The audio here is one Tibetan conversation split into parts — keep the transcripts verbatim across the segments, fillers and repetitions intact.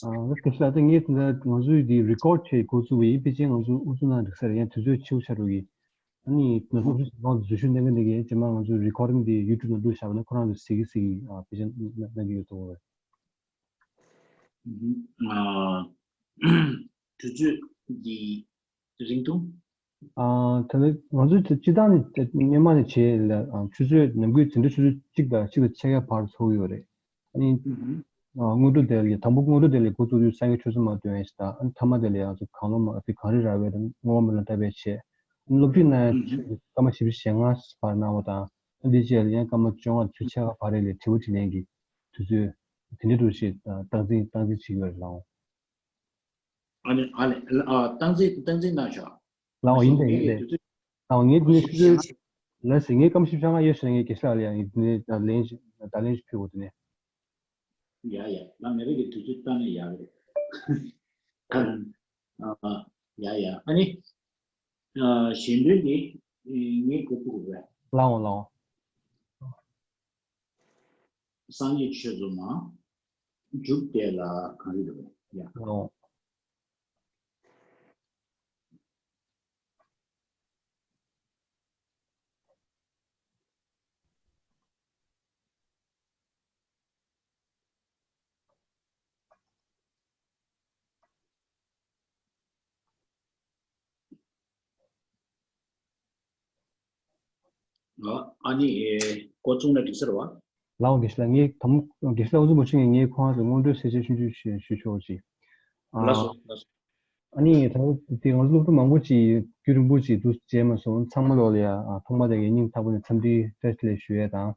ཨ་ང་ཚོ་སྐད་ཆ་ལ་ད་ངས་ད་ང་ཚོའི་འདི་རི་ཀོཌ་བྱས་འགོ་བཙུགས་པ་ཡིན། ཕལ་ཆེར་ང་ཚོ་ཨུ་ཚུགས་གནང་འགྲིག་ས་རེད། ཡང་དུས་ཚོད་ཕྱི་པོ་ཆགས་འགྲོ་གི། ཨ་ནི་ང་ཚོ་ཨུ་ཚུགས་གནང་འཛུལ་ཞུགས་གནང་གི་འདི་གས་རྗེས་མ་ང་ཚོའི་རི་ཀོཌ་ཌིང་འདི་ཡུ་ཊུབ་ནང་བླུགས་བཞག་པ་ན་ཁོ་རང་ཚོ་གཟིགས་གི་གཟིགས་གི་ཨ་ཕལ་ཆེར་གནང་གི་ཡོད་དོ། ཨ་དུས་ཚོད་འདི་རིང་ཐུང་། ཨ་ད་ནི་ང་ཚོའི་སྤྱི་བཏང་ནས་སྔོན་མ་ནས་བྱས་ལ་ཨ་ཆུ་ཚོད་ནམ་རྒྱུན་འཛིན་གྲྭ་ཆུ་ཚོད་གཅིག་དང་གཅིག་དང་ཕྱེད་ཀའི་བར་ཚོགས་ཡོད་རེད། ཨ་ནི་ཨ་སྔོན་འགྲོ་དེ་ལ་དང་པོ་སྔོན་འགྲོ་དེ་ལ་འགོ་བཙུགས་དུས་སངས་རྒྱས་ཆོས་ཚོགས་མ་འདོན་ཡས་ཤིག་དང་། ཨ་ནི་ཐ་མ་དེ་ལ་ཡང་ཚོ་གང་བློ་མ་དེ་གངས་རི་ར་བས་དང་བསྔོ་བ་སྨོན་ལམ་བཏབ་པའི་ཆེད། ཨ་ནི་སློབ་ཁྲིད་གནང་ཡས་ཆུ་ཚོད་སྐར་མ་བཞི་བཅུ་ཞེ་ལྔ་བར་གནང་བ་དང་། ཨ་ནི་དེ་རྗེས་ལ་ཡང་སྐར་མ་བཅོ་ལྔ་ཚོ་ཕྱེད་ཀ་བར་རེ་ལ་དྲི་བ་དྲིས་ལན་གྱི་དུས་ཚོད་དེ་འདྲའི་འདྲ་ཞིག་ཨ་སྟངས་འཛིན་སྟངས་འཛིན་བྱེད་ཀྱི་ཡོད་རེད་ལགས། ཨ་ནི་ཨ་ལེ་ཨ་སྟངས་འཛིན་སྟངས་འཛིན་གནང་ཤག་ལའོ་ཡིན་དེ་ཡིན་དེ། ལའོ་ངས་དེ་ནས་ཤུ་ལ་སི་ངས་སྐར་མ་བཞི་བཅུ་ཞེ་ལྔ་ཡོད་ཤག་ངས་དགེ་བཤེས་ལགས་ལ་ཡང་དེ་ནས་ད་ལན་ཞིག་ད་ལན་ཞིག་ཕུལ་དགོས་དེ་ནས། ཡ་ཡ་ང་ངེད་རང་གི་དུས་ཚོད་བཏང་ན་ཡག་རེད། ཨ་ཡ་ཡ་ཨ་ནི་ཨ་གཞན་དོན་དེ་ངས་གོ་ཐུབ་རེད། ལའོ་ལའོ། སངས་རྒྱས་ཆོས་ཚོགས་མ་འཇུག་དེ་ལ་གངས་རི་ར་བས་ཡ། ལའོ། ཨ་ནི་འགོ་བཙུགས་ན་འགྲིག་ས་རེད་བ། ལའོ་དགེ་བཤེས་ལགས། ངས་དམ་དགེ་བཤེས་ལགས་ཨུ་ཚུགས་མ་བྱེད་ངས་ངའི་ཁོང་ཚོ་སྔོན་འགྲོའི་གསལ་བཤད་ཆུང་ཆུང་ཞུ་ཞུ་ཆོག་ཅིག་ལགས་སོ་ལགས་སོ། ཨ་ནི་ད་དེ་ང་ཚོ་སློབ་ཕྲུག་མང་པོ་ཅིག་རྒྱུན་རིང་པོ་ཅིག་འདུག་བྱས་མ་སོང་། ཚང་མ་ལོག་ལ་ཡ་ཨ་ཐོག་མ་དེ་གའི་སྙིང་ཐག་པ་ནས་འཚམས་འདྲི་བཀྲ་ཤིས་བདེ་ལེགས་ཞུ་ཡས་དང་།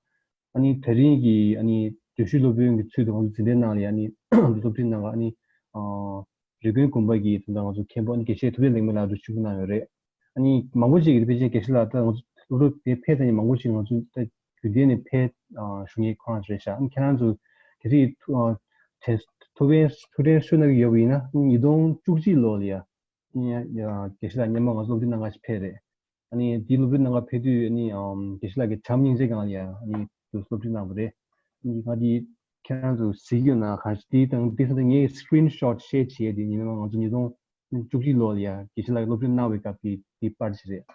ཨ་ནི་དེ་རིང་གི་ཨ་ནི་བརྗོད་ཞུ་སློབ་དཔོན་གྱི་ཚུལ་དུ་ང་ཚོ་འཛིན་གྲྭའི་ནང་ལ་ཡ་ཨ་ནི་སློབ་ཁྲིད་གནང་ག་ཨ་ནི་ཨ་རི་ཀོན་དགོན་པ་གི་ད་ལྟ་ང་ཚོ་མཁན་པོ་ཨ་ནི་དགེ་བཤེས་ཐུབ་བསྟན་ལེགས་སྨོན་ལགས་འདུག་ཆིབས་བསྒྱུར་གནང་ཡོད་རེད། ཨ་ནི་མང་པོ་ཞིག་གིས་ཕལ་ཆེར་དགེ་བཤེས་ལགས་ད་ང་ཚོ་སློབ་ཕྲུག་དེ་ཕེབས་ཙང་ནི་མང་པོ་ཞིག་ང་ཚོ་ད་རྒྱུན་ལྡན་ནས་ཕེབས་ཨ་ཞུ་མཁན་ཁོ་རང་རེད་ཤག་ཨ་ནི་ཁྱེད་རང་ཚོ་གལ་སྲིད་ཐུགས་ཨ་དྲན་ཐུགས་ཕན་ཐུགས་དྲན་གསོས་གནང་གི་ཡོད་པ་ཡིན་ན་ཉིས་སྟོང་བཅུ་གཅིག་ལོ་ལ་ཡ་ཨ་ནི་ཡ་དགེ་བཤེས་ལགས་སྔོན་མ་ང་ཚོ་སློབ་ཁྲིད་གནང་ག་ཞིག་ཕེབས་རེད། ཨ་ནི་དེའི་སློབ་ཁྲིད་གནང་ག་ཕེབས་དུས་ཨ་ནི་ཨམ་དགེ་བཤེས་ལགས་ཀྱིས་བྱམས་སྙིང་རྗེ་སྒང་ལ་ཡ་ཨ་ནི་དུ་སློབ་ཁྲིད་གནང་བ་རེད། ཨ་ནི་ང་དེ་ཁྱེད་རང་ཚོ་གཟིགས་ཡོད་ན་གང་ཞིག་དེའི་སྟེང་དེ་ས་དེ་ངས་སི་ཀི་རིན་ཤོཊ་ཤེར་བྱས་ཏེ་ཉི་མ་ང་ཚོ་ཉིས་སྟོང་བཅུ་གཅིག་ལོ་ལ་ཡ་དགེ་བཤེས་ལགས་ཀྱིས་སློབ་ཁྲིད་གནང་བའི་སྐབས་ཀྱི་དེའི་པར་ཞིག་རེད།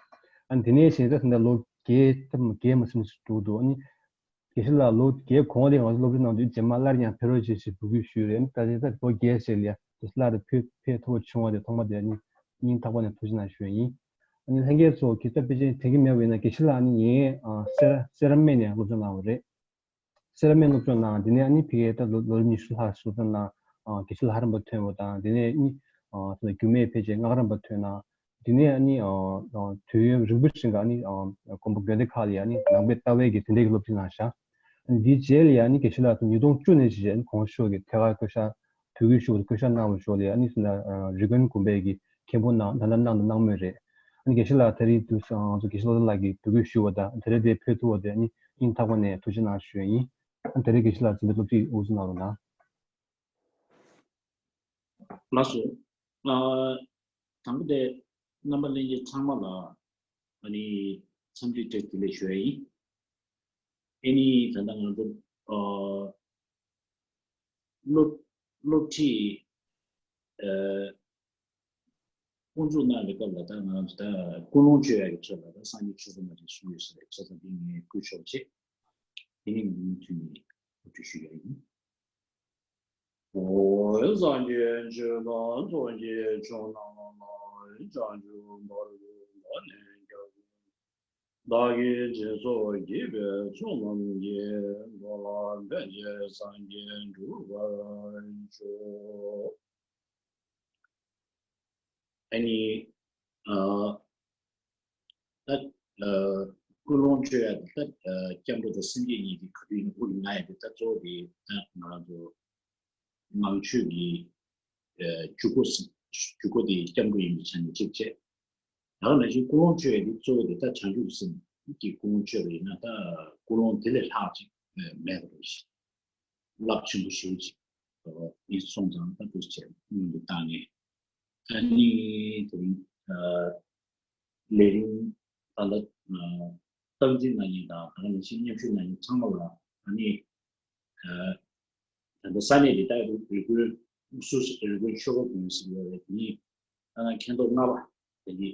ཨ་ནི་དེ་ནས་གཞན་ད་ད་ལོ་བརྒྱད་ཙམ་བརྒྱད་མ་ཟིན་ཞིག་འགྲོ་འདུག་ཨ་ནི་དགེ་བཤེས་ལགས་ལོ་བརྒྱད་གོང་ལ་ང་ཚོ་སློབ་ཁྲིད་གནང་དུས་རྗེས་མ་སླར་ཡང་ཕེབས་རོགས་བྱེད་ཞེས་འབོད་སྐུལ་ཞུས་རེད། ད་ཆ་ད་ལོ་བརྒྱད་ཞིག་ལ་ཡ་དགེ་བཤེས་ལགས་ཕེབས་ཕེབས་ཐུབ་པ་བྱུང་བ་དེ་ཐོག་མ་དེ་ཨ་ནི་སྙིང་ཐག་པ་ནས་ཐུགས་རྗེ་གནང་ཞུ་ཡ་ཡིན། ཨ་ནི་ལྷན་རྒྱས་ཚོ་གིས་ད་ཕལ་ཆེར་དྲན་གྱི་མེད་པ་ཡིན་ན་དགེ་བཤེས་ལགས་ཨ་ནི་ངའི་ཨ་སེ་ར་སེ་ར་སྨད་ནས་སློབ་སྦྱོང་གནང་བ་རེད། སེ་ར་སྨད་སློབ་སྦྱོང་གནང་། དེ་ནས་ཨ་ནི་ཕ་གིར་ད་ལོ་ལོ་རིམ་ཉི་ཤུ་ལྷག་སློབ་སྦྱོང་གནང་། ཨ་དགེ་བཤེས་ལྷ་རམས་པ་ཐོན་པ་དང་། དེ་ནས་ཨ་ནི་ཨ་རྒྱུད་སྨད་ཕལ་ཆེར་སྔགས་རམས་པ་ཐོན་གནང་། དེ་ནས་ཨ་ནི་ཨ་དུས་ཡུན་རིང་པོ་ཞིག་ག་ཨ་ནི་ཨ་དགོན་པ་དགོན་སྡེ་ཁག་ལ་ཡ་ཨ་ནི་ནང་པའི་ལྟ་བའི་གི་དེ་འདྲའི་གི་སློབ་ཁྲིད་གནང་ཤག་འདིའི་རྗེས་ལ་ཡ་ཨ་ནི་དགེ་བཤེས་ལགས་ཚོ་ཉིས་སྟོང་བཅུ་ནས་བྱས་ཨ་ནི་གོང་ཞུས་ཀྱི་ཐད་ཀར་བསྐོ་བཞག་དུས་འགོའི་ཞུ་བ་དང་བསྐོ་བཞག་གནང་བའི་ཞོར་ལ་ཡ་ཨ་ནི་སོང་ཙང་རི་ཀོན་དགོན་པའི་གི་མཁན་པོ་གནང་ད་ལྟ་གནང་དང་གནང་མུས་རེད། ཨ་ནི་དགེ་བཤེས་ལགས་དེ་རིང་དུས་སང་ང་ཚོ་དགེ་བཤེས་བློ་བཟང་ལགས་ཀྱིས་འབོད་སྐུལ་ཞུས་པ་དང་དེ་རིང་དེ་ཕེབས་ཐུབ་པ་དེ་ཨ་ནི་སྙིང་ཐག་པ་ནས་ཐུགས་རྗེ་གནང་ཞུ་ཡ་ཡིན། ཨ་ནི་དེ་རིང་དགེ་བཤེས་ལགས་འཛིན་གྲྭ་སློབ་ཁྲིད་དབུ་འཛུགས་གནང་རོགས་གནང་། ལགས་སོ། ཨ་དང་པོ་དེ་རྣམ་པ་ལྷན་རྒྱས་ཚང་མ་ལ་ཨ་ནི་འཚམས་འདྲི་བཀྲ་ཤིས་བདེ་ལེགས་ཞུ་ཡ་ཡིན། ཨ་ནི་ད་ལྟ་ང་ཚོ་ཨ་སློབ་སློབ་ཁྲིད་ཨ་དབུ་འཛུགས་གནང་བའི་སྐབས་ལ་ད་ང་ཚོ་ད་ཀུན་སློང་བཅོས་ཡག་གི་ཆེད་ལ་ད་སངས་རྒྱས་ཆོས་ཚོགས་མ་དེ་གསུངས་ཡོད་ས་རེད། བྱས་ཙང་དེ་ངས་བསྐུལ་ཆོག་བྱས། དེ་ནས་ངས་མུ་མཐུད་ནས་གོ་སྒྲིག་ཞུ་ཡ་ཡིན། ཨོ་སངས་རྒྱས་ཆོས་དང་ཚོགས་ཀྱི་མཆོག་རྣམས་ལ། བྱང་ཆུབ་བར་དུ་བདག་ནི་སྐྱབས། བདག་གིས་སྦྱིན་སོགས་བགྱིས་པའི་ཚོགས་རྣམས་ཀྱིས། འགྲོ་ལ་ཕན་ཕྱིར་སངས་རྒྱས་འགྲུབ་པར་ཤོག་ཨ་ནི་ཨ་ད་ཨ་ཀུན་སློང་བཅོས་ཡ་དེ་ད་ཨ་སྐྱབས་འགྲོ་དང་སེམས་བསྐྱེད་གཉིས་དེ་ག་དུས་ཡིན་ན་དབུ་ལ་ངེས་ཡ་དེ་ད་གཙོ་བོ་དེ་ད་ང་རང་ཚོ་ནང་ཆོས་ཀྱི་ཨ་འཇུག་སྒོ་ཟིན་འཇུག་སྒོ་དེ་སྐྱབས་འགྲོ་ཡིན་པའི་ཆ་ནས་གཅིག་བྱས། ད་ག་ནང་བཞིན་ཀུན་སློང་བཅོས་ཡ་དེ་གཙོ་བོ་དེ་ད་བྱང་ཆུབ་སེམས་ཀྱི་ཀུན་སློང་བཅོས་པ་ཡིན་ན་ད་ཀུན་སློང་དེ་ལས་ལྷག་ཅིག་ཨ་མེད་པ་རེད། རླབས་ཆེན་པོ་ཞེ་པོ་ཅིག་ཨ་ཡིན་སོང་ཙང་ད་འདུག་སེ་བྱས་སྔོན་དུ་བཏང་ནས། ཨ་ནི་དེ་རིང་ཨ་ལས་རིམ་ད་ལྟ་ཨ་སྟངས་འཛིན་གནང་མཁན་དང་ད་ག་ནང་བཞིན་མཉམ་ཞུགས་གནང་མཁན་ཚང་མ་ལ་ཨ་ནི་ཨ་ད་ལྟ་ས་གནས་འདི་ད་རུ་རི་ཀོན་ སུ་རི་ཀོན་ཆོས་འཁོར་དགོན་ཟེར་ཡོད་རེད། དེ་ནི་ད་ནང་མཁན་ཐོག་ལྔ་པ་དེ་ནི་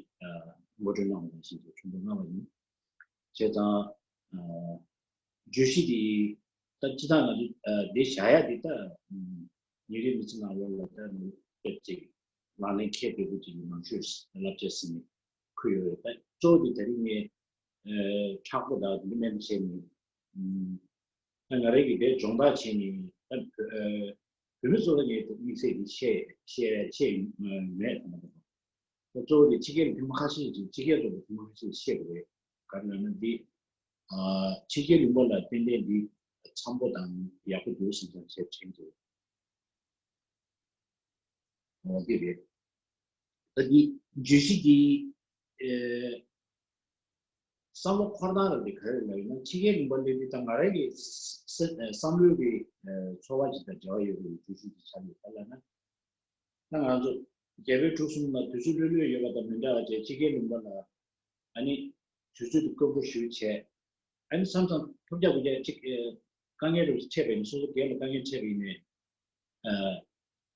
ངོ་སྤྲོད་གནང་བ་ནང་བཞིན་དུ་མཁན་ཐོག་ལྔ་པ་ཡིན། བྱས་ཙང་བརྗོད་གཞི་དེ་ད་སྤྱི་བཏང་ང་ཚོ་འདི་བྱ་ཡ་དེ་ད་ཉིན་རེའི་མི་ཚེ་ནང་ལོགས་ལ་ད་ནི་ཅིག་ལག་ལེན་ཁྱད་དོད་པོ་ཅིག་ནང་ཆོས་བསླབ་བྱ་ཟིན་ནས་ཁུར་ཡོད་རེད། ད་གཙོ་བོ་དེ་ད་རིང་ངས་ཨ་མཁྲེགས་པོ་དང་འདི་མེད་པ་བྱས་ནས་ཨ་ད་ང་རང་གིས་དེ་སྦྱོང་བརྡར་བྱས་ནས་ད་བོད་ཨ་བོད་མི་ཚོ་ལ་ངས་དམིགས་བསལ་གྱི་བཤད་བཤད་བཤད་ཨ་མེད་ད་ད་ད་གཙོ་བོ་དེ་ཕྱི་རྒྱལ་ལ་ཐེངས་མ་ཁ་ཤས་ཅིག་ཕྱི་རྒྱལ་ཚོ་ལ་ཐེངས་མ་ཁ་ཤས་བཤད་དགོས་རེད། ག་རེ་ལབ་ན་འདི་ཨ་ཕྱི་རྒྱལ་ལུང་པ་ལ་ཏན་ཏན་འདི་འཚམ་པོ་དང་ཡག་པོ་འདུག་བསམ་བསམ་བྱས་དྲན་འདུག་འོ་དེ་རེད། ད་འདི་བརྗོད་གཞི་འདི་ཨེ་བསམ་བློ་འཁོར་སྟངས་ལ་འདི་ག་རེ་ལབ་ཡིན་ན་ཕྱི་རྒྱལ་ལུང་པ་སླེབས་དུས་ད་ང་རང་གི་ས་ས་བསམ་བློའི་གི་ཨེ་ཚོར་བ་ཅིག་དང་འབྲེལ་བ་ཡོད་པའི་བརྗོད་གཞི་འདི་ཆགས་ཡོད་ག་ལབ་ན། ད་ང་ཚོ་རྒྱལ་པོའི་དྲུག་གསུམ་ལ་དུས་ཚོད་ལྷོད་ལྷོད་ཡོད་པ་དང་མི་འདྲ་བ་བྱས་ཕྱི་རྒྱལ་ལུང་པ་ལ་ཨ་ནི་དུས་ཚོད་དེ་དཀོན་པོ་ཞེ་པོ་བྱས། ཨ་ནི་མཚམས་མཚམས་ཐོབ་རྒྱག་དགོས་རྒྱག་ཅིག་ཨེ་དཀའ་ངལ་རེ་འཕྲད་པ་ཡིན་ན་སོ་སོ་སྒེར་ལ་དཀའ་ངལ་འཕྲད་པ་ཡིན་ནའི་ཨ་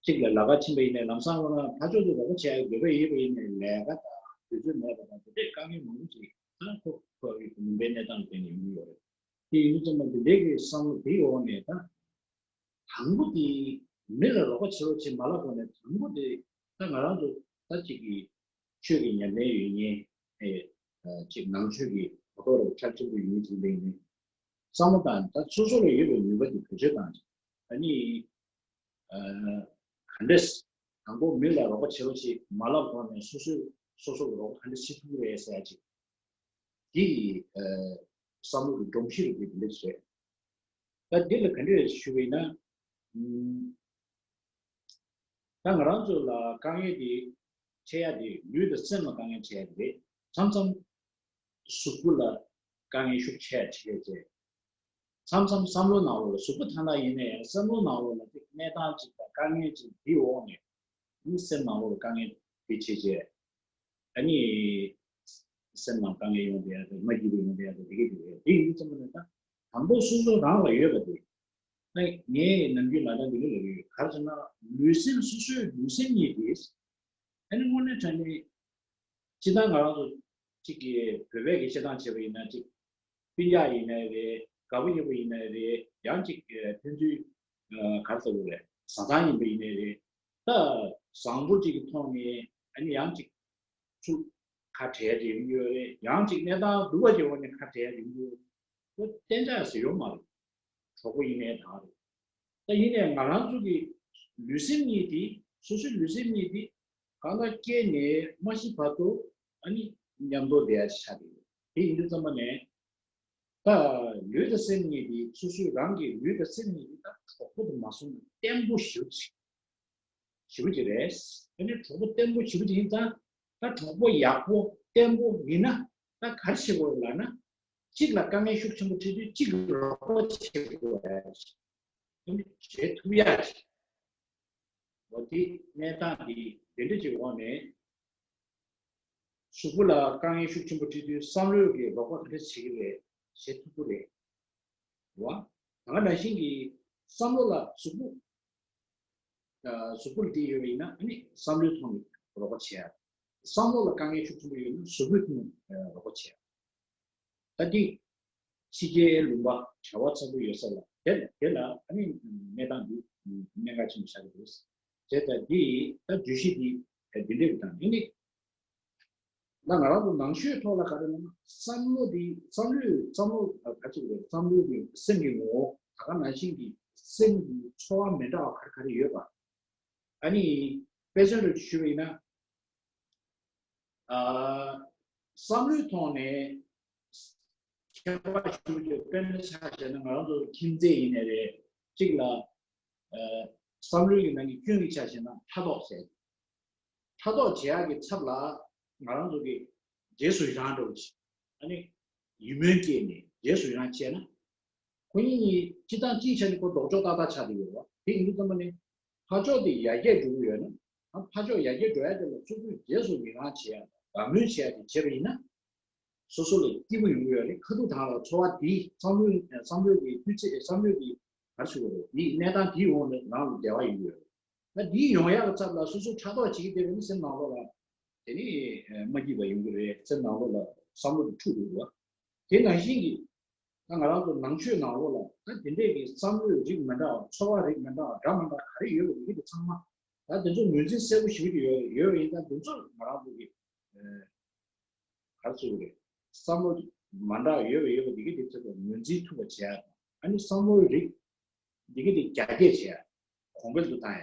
གཅིག་ལ་ལས་ཀ་ཕྱིན་པ་ཡིན་ནའི་ལམ་སང་ལ་ཕར་ཕྱོགས་སུ་རོགས་པ་བྱེད་ཡག་འདོད་པ་ཡོད་པ་ཡིན་ནའི་ལས་ཀ་དང་དུས་ཚོད་མེད་པ་དང་དེ་འདྲའི་དཀའ་ངལ་མང་པོ་ཅིག་ད་ཁོ་ཁོ་ཡི་མུན་པའི་གནས་སྟངས་དེ་ནས་ཡོང་གི་ཡོད་རེད། དེ་ཡིན་དུས་ཙམ་པ་འདི་འདྲའི་གི་བསམ་བློ་དེའི་འོག་ནས་ད། དང་པོ་དེ་མི་ལ་རོགས་པ་བྱེད་རོགས་བྱེད་མ་ལབ་གོང་ནས་དང་པོ་དེ་ད་ང་རང་ཚོ་ད་ཅིག་གི་ཆོས་ཀྱི་ཉམས་ལེན་ཡོད་མཁན་ཨེ་ཅིག་ནང་ཆོས་ཀྱི་གོ་རྟོགས་རབ་ཁྲ་ཆེན་པོ་ཡོད་མཁན་ཅིག་ལེན་ནས་བསམ་བློ་བཏང་ད་སོ་སོ་ལ་ཡོད་པའི་ནུས་པ་དེ་བེད་སྤྱོད་བཏང་ཅིག་ཨ་ནི་ག་འདྲས་དང་པོ་མི་ལ་རོགས་པ་བྱེད་རོགས་བྱེད་མ་ལབ་གོང་ནས་སོ་སོས་སོ་སོ་ལ་རོགས་པ་ག་འདྲས་བྱེད་ཐུབ་ཀྱི་རེད་ཟེར་ཡ་ཅིག་འདི་ཡི་བསམ་བློ་གི་སྒྲོམ་གཞི་རུ་འདི་འདི་འདྲས་རེད། ད་འདི་ལ་ག་འདྲས་ཞུ་བས་ན། ད་ང་རང་ཚོ་ལ་དཀའ་ངལ་དེ་འཕྲད་ཡ་དེ་ལུས་དང་སེམས་ལ་དཀའ་ངལ་འཕྲད་ཡ་དེ་རེད། མཚམས་མཚམས་གཟུགས་པོ་ལ་དཀའ་ངལ་ཤུགས་ཆེ་ཆེ་ཆེ། མཚམས་མཚམས་བསམ་བློ་ནང་ལོགས་ལ་གཟུགས་པོ་ཐ་ན་ཡིན་ན་ཡང་བསམ་བློ་ནང་ལོགས་ལ་ཅིག་གནས་སྟངས་ཅིག་དང་དཀའ་ངལ་ཅིག་དེའི་འོག་ནས་ནི་སེམས་ནང་ལོགས་ལ་དཀའ་ངལ་དེ་ཆེ་ཆེ། ཨ་ནི། སེམས་ནང་དཀའ་ངལ་ཡོང་བསྡད་ཡ་དེ་མ་སྐྱིད་པ་ཡོང་བསྡད་ཡ་དེ་དེ་གས་དེ་རེད། དེ་ཡིན་དུས་ཙམ་པ་ནས་ད་དང་པོ་སོ་སོ་རང་ལ་ཡོད་པ་དེ། ཨ་ངས་ནམ་རྒྱུན་ལ་དྭགས་འདི་ལ་ལབ་ཡོད། ག་རེ་ཟེར་ན་ལུས་སེམས་སོ་སོའི་ལུས་སེམས་གཉིས་དེ། ཨ་ནི་དངོས་གནས་དྲང་གནས་སྤྱིར་བཏང་ང་རང་ཚོ་གཅིག་གི་བོད་པའི་གི་བཤད་སྟངས་བྱས་པ་ཡིན་ན་གཅིག་སྤུན་ཀྱག་ཡིན་ནའི་རེད། དགའ་པོ་ཉེ་པོ་ཡིན་ནའི་རེད། ཡང་གཅིག་ཕན་ཚུན་ག་རེ་ཟེར་དགོས་རེད། བཟའ་ཚང་ཡིན་པ་ཡིན་ནའི་རེད། ད་བཟང་པོ་གཅིག་གི་ཐོག་ནས་ཨ་ནི་ཡང་གཅིག་ཚུར་ཁ་བྲལ་ཡོང་གི་ཡོད་རེད། ཡང་གཅིག་གནས་སྟངས་སྡུག་པ་ཅིག་འོག་ནས་ཁ་བྲལ་ཡོང་གི་ཡོད་རེད། ཁོ་གཏན་འཇགས་ཟེར་ཡོད་མ་རེད། གྲོགས་པོ་ཡིན་ནའི་ད་རེད། ད་ཡིན་ནའི་ང་རང་ཚོ་གི་ལུས་སེམས་གཉིས་དེ་སོ་སོའི་ལུས་སེམས་གཉིས་དེ་གང་ལྟར་སྐྱེས་ནས་མ་ཤི་བར་དུ་ཨ་ནི་མཉམ་དུ་བསྡད་ཡ་ཆགས་ཀྱི་ཡོད། དེ་ཡིན་དུས་ཙམ་པ་ནས་ད་ལུས་དང་སེམས་གཉིས་དེ་སོ་སོའི་རང་གི་ལུས་དང་སེམས་གཉིས་དེ་ད་གྲོགས་པོ་དུ་མ་སོང་ན་བརྟན་པོ་ཞེ་པོ་ཅིག་ཞེ་པོ་ཅིག་རེད། ཨ་ནི་གྲོགས་པོ་བརྟན་པོ་ཞེ་པོ་ཅིག་ཡིན་ཙང་ད་གྲོགས་པོ་ཡག་པོ་བརྟན་པོ་ཡིན་ན་ད་ག་རེ་བྱེད་དགོས་ལབ་ན་གཅིག་ལ་དཀའ་ངལ་ཤུགས་ཆེན་པོ་འཕྲད་དུས་གཅིག་རོགས་པ་བྱེད་དགོས་རེད། ཨ་ནི་བྱེད་ཐུབ་ཡ་ཅིག་འོ་དེ་གནས་སྟངས་འདི་དེ་འདྲ་ཅིག་འོག་ནས་གཟུགས་པོ་ལ་དཀའ་ངལ་ཤུགས་ཆེན་པོ་འཕྲད་དུས་བསམ་བློའི་གི་རོགས་པ་ག་འདྲ་བྱེད་ཀྱི་རེད། བྱེད་ཐུབ་ཀྱི་རེད། རེད་བ། ད་ག་ནང་བཞིན་གྱི་བསམ་བློ་ལ་གཟུགས་པོ་གཟུགས་པོ་ལ་བརྟེན་ཡོད་པ་ཡིན་ན་ཨ་ནི་བསམ་བློའི་ཐོག་ནས་རོགས་པ་བྱེད་ཡ། བསམ་བློ་ལ་དཀའ་ངལ་ཤུགས་ཆེན་པོ་ཡོད་ན་གཟུགས་པོའི་ཐོག་ནས་རོགས་པ་བྱེད་ཡ། ད་འདི་ཕྱི་རྒྱལ་ལུང་པ་བྱ་བ་ཚ་པོ་ཡོད་ས་ལ་དེ་དེ་ལ་ཨ་ནི་གནས་སྟངས་འདི་གནད་འགག་ཆེན་པོ་ཆགས་ཀྱི་འདུག་བྱས་ཙང་འདི་ད་བརྗོད་གཞི་འདི་འདི་འདྲས་ཀྱི་དང་འདི་ནི་ད་ང་རང་ཚོ་ནང་ཆོས་ཐོག་ལ་ག་རེ་ལབ་ན་བསམ་བློ་འདི་བསམ་བློའི་བསམ་བློ་ག་ཅིག་རེད། བསམ་བློ་གི་སེམས་ཀྱི་ངོ་བོ་ད་ག་ནང་བཞིན་གྱི་སེམས་ཀྱི་ཚོར་བ་མི་འདྲ་བ་ག་རེ་ག་རེ་ཡོད་པ། ཨ་ནི་དཔེ་མཚོན་རེ་ཞུས་པ་ཡིན་ན། བསམ་བློའི་ཐོག་ནས་ཁྱད་པར་ཞུ་རྒྱུ་དཔེར་ན་ཆ་བཞག་ན་ང་རང་ཚོ་ཁྱིམ་མཚེས་ཡིན་ནའི་རེད། གཅིག་ལ་བསམ་བློའི་གི་ནང་གི་སྐྱོན་གྱི་ཆ་བཞག་ན་ཕྲག་དོག་བྱས། ཕྲག་དོག་བྱེད་ཡག་གི་ཚབ་ལ་ང་རང་ཚོ་གི་རྗེས་སུ་ཡི་རང་འགྲོ་བ་ཞིག་ཨ་ནི་ཡིད་སྨོན་སྐྱེས་ནས་རྗེས་སུ་ཡི་རང་བྱས་ན། ཁོ་གཉིས་གཉིས་སྤྱི་བཏང་སྤྱིའི་ཆ་ནས་ཁོ་ལྡོག་ཕྱོགས་ཏག་ཏག་ཆགས་བསྡད་ཡོད་རེད་བ། དེ་ཡིན་དུས་ཙམ་པ་ནི་ཕར་ཕྱོགས་དེ་ཡར་རྒྱས་འགྲོ་གི་ཡོད་ན་ཨ་ཕར་ཕྱོགས་ཡར་རྒྱས་འགྲོ་ཡ་དེ་ལ་སོ་སོས་རྗེས་སུ་ཡི་རང་བྱེད་ཡ་དང་དགའ་མོས་བྱེད་ཡ་དེ་བྱས་པ་ཡིན་ན་སོ་སོ་ལ་སྐྱིད་པོ་ཡོང་གི་ཡོད་རེད། ཁ་ཐུག་དང་ལ་ཚོར་བ་དེ་བསམ་བློའི་བསམ་བློའི་གི་སྤུས་ཚད་བསམ་བློའི་གི་ག་རེ་ཞུ་དགོས་རེད། དེ་གནས་སྟངས་དེའི་འོག་ནས་རང་ལ་བདེ་བ་ཡོང་གི་ཡོད་རེད། ད་འདི་ཡོང་ཡག་གི་ཚབ་ལ་སོ་སོ་ཕྲག་དོག་བྱེད་ཀྱི་བསྡད་པ་ནི་སེམས་ནང་ལོགས་ལ་དེ་ནི་མ་སྐྱིད་པ་ཡོང་གི་རེད། སེམས་ནང་ལོགས་ལ་བསམ་བློ་དེ་འཁྲུག་འགྲོ་གི་རེད། དེ་ནང་བཞིན་གྱི་ད་ང་རང་ཚོ་ནང་ཆོས་ནང་ལོགས་ལ་ད་དེ་འདྲས་ཀྱི་བསམ་བློའི་རིགས་མི་འདྲ་བ། ཚོར་བ་རིགས་མི་འདྲ་བ། འདྲ་མི་འདྲ་ག་རེ་ཡོད་པ་དེ་གི་དེ་ཚང་མ་ད་དེ་ཚོ་ངོས་འཛིན་གསལ་པོ་ཞུ་གི་ཡོད་ཡོད་པ་ཡིན་ཙང་། དེ་ཚོ་ང་རང་ཚོ་གི་ག་རེ་ཟེར་དགོས་རེད། བསམ་བློ་མ་འདྲ་ཡོད་པ་ཡོད་པ་དེ་གི་དེ་ཚོ་ལ་ངོས་འཛིན་ཐུབ་པ་བྱེད་ཡག་དང་། ཨ་ནི་བསམ་བློའི་རིགས་དེ་གི་དེ་རྒྱ་སྐྱེད་བྱེད་ཡག་གོང་འཕེལ་དུ་བཏང་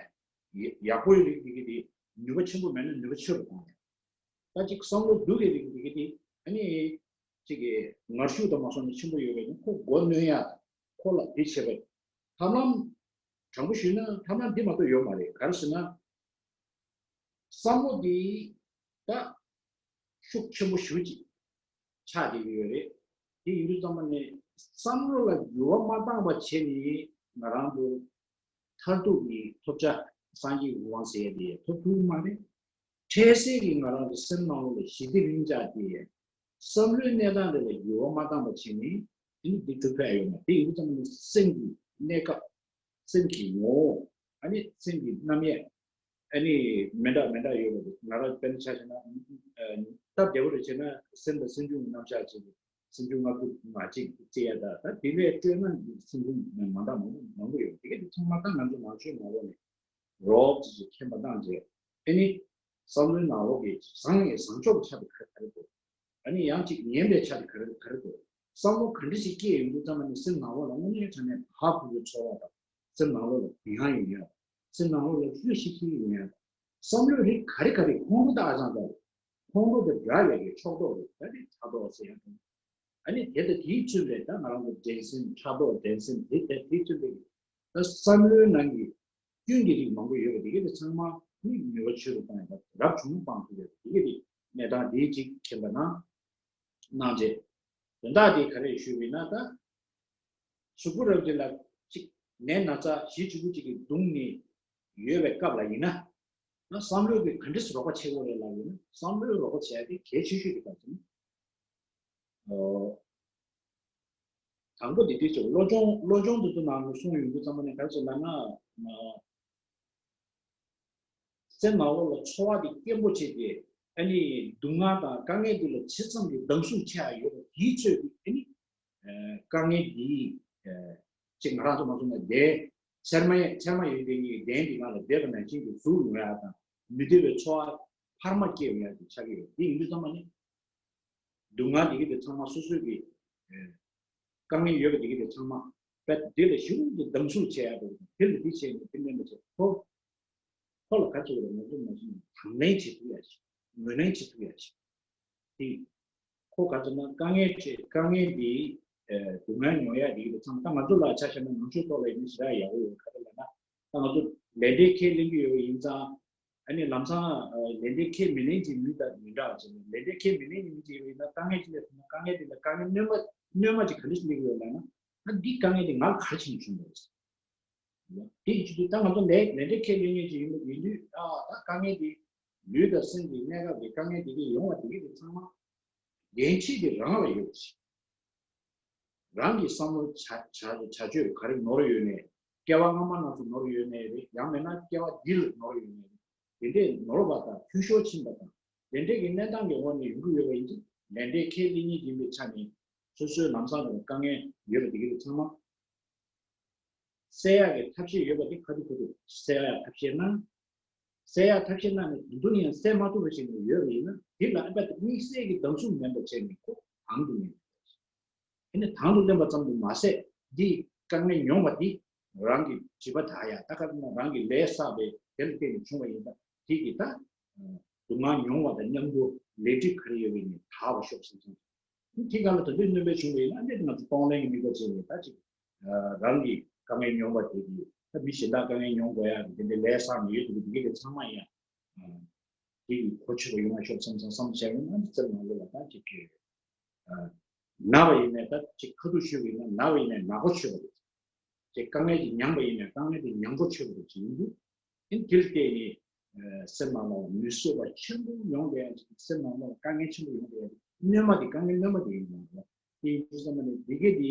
ཡག་ཡག་པོའི་རིགས་དེ་གི་དེ་ནུས་པ་ཆེན་པོ་མེད་ན་ནུས་པ་ཆེ་རུ་གཏོང་ཡག་ད་ཅིག་བསམ་བློ་སྡུག་གི་རིགས་དེ་གི་དེ་ཨ་ནི་ཅིག་གི་ངར་ཤུགས་དང་མ་སོང་ནས་ཆེན་པོ་ཡོད་པ་ཡིན་ན་ཁོ་མགོ་གནོན་ཡག་ཁོ་ལ་དེ་བྱེད་པ་ཐབས་ལམ་དྲང་པོ་ཞུས་ན་ཐབས་ལམ་འདི་མ་གཏོགས་ཡོད་མ་རེད། ག་རེ་ཟེར་ན། བསམ་བློ་འདི་ད་ཤུགས་ཆེན་པོ་ཞེ་པོ་ཅིག་ཆགས་བསྡད་ཀྱི་ཡོད་རེད། དེ་ཡིན་དུས་ཙམ་པ་ནས་བསམ་བློ་ལ་འགྱུར་བ་མ་བཏང་བ་བྱས་ནས་ང་རང་ཚོ་མཐར་ཐུག་གི་ཐོབ་བྱ་སངས་རྒྱས་ཀྱི་གོ་འཕང་ཟེར་ཡ་དེ་ཐོབ་ཐུབ་ཀྱི་མ་རེད། འཕྲལ་སེལ་གྱི་ང་རང་ཚོ་སེམས་ནང་ལོགས་ལ་ཞི་བདེ་རིམ་འཇགས་དེ་བསམ་བློའི་གནས་སྟངས་དེ་ལ་འགྱུར་བ་མ་བཏང་བ་བྱས་ནས་དེ་ནི་འདི་འགྲུབ་ཐུབ་ཡ་ཡོད་མ་རེད། དེ་ཡིན་དུས་ཙམ་པ་ནས་སེམས་ཀྱི་གནས་སྐབས། སེམས་ཀྱི་ངོ་བོ། ཨ་ནི་སེམས་ཀྱི་རྣམ་དབྱེ། ཨ་ནི་མི་འདྲ་མི་འདྲ་ཡོད་པ་རེད། ང་རང་དཔེར་ན་ཆ་བཞག་ན། ཨ་སྟབས་བདེ་པོ་རེ་བྱས་ན་སེམས་དང་སེམས་བྱུང་གི་རྣམ་གཞག་བྱས་ཏེ་སེམས་བྱུང་ལྔ་བཅུ་ང་གཅིག་བརྩི་ཡ་ད། ད་དེ་ལས་སྤྲོས་ན་སེམས་བྱུང་མང་དག་མང་པོ་མང་པོ་ཡོད། དེ་ག་དེ་ཚང་མ་ད་ང་ཚོ་ནང་ཆོས་ནང་ལོགས་ནས་རོབ་ཙམ་ཞིག་མཁྱེན་པ་བཏང་རྗེས། ཨ་ནི་བསམ་བློའི་ནང་ལོགས་ཀྱི་བཟང་ངན་བཟང་ཕྱོགས་ཀྱི་ཆ་དེ་ག་རེ་རེད། ཨ་ནི་ཡང་ཅིག་ངན་པའི་ཆ་དེ་ག་རེ་ག་རེ་འདུག་བསམ་བློ་ག་འདྲ་ཞིག་སྐྱེས་ཡོང་དུས་ཙམ་པ་ནི་སེམས་ནང་ལོགས་ལ་དངོས་གནས་དྲང་གནས་བག་ཕེབས་པའི་ཚོར་བ་དང་། སེམས་ནང་ལོགས་ལ་གུ་ཡངས་ཡོང་ཡ། སེམས་ནང་ལོགས་ལ་ལྷོད་ཤིག་ཤིག་ཡོང་ཡ། བསམ་བློའི་རིགས་ག་རེ་ག་རེ་ཁོང་ཁྲོ་དང་ཨ་ཅང་དང་། ཁོང་ཁྲོ་དང་འདྲ་བའི་གི་ཕྱོགས་གཏོགས་རེད། ད་དེ་ཕྲག་དོག་ཟེར་ཡ་དང་། ཨ་ནི་དེ་དང་དེས་མཚོན་པའི་ད་ང་རང་ཚོ་འགྲན་སེམས། ཕྲག་དོག་འགྲན་སེམས་དེ་དེ་དེས་མཚོན་པའི་ད་བསམ་བློའི་ནང་གི་སྐྱོན་གྱི་རིགས་མང་པོ་ཡོད་པ་དེ་ག་དེ་ཚང་མ་ནི་ནུས་པ་ཆེ་རུ་བཏང་ཡ་དང་རབ་བྱུང་སྤང་ཐུབ་ཡ་དེ་ག་དེ་གནས་སྟངས་དེའི་ཅིག་མཁྱེན་པ་གནང་། གནང་རྗེས། དོན་དག་དེ་ག་རེ་ཞུས་པ་ཡིན་ན། ད་གཟུགས་པོ་རབ་ཅིག་ལ་ཅིག་ནད་ན་ཚ་ཞེ་གཅིག་པུ་ཅིག་གིས་གདུང་ནས་ཡོད་པའི་སྐབས་ལ་ཡིན་ན། ད་བསམ་བློ་གིས་ག་འདྲས་སེ་རོགས་པ་བྱེད་དགོས་རེད་ལབ་ཡིན་ན། བསམ་བློས་རོགས་པ་བྱེད་ཡ་དེ་གལ་ཆེ་ཤོས་དེ་ག་ཚོད། ཨོ། དང་པོ་དེ་དེ་ཚོ་བློ་སྦྱོང་བློ་སྦྱོང་དེ་ཚོ་ནང་ལ་གསུངས་ཡོང་དུས་ཙམ་པ་ནས་ག་རེ་ཟེར་ལབ་ན། སེམས་ནང་ལོགས་ལ་ཚོར་བ་དེ་སྐྱེན་པོ་བྱས་ཏེ། ཨ་ནི་སྡུག་བསྔལ་དང་དཀའ་ངལ་དེ་ལ་ཇི་ཙམ་གྱི་སྡང་ཟུག་ཆེ་བ་ཡོད་པ་དེའི་ཚོད་ཀྱིས་ཨ་ནི་དཀའ་ངལ་འདི་ཅིག་ང་རང་ཚོ་མ་བཟུང་ན་བདེ། ཚེར་མ་ཚེར་མ་ཡོད་པའི་གདན་འདི་ནང་ལ་བསྡད་པ་ནང་བཞིན་གྱི་ཟུག་ཡོང་ཡ་དང་། མི་བདེ་བའི་ཚོར་བ་འཕར་མ་སྐྱེ་ཡོང་ཡ་དེ་ཆགས་ཀྱི་ཡོད། དེ་ཡིན་དུས་ཙམ་པ་ནི། སྡུག་བསྔལ་འདི་གི་དེ་ཚང་མ་སོ་སོའི་གི་དཀའ་ངལ་ཡོད་པ་འདི་གི་དེ་ཚང་མ་དཔེ་འདི་ལ་ཞེ་པོ་ཅིག་སྡང་ཟུག་བྱེད་ཡ་དང་། དེ་ལ་འདི་བྱས་ནས་དེ་མིན་པ་བྱས་ཁོ་ཁོ་ལ་ག་ཚོད་རེད། ང་ཚོ་ནང་བཞིན་དང་ལེན་བྱེད་ཐུབ་ཡ་ཞིག་ངོས་ལེན་བྱེད་ཐུབ་ཡ་ཞིག་དེ་ཁོ་ག་ཚོད་ན་དཀའ་ངལ་བྱེད་དཀའ་ངལ་འདི་སྡུག་བསྔལ་མྱོང་ཡ་འདི་གི་དེ་ཚང་མ། ད་ང་ཚོ་ལ་ཆ་བཞག་ན་ནང་ཆོས་ཐོག་ལ་ཡིན་ན་ཞེ་དྲག་ཡག་པོ་ཡོད། ག་རེ་ལབ་ན། ད་ང་ཚོ་ལས་འབྲས་ཁས་ལེན་གྱི་ཡོད་པ་ཡིན་ཙང་། ཨ་ནི་ལམ་སང་ལས་འབྲས་ཁས་མི་ལེན་གྱི་མི་དང་མི་འདྲ་བ་བྱས་ནས། ལས་འབྲས་ཁས་མི་ལེན་གྱི་མི་ཅིག་ཡོད་པ་ཡིན་ན་དཀའ་ངལ་ཅིག་སླེབས་སོང་ན་དཀའ་ངལ་དེ་ལ་དཀའ་ངལ་སྣོན་པ་སྣོན་པ་ཅིག་ག་འདྲ་ཞིག་སླེབས་ཀྱི་ཡོད་ལབ་ན། ཨ་འདི་དཀའ་ངལ་དེ་ང་ལ་ག་རེ་བྱས་ནས་བྱུང་བ་རེད། དེ་ཡིན་དུས་ད་ང་ཚོ་ལས་ལས་འབྲས་ཁས་ལེན་མཁན་ཅིག་ཡིན་པ་ཡིན་དུས། ཨ་ད་དཀའ་ངལ་དེ་ལུས་དང་སེམས་ཀྱི་གནས་སྐབས་ཀྱི་དཀའ་ངལ་དེ་གས་ཡོང་བ་དེ་གས་དེ་ཚང་མ་འགན་འཁྲི་དེ་རང་ལ་ཡོད་པ་ཞིག་རང་གི་བསམ་བློ་བྱ་བྱ་བྱ་སྤྱོད་ག་རེ་ནོར་ཡོད་ནའི། སྐྱེ་བ་སྔ་མ་རྣམས་སུ་ནོར་ཡོད་ནའི་རེད། ཡང་མིན་ན་སྐྱེ་བ་འདི་ལ་ནོར་ཡོད་ནའི་རེད། དེ་འདྲས་ནོར་བ་དང་འཐུས་ཤོར་ཕྱིན་པ་དང་། དེ་འདྲས་ཀྱི་གནས་སྟངས་ཀྱི་འོག་ནས་ཡོང་གི་ཡོད་པ་ཡིན་ཙང་། ལས་འབྲས་ཁས་ལེན་མཁན་ཡིན་པའི་ཆ་ནས་སོ་སོའི་ལམ་སང་ལ་དཀའ་ངལ་ཡོད་པ་དེ་གས་དེ་ཚང་མ་སེལ་ཡག་གི་ཐབས་ཤེས་ཡོད་པ་དེ་ག་དུས་ག་དུས་སེལ་ཡག་ཐབས་ཤེས་གནང་། སེལ་ཡག་ཐབས་ཤེས་གནང་ནས་ད་དུང་ཡང་སེལ་མ་ཐུབ་པ་ཞིག་ནས་ཡོད་པ་ཡིན་ན། དེ་ལ་ཨ་ཕ་དེ་དམིགས་བསལ་གྱི་སྡང་ཟུག་མེད་པ་བྱས་ནས་ཁོ་དང་དུ་གནས། དེ་ནས་དང་དུ་གནས་པ་ཙམ་དུ་མ་ཟད། འདི་དཀའ་ངལ་མྱོང་བ་འདི་རང་གི་སྒྲིབ་པ་དག་ཡ། ད་ག་ན་རང་གི་ལས་བསགས་པའི་དེ་ལ་བརྟེན་ནས་བྱུང་བ་ཡིན་ཙང་། དེ་གི་ད་སྡུག་བསྔལ་མྱོང་བ་དང་མཉམ་དུ་ལས་སྒྲིབ་ག་རེ་ཡོད་པ་ཡིན་ནའི་དག་པར་ཤོག་བསམ་བསམ། དེ་གང་ལ་ད་དུང་སྣོན་པ་བྱུང་བ་ཡིན་ན། ཨ་ནི་ང་ཚོ་གཏོང་ལེན་གྱི་དམིགས་པ་བྱས་ནས་ད་ཅིག་རང་གི་དཀའ་ངལ་མྱོང་བ་དེ་གི། ད་མི་གཞན་དག་དཀའ་ངལ་མྱོང་དགོས་ཡ་དེ་འདྲའི་ལས་བསགས་མི་ཡོད་དེ་གི་དེ་གི་དེ་ཚང་མ་ཡང་དེ་གི་གོ་ཆོད་པ་ཡོང་བ་ཤོག་བསམ་བསམ་བསམ་བྱས་ཡོང་ན། ཨ་ནི་སེམས་ནང་ལོགས་ལ་ད་ཅིག་གི་ན་བ་ཡིན་ནའི་ད་ཅིག་ཁ་ཐུག་ཞུས་པ་ཡིན་ན། ན་བ་ཡིན་ནའི་ན་གོ་ཆོད་པ་རེད། ཅིག་དཀའ་ངལ་གྱིས་མྱངས་པ་ཡིན་ནའི་དཀའ་ངལ་དེ་མྱང་གོ་ཆོད་པ་རེད་ཅིག་ཡིན་དུས། ཨ་ནི་དེ་ལ་བརྟེན་ནས་སེམས་ནང་ལ་མི་བཟོད་པ་ཆེན་པོ་ཡོང་བསྡད་ཡ་ཅིག་སེམས་ནང་ལ་དཀའ་ངལ་ཆེན་པོ་ཡོང་བསྡད་ཡ་དེ་སྣོན་པ་དེ་དཀའ་ངལ་སྣོན་པ་དེ་ཡིན་པ་རེད། དེ་ཡིན་དུས་ཙམ་པ་ནས་དེ་གས་དེ་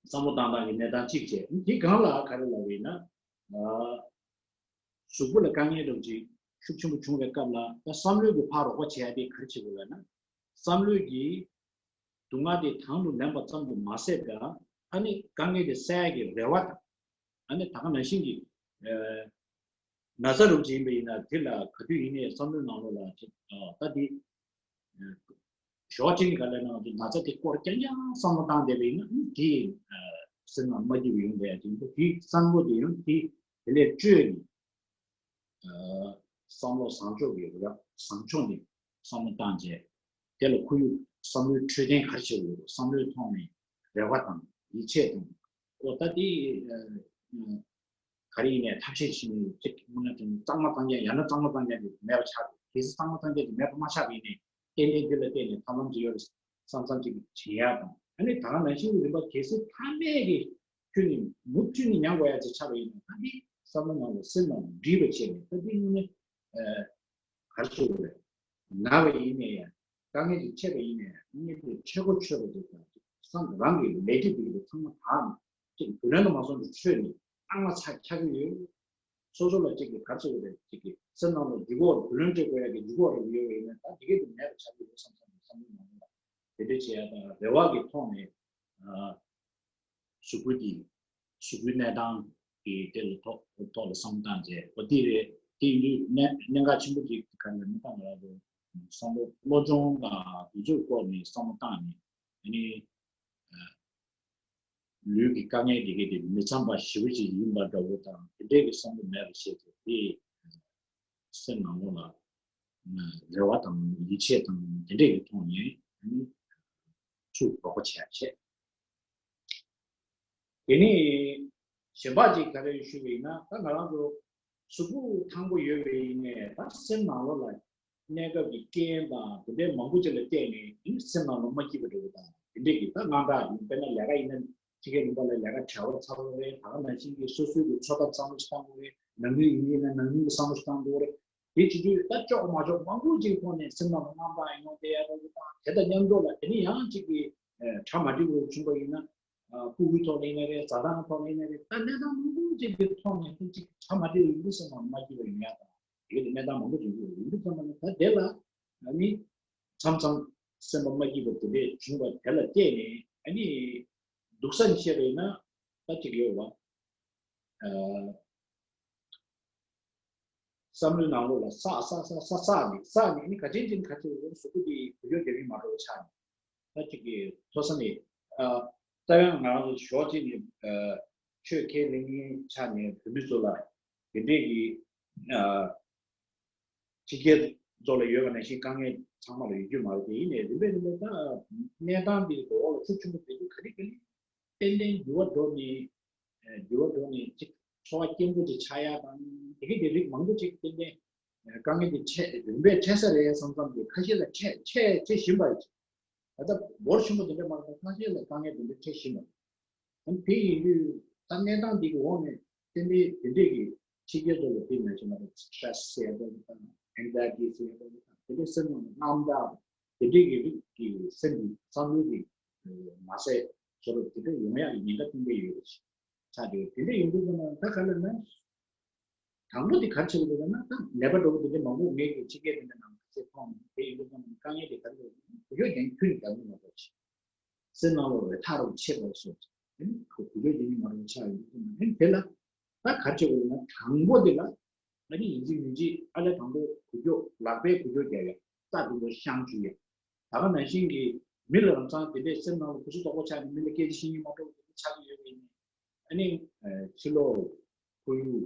བསམ་བློ་བཏང་སྟངས་ཀྱི་གནས་སྟངས་གཅིག་བྱས། དེ་གང་ལ་ག་རེ་ལབ་པ་ཡིན་ན། ཨ། གཟུགས་པོ་ལ་དཀའ་ངལ་འདྲ་བོ་ཅིག་ཤུགས་ཆེན་པོ་བྱུང་བའི་སྐབས་ལ་ད་བསམ་བློའི་གི་ཕར་རོགས་པ་བྱེད་ཡ་དེ་ག་རེ་བྱེད་དགོས་ལབ་ན། བསམ་བློའི་གི་སྡུག་བསྔལ་དེ་དང་དུ་ལེན་པ་ཙམ་དུ་མ་ཟད་པར་ཨ་ནི་དཀའ་ངལ་དེ་སེལ་ཡ་གི་རེ་བ་དང་། ཨ་ནི་ད་ག་ནང་བཞིན་གྱི་ཨ་ན་ཚ་རུ་ཅིག་ཡིན་པ་ཡིན་ན་དེ་ལ་ག་དུས་ཡིན་ནའི་བསམ་བློའི་ནང་ལོགས་ལ་ཅིག་ཨ་ད་དེ་ཞོགས་ཅིག་ནི་ག་ལ་ན་ང་ཚོ་ན་ཚ་དེ་སྐོར་རྐྱང་རྐྱང་བསམ་བློ་བཏང་བསྡད་པ་ཡིན་ན་དེ་སེམས་ནང་མ་སྐྱིད་པ་ཡོང་བསྡད་ཡ་ཅིག་འདུག་དེ་བསམ་བློ་དེ་ཡང་དེ་དེ་ལས་བཅོས་ནས་བསམ་བློ་བཟང་ཕྱོགས་ཀྱི་རེ་བ་བཟང་ཕྱོགས་ནས་བསམ་བློ་བཏང་རྗེས་དེ་ལ་ཁོར་ཡུག་བསམ་བློའི་འཕྲོད་བསྟེན་ག་རེ་བྱེད་དགོས་བསམ་བློའི་ཐོག་ནས་རེ་བ་དང་ཡིད་ཆེས་དང་ཨོ་ད་དེ་ག་རེ་ཡིན་ནའི་ཐབས་ཤེས་བྱས་ནས་ཅིག་དངོས་གནས་དྲང་གཙང་མ་གཙང་རྐྱང་ཡང་ན་གཙང་མ་གཙང་རྐྱང་དེ་མེད་པ་ཆགས་རེད། གལ་སྲིད་གཙང་མ་གཙང་རྐྱང་དེ་མེད་པ་མ་ཆགས་པ་ཡིན་ནའི་ཏན་ཏན་འདི་ལ་བརྟེན་ནས་ཐབས་ལམ་ཅིག་ཡོད་རེད་བསམ་བསམ་ཅིག་བྱེད་ཡ་དང་ཨ་ནི་ད་ག་ནང་བཞིན་རིམ་པ་གལ་སྲིད་ཕ་མས་ཀྱི་ཁྱོད་ནི་མུ་མཐུད་ནས་མྱང་དགོས་ཡ་ཅིག་ཆགས་པ་ཡིན་ན་ད་ནི་བསམ་བློ་ནང་ལ་སེམས་ནང་ལ་འདྲིས་པ་བྱས་ནས་ད་འདི་དངོས་གནས་ག་རེ་ཟེར་དགོས་རེད། ན་བ་ཡིན་ནའི་ཡང་དཀའ་ངལ་ཅིག་འཕྲད་པ་ཡིན་ནའི་ཡང་དཀའ་ངལ་དེ་འཕྲད་གོ་ཆོད་པ་དེ་དང་སང་རང་གི་ལས་འབྲས་དེ་གི་ཚང་མ་དག་ནས་ཅིག་བུ་ལོན་དུ་མ་སོང་དུ་ཆོད་ནས་ཨང་ལ་ཚ་ཁྱག་གི་ཡོད། སོ་སོ་ལ་ཅིག་གི་ག་རེ་ཟེར་དགོས་རེད་ཅིག་གི་སེམས་ནང་ལ་འཇུག་གོ་བུ་ལོན་སྤྲད་དགོས་ཡ་གི་འཇུག་གོ་རེ་ཡོད་པ་ཡིན་ན་ད་དེ་གི་དེ་མེད་པ་ཆགས་ཀྱི་ཡོད་བསམ་བསམ་བསམ་བློ་ནང་ལ་དེ་འདྲ་བྱེད་ཡ་དང་རེ་བ་གི་ཐོག་ནས། གཟུགས་པོ་འདི་གཟུགས་པོའི་གནས་སྟངས་ཀྱི་དེ་ལ་ཐོག་ཐོག་ལ་བསམ་བློ་བཏང་རྗེས་འོ་དེ་རེད། དེ་ཡིན་དུས་གནད་གནད་འགག་ཆེན་པོ་ཅིག་ག་ནས་མི་བཏང་ལ་དུ་བསམ་བློ་བློ་སྦྱོང་དང་དེ་ཚོའི་སྐོར་ནས་བསམ་བློ་བཏང་ནས་ཨ་ནི་ལུས་ཀྱི་དཀའ་ངལ་དེ་གའི་དེ་མི་འཚམ་པ་ཞེ་པོ་ཅིག་ཡིན་པ་འདྲ་བོ་དང་དེ་འདྲའི་གི་བསམ་བློ་མེད་པ་བྱས་ཏེ་དེ་སེམས་ནང་ལོགས་ལ་རེ་བ་དང་ཡིད་ཆེས་དང་དེ་འདྲའི་གི་ཐོག་ནས་ཨ་ནི་ཚུར་རོགས་པ་བྱས་བྱས། དེ་ནས་གཞན་པ་ཅིག་ག་རེ་ཞུས་པ་ཡིན་ན་ད་ང་རང་ཚོ་གཟུགས་པོ་ཐང་པོ་ཡོད་པ་ཡིན་ནའི་ད་སེམས་ནང་ལོགས་ལ་གནས་སྐབས་ཀྱི་རྐྱེན་དང་དེ་འདྲའི་མང་པོ་ཅིག་ལ་བརྟེན་ནས་ཡིན་སེམས་ནང་ལ་མ་སྐྱིད་པ་འགྲོ་གི་དང་དེ་འདྲའི་གི་ད་དངངས་སྐྲག་ཡིན་དཔེར་ན་ལས་ཀ་ཡིན་ན་ཕྱི་རྒྱལ་ལུང་པ་ལ་ལས་ཀ་བྲལ་བ་ཚར་བ་རེད། ད་ག་ནང་བཞིན་གྱི་སོ་སོའི་གི་འཚོ་ཐབས་བསམ་བློ་ཞིག་བཏང་དགོས་རེད། ནང་མི་ཡིན་ན་ནང་མི་གི་བསམ་བློ་ཞིག་བཏང་དགོས་རེད། དེ་བྱེད་དུས་ད་ལྕོགས་མ་ལྕོགས་མང་པོ་ཅིག་ཐོག་ནས་སེམས་ནང་ལ་དངངས་སྐྲག་ཡོང་བསྡད་ཡ་འདྲ་བོ་དང་དེ་དང་མཉམ་དུ་ལ་དེ་ནས་ཡང་ཅིག་གི་གྲ་མ་འགྲིག་པ་བྱུང་བ་ཡིན་ན་ཕྲུ་གུའི་ཐོག་ལ་ཡིན་ན་རེད། བཟའ་ཟླ་ཐོག་ལ་ཡིན་ན་རེད། ད་གནས་སྟངས་མང་པོ་ཅིག་གི་ཐོག་ནས་ཁོང་ཅིག་གྲ་མ་འགྲིག་པ་ཡིན་དུས་སེམས་ནང་མ་སྐྱིད་པ་ཡོང་ཡ་དང་དེ་གི་གནས་སྟངས་མང་པོ་ཅིག་ཡོང་གི་ཡོད་དུས་ཙམ་པ་ལ་ད་དེ་ལ་ཨ་ནི་མཚམས་མཚམས་སེམས་པ་མ་སྐྱིད་པ་དེ་འདྲས་བྱུང་བ་དེ་ལ་བལྟས་ནས་ཨ་ནི་སྡུག་ས་ནས་བཤད་པ་ཡིན་ན་ད་ཅིག་ཡོད་བ། བསམ་བློའི་ནང་ལོགས་ལ་བསགས་བསགས་བསགས་བསགས་བསགས་ནས་བསགས་ནས་ཨ་ནི་ག་ཅན་ཅན་ག་ཅེ་རེད་གཟུགས་པོ་འདི་འགུལ་སྐྱོད་རྒྱག་གི་མ་འགྲོ་ཆགས་ནས་ད་ཅིག་གི་མཐོ་ས་ནས་ཨ་ད་ཡང་ང་རང་ཚོ་ཞོགས་ཅིག་ནས་ཨ་ཆོས་ཁས་ལེན་མཁན་ཆགས་ནས་བོད་མི་ཚོ་ལ་དེ་འདྲས་ཀྱི་ཨ་ཕྱི་རྒྱལ་ཚོ་ལ་ཡོད་པ་ནང་བཞིན་དཀའ་ངལ་ཚང་མ་ལ་ཡོད་རྒྱུ་མ་རེད། དེ་ཡིན་ནའི་རིམ་པས་རིམ་པས་ད་གནས་སྟངས་འདི་འགྲོ་བ་ལ་ཤུགས་ཆེན་པོ་བསྡད་རྒྱུ་ག་རེ་ག་རེ་ཏན་ཏན་འགྱུར་བ་འགྲོ་ནས་འགྱུར་བ་འགྲོ་ནས་ཅིག་འཚོ་བ་སྐྱིན་པོ་ཅིག་ཆགས་ཡ་དང་དེ་གི་དེ་རིགས་མང་པོ་ཅིག་ཏན་ཏན་དཀའ་ངལ་དེ་འཕྲད་རིམ་པས་འཕྲད་ས་རེད་བསམ་བསམ་གྱི་ཁ་ཤས་ལ་འཕྲད་འཕྲད་འཕྲད་བཞིན་པ་རེད། ད་ལྟ་འབོར་ཆེན་པོ་དེ་འདྲ་མ་རེད། ཁ་ཤས་ལ་དཀའ་ངལ་དེ་འདྲ་འཕྲད་བཞིན་པ་རེད། ཨ་ནི་དེ་ཡིན་དུས་ད་གནས་སྟངས་འདི་གི་འོག་ནས་ཏན་ཏན་དེ་འདྲས་ཀྱི་ཕྱི་རྒྱལ་ཚོ་ལ་དེ་ནང་བཞིན་ང་ཚོ་སི་ཊེ་རེ་སི་ཟེར་ཡ་འདྲ་བོ་དང་ཨེང་ཛའི་ཊི་ཟེར་ཡ་འདྲ་བོ་དང་དེ་འདྲའི་སེམས་ནང་དངངས་སྐྲག་དེ་འདྲའི་གི་རིགས་ཀྱི་སེམས་ཀྱི་བསམ་བློ་གི་མ་ཟད་བཟོ་འདྲ་དེ་འདྲ་ཡོང་ཡག་གི་ཉེན་ཁ་ཏན་ཏན་ཡོད་པ་ཞིག་ཆགས་ཀྱི་ཡོད། དེ་འདྲ་ཡིན་དུས་ཙམ་ན་ད་ག་ལ་ན་དང་པོ་དེ་ག་རེ་བྱེད་དགོས་ན་ད་ནད་པ་འདྲ་བོ་དེ་འདྲ་མང་པོ་ངས་ཀྱི་ཕྱི་རྒྱལ་དེ་འདྲ་ནང་ཁ་ཤས་མཐོང་ནས་དེ་ཡིན་དུས་ཙམ་ན་དཀའ་ངལ་དེ་ག་རེ་རེད་ཟེར་ན་འགུལ་སྐྱོད་ཀྱང་ཁྱོན་ནས་རྒྱག་གི་མ་གཏོགས་ཅིག་སེམས་ནང་ལ་རེ་ཐག་རིང་ཆད་པ་སོགས་ཀྱི་ཁོ་འགུལ་སྐྱོད་ཀྱི་མི་མང་པོ་ཆགས་ཡོད་དུས་ཙམ་ན་དེ་ལ་ད་ག་རེ་བྱེད་དགོས་ན་དང་པོ་དེ་ལ་ཨ་ནི་ཡིན་གཅིག་མིན་གཅིག་ཨ་ལས་དང་པོ་འགུལ་སྐྱོད་ལག་པས་འགུལ་སྐྱོད་རྒྱག་ཡ་རྩ་དེ་ཚོ་བཤང་བཅུག་ཡ། ད་ག་ནང་བཞིན་གྱི་མི་ལ་ལམ་སང་དེ་འདྲའི་སེམས་ནང་ལ་གུ་སུ་དོག་པོ་ཆགས་ནས་མི་ལ་སྐད་ཆ་བཤད་སྙིང་མ་འདོད་པ་ཆགས་ཀྱི་ཡོད་པ་ཡིན་ན། ཨ་ནི་ཕྱི་ལོགས་ཁོར་ཡུག་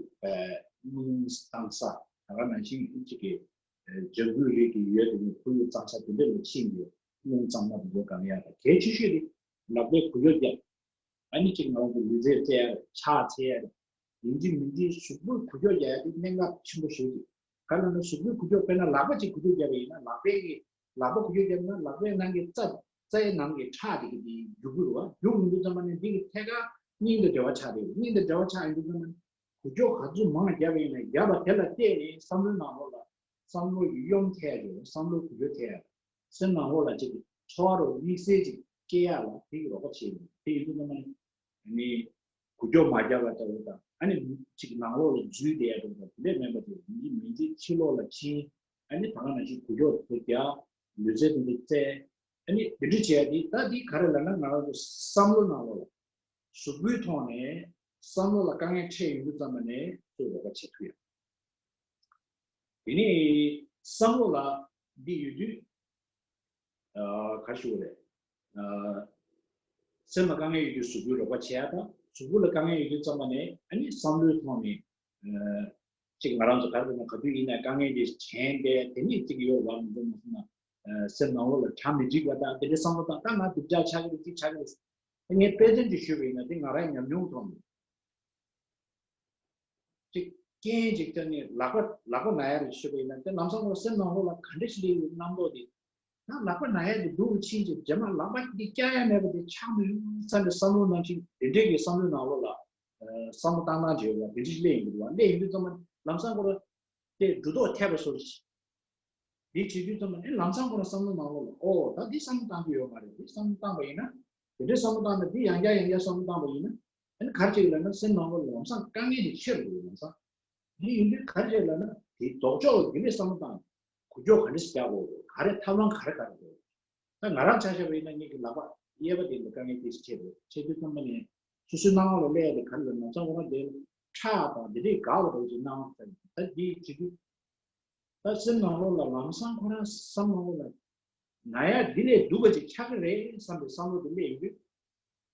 རླུང་གཙང་ས་ད་ག་ནང་བཞིན་གཅིག་གི་ལྗང་གུའི་རིགས་ཀྱི་ཡོད་དེ་ནི་ཁོར་ཡུག་གཙང་ས་དེ་འདྲ་ལ་ཕྱིན་ཏེ་རླུང་གཙང་མ་དེ་ཚོ་གང་ཡག་དང་གལ་ཆེ་ཤོས་དེ་ལག་པའི་འགུལ་སྐྱོད་རྒྱག་ཨ་ནི་གཅིག་ང་རང་ཚོ་ལུས་རྩལ་རྩེ་ཡ་རེད། ཕྱག་འཚལ་ཡ་རེད། ཡིན་གཅིག་མིན་གཅིག་གཟུགས་པོའི་འགུལ་སྐྱོད་རྒྱག་ཡ་དེ་གནད་འགག་ཆེན་པོ་ཞིག་རེད། ག་ལ་ན་གཟུགས་པོའི་འགུལ་སྐྱོད་དཔེར་ན་ལག་པ་གཅིག་འགུལ་སྐྱོད་རྒྱག་པ་ཡིན་ན་ལག་པའི་གི་ལག་པ་འགུལ་སྐྱོད་བརྒྱབ་ན་ལག་པའི་ནང་གི་རྩ་རྩའི་ནང་གི་ཁྲག་དེ་གི་དེ་རྒྱུག་གི་རེད་བ། རྒྱུག་ཡོང་དུས་ཙམ་པ་ནས་འདི་གི་ཐད་ཀར་སྙིང་དང་འབྲེལ་བ་ཆགས་རེད། སྙིང་དང་འབྲེལ་བ་ཆགས་ཡོང་དུས་ཙམ་པ་ནས་འགུལ་སྐྱོད་ག་ཚོད་མང་བརྒྱབ་པ་ཡིན་ན་བརྒྱབ་པ་དེ་ལ་བལྟས་ནས་བསམ་བློའི་ནང་ལོགས་ལ་བསམ་བློ་གཡོ་ཐལ་རེད། བསམ་བློ་འགུལ་སྐྱོད་ཐལ། སེམས་ནང་ལོགས་ལ་ཅིག་ཚོར་བ་རོ་དམིགས་བསལ་ཅིག་སྐྱེ་ཡག་ལ་དེ་གི་རོགས་པ་བྱེད་ཡོང་། དེ་ཡིན་དུས་ཙམ་པ་ནས་ནི་འགུལ་སྐྱོད་མ་བརྒྱབ་པ་ལྟ་བུ་དང་ ཨ་ནི་ཅིག་ནང་ལོགས་ལ་འཛུལ་བསྡད་ཡ་དེ་འདྲ་དེ་འདྲས་མིན་པ་དེ་མི་འདི་མི་འདི་ཕྱི་ལོགས་ལ་ཕྱིན། ཨ་ནི་ད་ག་ནང་བཞིན་འགུལ་སྐྱོད་དེ་རྒྱག་ལུས་རྩལ་དེ་འདྲ་རྩེ། ཨ་ནི་དེ་འདྲ་བྱས་ཏེ་ད་འདི་ག་རེ་ལབ་ན་ང་རང་ཚོ་བསམ་བློ་ནང་ལོགས་ལ་གཟུགས་པོའི་ཐོག་ནས་བསམ་བློ་ལ་དཀའ་ངལ་འཕྲད་ཡོང་དུས་ཙམ་པ་ནས་ཚུར་རོགས་པ་བྱེད་ཐུབ་ཡ། དེ་ནས་བསམ་བློ་ལ་འདི་ཡོད་དུས་ག་རེ་ཞུ་དགོས་རེད། སེམས་ལ་དཀའ་ངལ་ཡོད་དུས་གཟུགས་པོའི་རོགས་པ་བྱེད་ཡ་དང་གཟུགས་པོ་ལ་དཀའ་ངལ་ཡོད་དུས་ཙམ་པ་ནས་ཨ་ནི་བསམ་བློའི་ཐོག་ནས་ཅིག་ང་རང་ཚོ་ག་རེ་ཟེར་ན་ག་དུས་ཡིན་ན་དཀའ་ངལ་དེ་དྲན་ཏེ་དེ་ནས་ཅིག་ཡོད་བ་མི་འདུག་མ་སོང་ན་སེམས་ནང་ལོགས་ལ་གྲ་མི་འགྲིག་པ་དང་དེ་འདྲའི་བསམ་བློ་དང་ད་ང་སྡུག་ཅག་ཆགས་ཀྱི་རེད་ཅིག་ཆགས་ཀྱི་རེད། ངས་དཔེ་མཚོན་ཅིག་ཞུས་པ་ཡིན་ན་དེ་ང་རང་ཉམས་མྱོང་ཐོག་ནས་ཅིག་རྐྱེན་ཅིག་ཐོན་ནས་ལག་པ་ལག་པ་ན་ཡ་རེད་ཞུས་པ་ཡིན་ན་དེ་ལམ་སང་ཁོ་སེམས་ནང་ལོགས་ལ་ག་འདྲ་ཞིག་སླེབས་ཡོད་རྣམ་རྟོག་དེ། ད་ལག་པ་ན་ཡ་དེ་སྡུག་རུ་ཕྱིན་ཅིག་རྗེས་མ་ལག་པ་འདི་བཀྱག་ཡ་མེད་པ་དེ་ཆགས་མི་ཡོང་བསམ་པའི་བསམ་བློ་ནང་བཞིན་དེ་འདྲས་ཀྱི་བསམ་བློའི་ནང་ལོགས་ལ་བསམ་བློ་བཏང་སྟངས་ཅིག་ཡོད་པ་དེ་འདྲ་ཞིག་སླེབས་ཡོང་གི་འདུག་བ། སླེབས་ཡོང་དུས་ཙམ་པ་ལམ་སང་ཁོ་ར་དེ་འགྲོ་ལྡོག་ཐེབས་པ་སོགས་ཅིག་འདི་བྱེད་དུས་ཙམ་པ་ནི་ལམ་སང་ཁོ་རང་བསམ་བློ་ནང་ལོགས་ལ་ཨོ་ད་འདི་བསམ་བློ་བཏང་རྒྱུ་ཡོད་མ་རེད། འདི་བསམ་བློ་བཏང་པ་ཡིན་ན་དེ་འདྲའི་བསམ་བློ་བཏང་ན་འདི་ཡང་བསྐྱར་ཡང་བསྐྱར་བསམ་བློ་བཏང་པ་ཡིན་ན་ཨ་ནི་ག་རེ་བྱེད་ཀྱི་ལབ་ན་སེམས་ནང་ལོགས་ལ་ལམ་སང་དཀའ་ངལ་དེ་ཆེ་རུ་འགྲོ་ལམ་སང་འདི་ཡིན་དུས་ག་རེ་བྱེད་ལབ་ན་དེ་ལྡོག་ཕྱོགས་ལ་འདི་འདྲའི་བསམ་བློ་བཏང་ན་འགུལ་སྐྱོད་ག་འདྲ་ཞིག་རྒྱག་དགོས་རེད། ག་རེ་ཐབས་ལམ་ག་རེ་ག་རེ་དགོས་རེད། ད་ང་རང་ཆ་བཞག་པ་ཡིན་ན་ངེད་ཀྱི་ལག་པ་གཡས་པ་དེ་ལ་དཀའ་ངལ་ཏོག་ཙམ་ཆེ་རེད། ཆེ་དུས་ཙམ་པ་ནས་སོ་སོའི་སྣང་བ་ལ་སླེབས་ཡ་དེ་ག་རེ་ལབ་ན་ལམ་སང་ཁོ་རང་དེ་ཁྲག་དང་དེ་འདྲའི་འགག་པ་འདྲ་བོ་ཅིག་སྣང་བ་ད་འདི་བྱེད་དུས། ད་སེམས་ནང་ལོགས་ལ་ལམ་སང་ཁོ་རང་བསམ་ནང་ལོགས་ལ་ན་ཡ་འདི་ལས་སྡུག་པ་ཅིག་ཆགས་ཀྱི་རེད་བསམ་པའི་བསམ་བློ་དེ་སླེབས་ཡོང་དུས།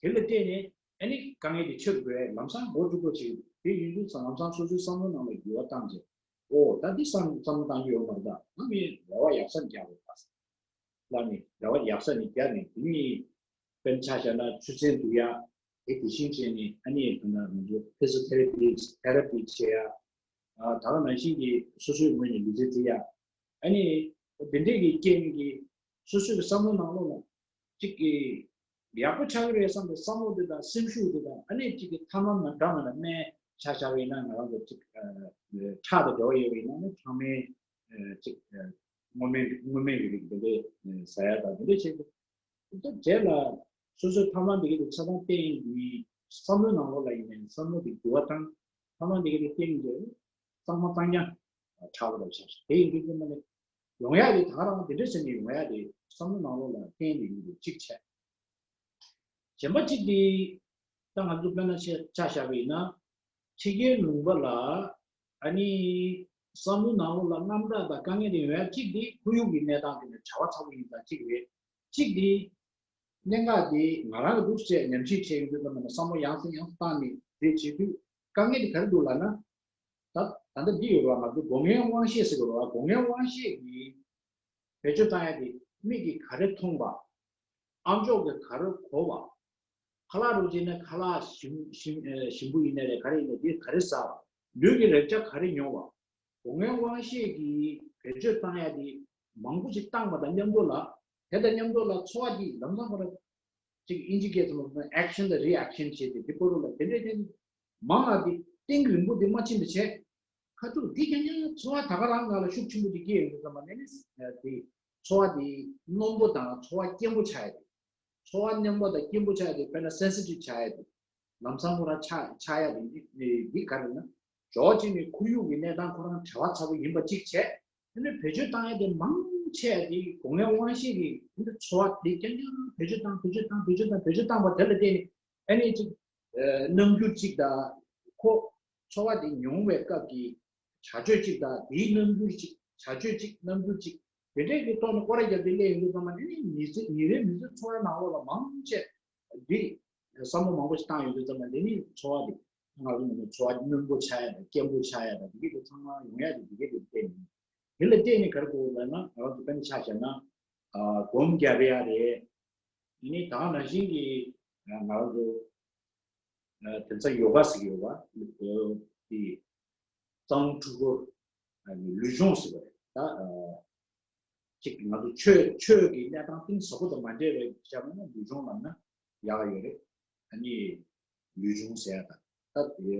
དེ་ལ་བརྟེན་ནས་ཨ་ནི་དཀའ་ངལ་དེ་ཆེ་རུ་འགྲོ་ཡ་ལམ་སང་མགོ་འཁྲུག་པོ་ཅིག་དེ་ཡིན་དུས་ལམ་སང་སོ་སོའི་བསམ་བློ་ནང་ལ་འགྱུར་བ་བཏང་རྗེས་ཨོ་ད་འདི་བསམ་བསམ་བློ་བཏང་རྒྱུ་ཡོད་མ་རེད། ད་ཨ་མའི་རེ་བ་ཡག་ས་རྒྱག་དགོས་པ། ལ་ནི་རེ་བ་ཡག་ས་ནས་བརྒྱབ་ནས་དེ་ནས་དཔེར་ན་ཆ་བཞག་ན་ཆུ་ཚན་བསྡུ་ཡ་དེ་དེ་བཞིན་བྱས་ནས་ཨ་ནི་ད་ལྟ་ང་ཚོ་ཕི་ཟི་ཐེ་ར་པི་ཐེ་ར་པི་བྱེད་ཡ། ད་ག་ནང་བཞིན་གྱི་སོ་སོའི་ངོས་ནས་ལུས་རྩལ་རྩེ་ཡ། ཨ་ནི་དེ་འདྲས་ཀྱི་རྐྱེན་གྱིས་སོ་སོའི་བསམ་བློ་ནང་ལོགས་ལ་གཅིག་གི་ཡག་པོ་ཆགས་ཀྱི་རེད་བསམ་པའི་བསམ་བློ་དེ་དང་སེམས་ཤུགས་དེ་དང་ཨ་ནི་གཅིག་གི་ཐ་མ་མ་འདྲ་མ་ལ་སྨན་ཆ་བཞག་པ་ཡིན་ན་ང་རང་ཚོ་གཅིག་ཁྲག་དང་འབྲེལ་བ་ཡོད་པ་ཡིན་ན་ནི་ཚང་མའི་གཅིག་སྔོ་སྨན་སྔོ་སྨན་གྱི་རིགས་འདི་འདྲའི་ཟ་ཡ་དང་འདི་འདྲ་བྱེད་དགོས། ད་རྗེས་ལ་སོ་སོའི་ཕ་མ་འདི་ག་དེ་ཆ་ཚང་བསྟན་ཡིན་བསམ་བློའི་ནང་ལོགས་ལ་ཡིན་ནའི་བསམ་བློ་འདི་འགྱུར་བ་བཏང་། ཕ་མ་འདི་ག་དེ་བསྟན་ཡིན་གྱི་གཙང་མ་གཙང་རྐྱང་དྲག་པ་འདྲ་ཆགས་ཤག་དེ་ཡིན་དུས་ཙམ་པ་ནས་ཡོང་ཡ་དེ་ད་ག་རང་འདི་འདྲ་བྱས་ནས་ཡོང་ཡ་དེ་བསམ་བློ་ནང་ལོགས་ལ་བསྟན་ནས་ཡིན་དུས་གཅིག་བྱས། གཞན་པ་གཅིག་དེ་ད་ང་ཚོ་དཔེར་ན་ཆ་བཞག་པ་ཡིན་ན་ཕྱི་རྒྱལ་ལུང་པ་ལ་ཨ་ནི་བསམ་བློའི་ནང་ལོགས་ལ་དངངས་སྐྲག་དང་དཀའ་ངལ་དེ་ཡོང་ཡ་གཅིག་དེ་ཁོར་ཡུག་གི་གནས་སྟངས་དེ་ནས་བྱ་བ་ཚ་པོ་ཡིན་ཙང་གཅིག་རེད། གཅིག་དེ་གནད་འགག་དེ་ང་རང་གི་འདུག་ཟེར་ཉམས་ཞིབ་བྱས་ཡོང་དུས་ཙམ་པ་ན་བསམ་བློ་ཡང་སེ་ཡང་སེ་བཏང་ནས་དེ་བྱེད་དུས་དཀའ་ངལ་དེ་ག་རེ་འདུག་ལབ་ན། ད་ད་ལྟ་འདི་ཡོད་རེད་བ། ང་ཚོ་སྒོ་ལྔའི་དབང་ཤེས་ཟེར་གྱི་རེད་བ། སྒོ་ལྔའི་དབང་ཤེས་ཀྱིས་བེད་སྤྱོད་བཏང་ཡ་དེ་མིག་གིས་ག་རེ་མཐོང་བ། ཨམ་ཅོག་གིས་ག་རེ་གོ་བ། ཁ་ལག་རུ་བྱས་ན་ཁ་ལག་ཞིམ་ཞིམ་ཨེ་ཞིམ་པོ་ཡིན་ན་རེད་ག་རེ་ཡིན་ན་དེ་ག་རེ་ཟ་བ། ལུས་ཀྱི་རེག་བྱ་ག་རེ་མྱོང་བ། སྒོ་ལྔའི་དབང་ཤེས་ཀྱིས་བེད་སྤྱོད་བཏང་ཡ་དེ་མང་པོ་ཞིག་བཏང་བ་དང་མཉམ་དུ་ལ་དེ་དང་མཉམ་དུ་ལ་ཚོར་བ་དེ་ལམ་སང་ཁོ་ར་ཅིག་ཨིན་ཇི་སྐད་དུ་ལབ་ན་action དང་reaction བྱས་ཏེ་དེ་པོ་རུ་ལ་དེ་འདྲས་དེ་མང་ང་དེ་གཏིང་རིང་པོ་དེ་མ་ཕྱིན་པ་བྱས། ཁ་ཐུག་འདི་ཀྱང་ཀྱང་ཚོར་བ་ད་ག་རང་ང་ལ་ཤུགས་ཆེན་པོ་ཅིག་སྐྱེས་ཡོང་དུས་ཙམ་པ་ནས་ནི་དེ་ཚོར་བ་དེ་རྣོན་པོ་དང་ཚོར་བ་སྐྱེན་པོ་ཆགས་ཡ་དེ། ཚོར་བ་རྣོན་པོ་དང་སྐྱེན་པོ་ཆགས་ཡ་དེ་དཔེར་ན་sensitive ཆགས་ཡ་དེ། ལམ་སང་ཁོ་རང་ཆགས་ཆགས་ཡ་དེ་འདི་འདི་ག་རེ་ན། ཇོ་གཅིག་ནས་ཁོར་ཡུག་གི་གནས་སྟངས་ཁོ་རང་བྲེལ་བ་ཚ་པོ་ཡིན་པ་གཅིག་བྱས། དེ་ནས་བེད་སྤྱོད་བཏང་ཡ་དེ་མང་ཆེ་བ་དེ་སྒོ་ལྔའི་དབང་ཤེས་ཀྱི་དེ་འདྲ་ཚོར་བ་དེ་རྐྱང་རྐྱང་བེད་སྤྱོད་བཏང་བེད་སྤྱོད་བཏང་བེད་སྤྱོད་བཏང་བེད་སྤྱོད་བཏང་བ་དེ་ལ་བརྟེན་ནས་ཨ་ནི་ཅིག་རྣམ་འགྱུར་གཅིག་དང་ཁོ་ཚོར་བ་དེ་མྱོང་བའི་སྐབས་ཀྱི་བྱ་སྤྱོད་གཅིག་དང་དེའི་རྣམ་འགྱུར་གཅིག་བྱ་སྤྱོད་གཅིག་རྣམ་འགྱུར་གཅིག་དེ་འདྲའི་གི་ཐོག་ནས་སྐོར་ར་བརྒྱབ་སྟེ་སླེབས་ཡོང་དུས་ཙམ་པ་ནི་ནི་མི་ཚེ་ཉིན་རེའི་མི་ཚེ་འཚོ་བའི་ནང་ལོགས་ལ་མང་ཆེ་འདི་བསམ་བློ་མང་པོ་ཞིག་བཏང་ཡོང་དུས་ཙམ་པ་འདི་ནི་ཚོར་བ་འདི་ང་ཚོ་ནང་ཚོར་བ་རྣོན་པོ་ཆགས་ཡ་དང་སྐྱེན་པོ་ཆགས་ཡ་དང་འདི་གས་དེ་ཚང་མ་ཡོང་ཡ་དེ་འདི་གས་དེ་བལྟས་ནས་དེ་ལ་བལྟས་ནས་ག་རེ་དགོས་ལབ་ན་ང་རང་ཚོ་དཔེར་ན་ཆ་བཞག་ན་སྒོམ་རྒྱབ་ཡ་རེད། ཡིན་ནའི་ད་ག་ནང་བཞིན་གྱི་ང་རང་ཚོ་དེང་སང་ཡོ་ག་ཟེར་གྱི་ཡོད་པ། དེ་གཙང་ཕྲུ་གུ་ལུས་སྦྱོང་ཟེར་བ་རེད་ད། གཅིག་ང་ཚོ་ཆོས་ཆོས་ཀྱི་གནས་སྟངས་གཏིང་ཟབ་པོ་དང་མ་འབྲེལ་བའི་ཆ་ན་ལུས་སྦྱོང་ལབ་ན་ཡག་ཡོད་རེད། ཨ་ནི་ལུས་སྦྱོང་ཟེར་ཡ་དང་ད་དེ་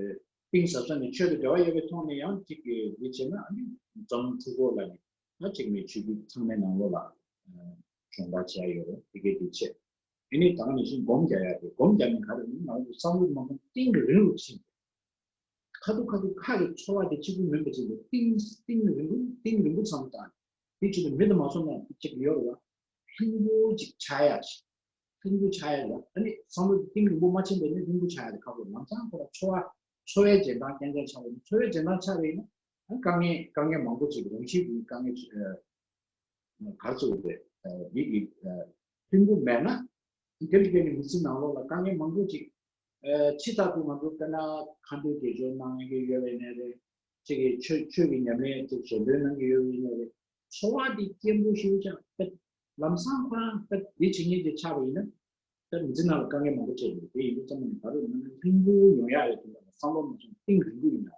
གཏིང་ཟབ་ས་ནས་ཆོས་དང་འབྲེལ་བ་ཡོད་པའི་ཐོག་ནས་ཡང་གཅིག་གི་འདི་བྱས་ན་ཨ་ནི་གཙང་ཕྲུ་གུ་ལ་ནི་ད་གཅིག་ནས་ཆོས་བརྒྱུད་ཚང་མའི་ནང་ལོགས་ལ་སྦྱོང་བརྡར་བྱས་ཡོད་རེད། དེ་གའི་དེ་བྱས། དེ་ནས་ད་ག་ནང་བཞིན་སྒོམ་རྒྱག་ཡ་དེ་སྒོམ་རྒྱག་ནས་ག་རེ་ཡིན་ང་ཚོ་བསམ་བློ་མ་གཏོང་གཏིང་གི་རིང་རུ་ཕྱིན། ཁ་ཐུག་ཁ་ཐུག་ཁ་གི་ཚོར་བ་དེ་གཅིག་པུ་མིན་པ་ཅིག་ལ་གཏིང་གཏིང་རིང་པོ་གཏིང་རིང་པོ་ཚང་དང་། དེ་ཅིག་ལ་མི་དུ་མ་སོང་ན་ཅིག་ཡོད་རེད་བ། ལྷུན་པོ་ཅིག་ཆགས་ཡ་ཞིག་ལྷུན་པོ་ཆགས་ཡ་ལ། ཨ་ནི་བསམ་བློ་གཏིང་རིང་པོ་མ་ཕྱིན་པས་ནི་ལྷུན་པོ་ཆགས་ཡ་དེ་ཁག་པོ། ལམ་སང་ཁོ་ར་ཚོར་བ་ཚོར་བའི་རྗེས་འབྲང་རྐྱང་རྐྱང་ཆགས་པ་ནི། ཚོར་བའི་རྗེས་འབྲང་ཆགས་པ་ཡིན་ན་ཨ་དཀའ་ངལ་དཀའ་ངལ་མང་པོ་ཅིག་རང་བཞིན་གྱི་དཀའ་ངལ་ཅིག་ག་རེ་ཟེར་དགོས་རེད། མི་གི་ལྷུན་པོ་མེད་ན། དེ་ལ་བརྟེན་ནས་མི་ཚེ་ནང་ལོགས་ལ་དཀའ་ངལ་མང་པོ་ཅིག་ཕྱི་ལྟར་དུ་ང་ཚོ་དཔེར་ན་མཁའ་འགྲོའི་དགེ་སྦྱོར་གནང་མཁན་ཡོད་པ་ཡིན་ནའི་རེད། གཅིག་གིས་ཆོས་ཆོས་ཀྱི་ཉམས་ལེན་ཅིག་ཞལ་འདོན་གནང་མཁན་ཡོད་པ་ཡིན་ནའི་རེད། ཚོར་བ་འདི་སྐྱེན་པོ་ཞེ་པོ་ཅིག་ལམ་སང་ཁོ་རང་ད་འདི་བྱེད་མཁན་ཅིག་ཆགས་པ་ཡིན་ན། ད་མི་ཚེ་ནང་ལ་དཀའ་ངལ་མང་པོ་འཕྲད་ཡོད་རེད། དེ་ཡིན་དུས་ཙམ་པ་ནས་ད་རེས་ནང་ལྷུན་པོ་ཡོང་ཡག་ཡོད་དུས་ལ་བསམ་བློ་མ་བྱུང་གཏིང་རིང་པོ་ཡིན་ན།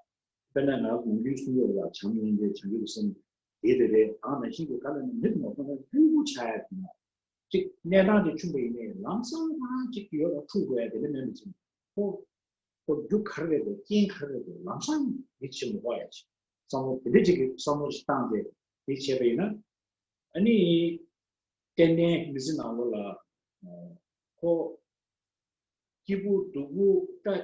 དཔེར་ན་ང་ངོམ་རྒྱུའི་གསུང་ཡོད་ལ་བྱམས་སྙིང་རྗེ་བྱང་ཆུབ་ཀྱི་སེམས་དེ་དེ་རེད། དང་ནང་བཞིན་གྱི་ག་ལ་ནི་མི་མ་ཐོན་ན་ལྷུན་པོ་ཆགས་ཡ་དེ་ན། གཅིག་གནས་སྟངས་དེ་ཆུང་བ་ཡིན་ནའི་ལམ་སང་ཁོ་རང་གཅིག་ཡོད་ལ་འཁྲུག་དགོས་ཡ་དེ་ལས་མེད་པ་ཅིག་ཁོ་ཁོ་རྒྱུ་ག་རེ་རེད་འདུག་རྐྱེན་ག་རེ་རེད་འདུག་ལམ་སང་མི་ཆེ་མི་དགོས་ཡ་ཅིག་བསམ་བློ་དེ་འདྲ་ཅིག་གི་བསམ་བློ་ཞིག་བཏང་སྟེ་དེ་བྱས་པ་ཡིན་ན། ཨ་ནི། ཏན་ཏན་མི་ཚེ་ནང་ལོགས་ལ། ཁོ། སྐྱིད་པོ་སྡུག་པོ། བཀྲ།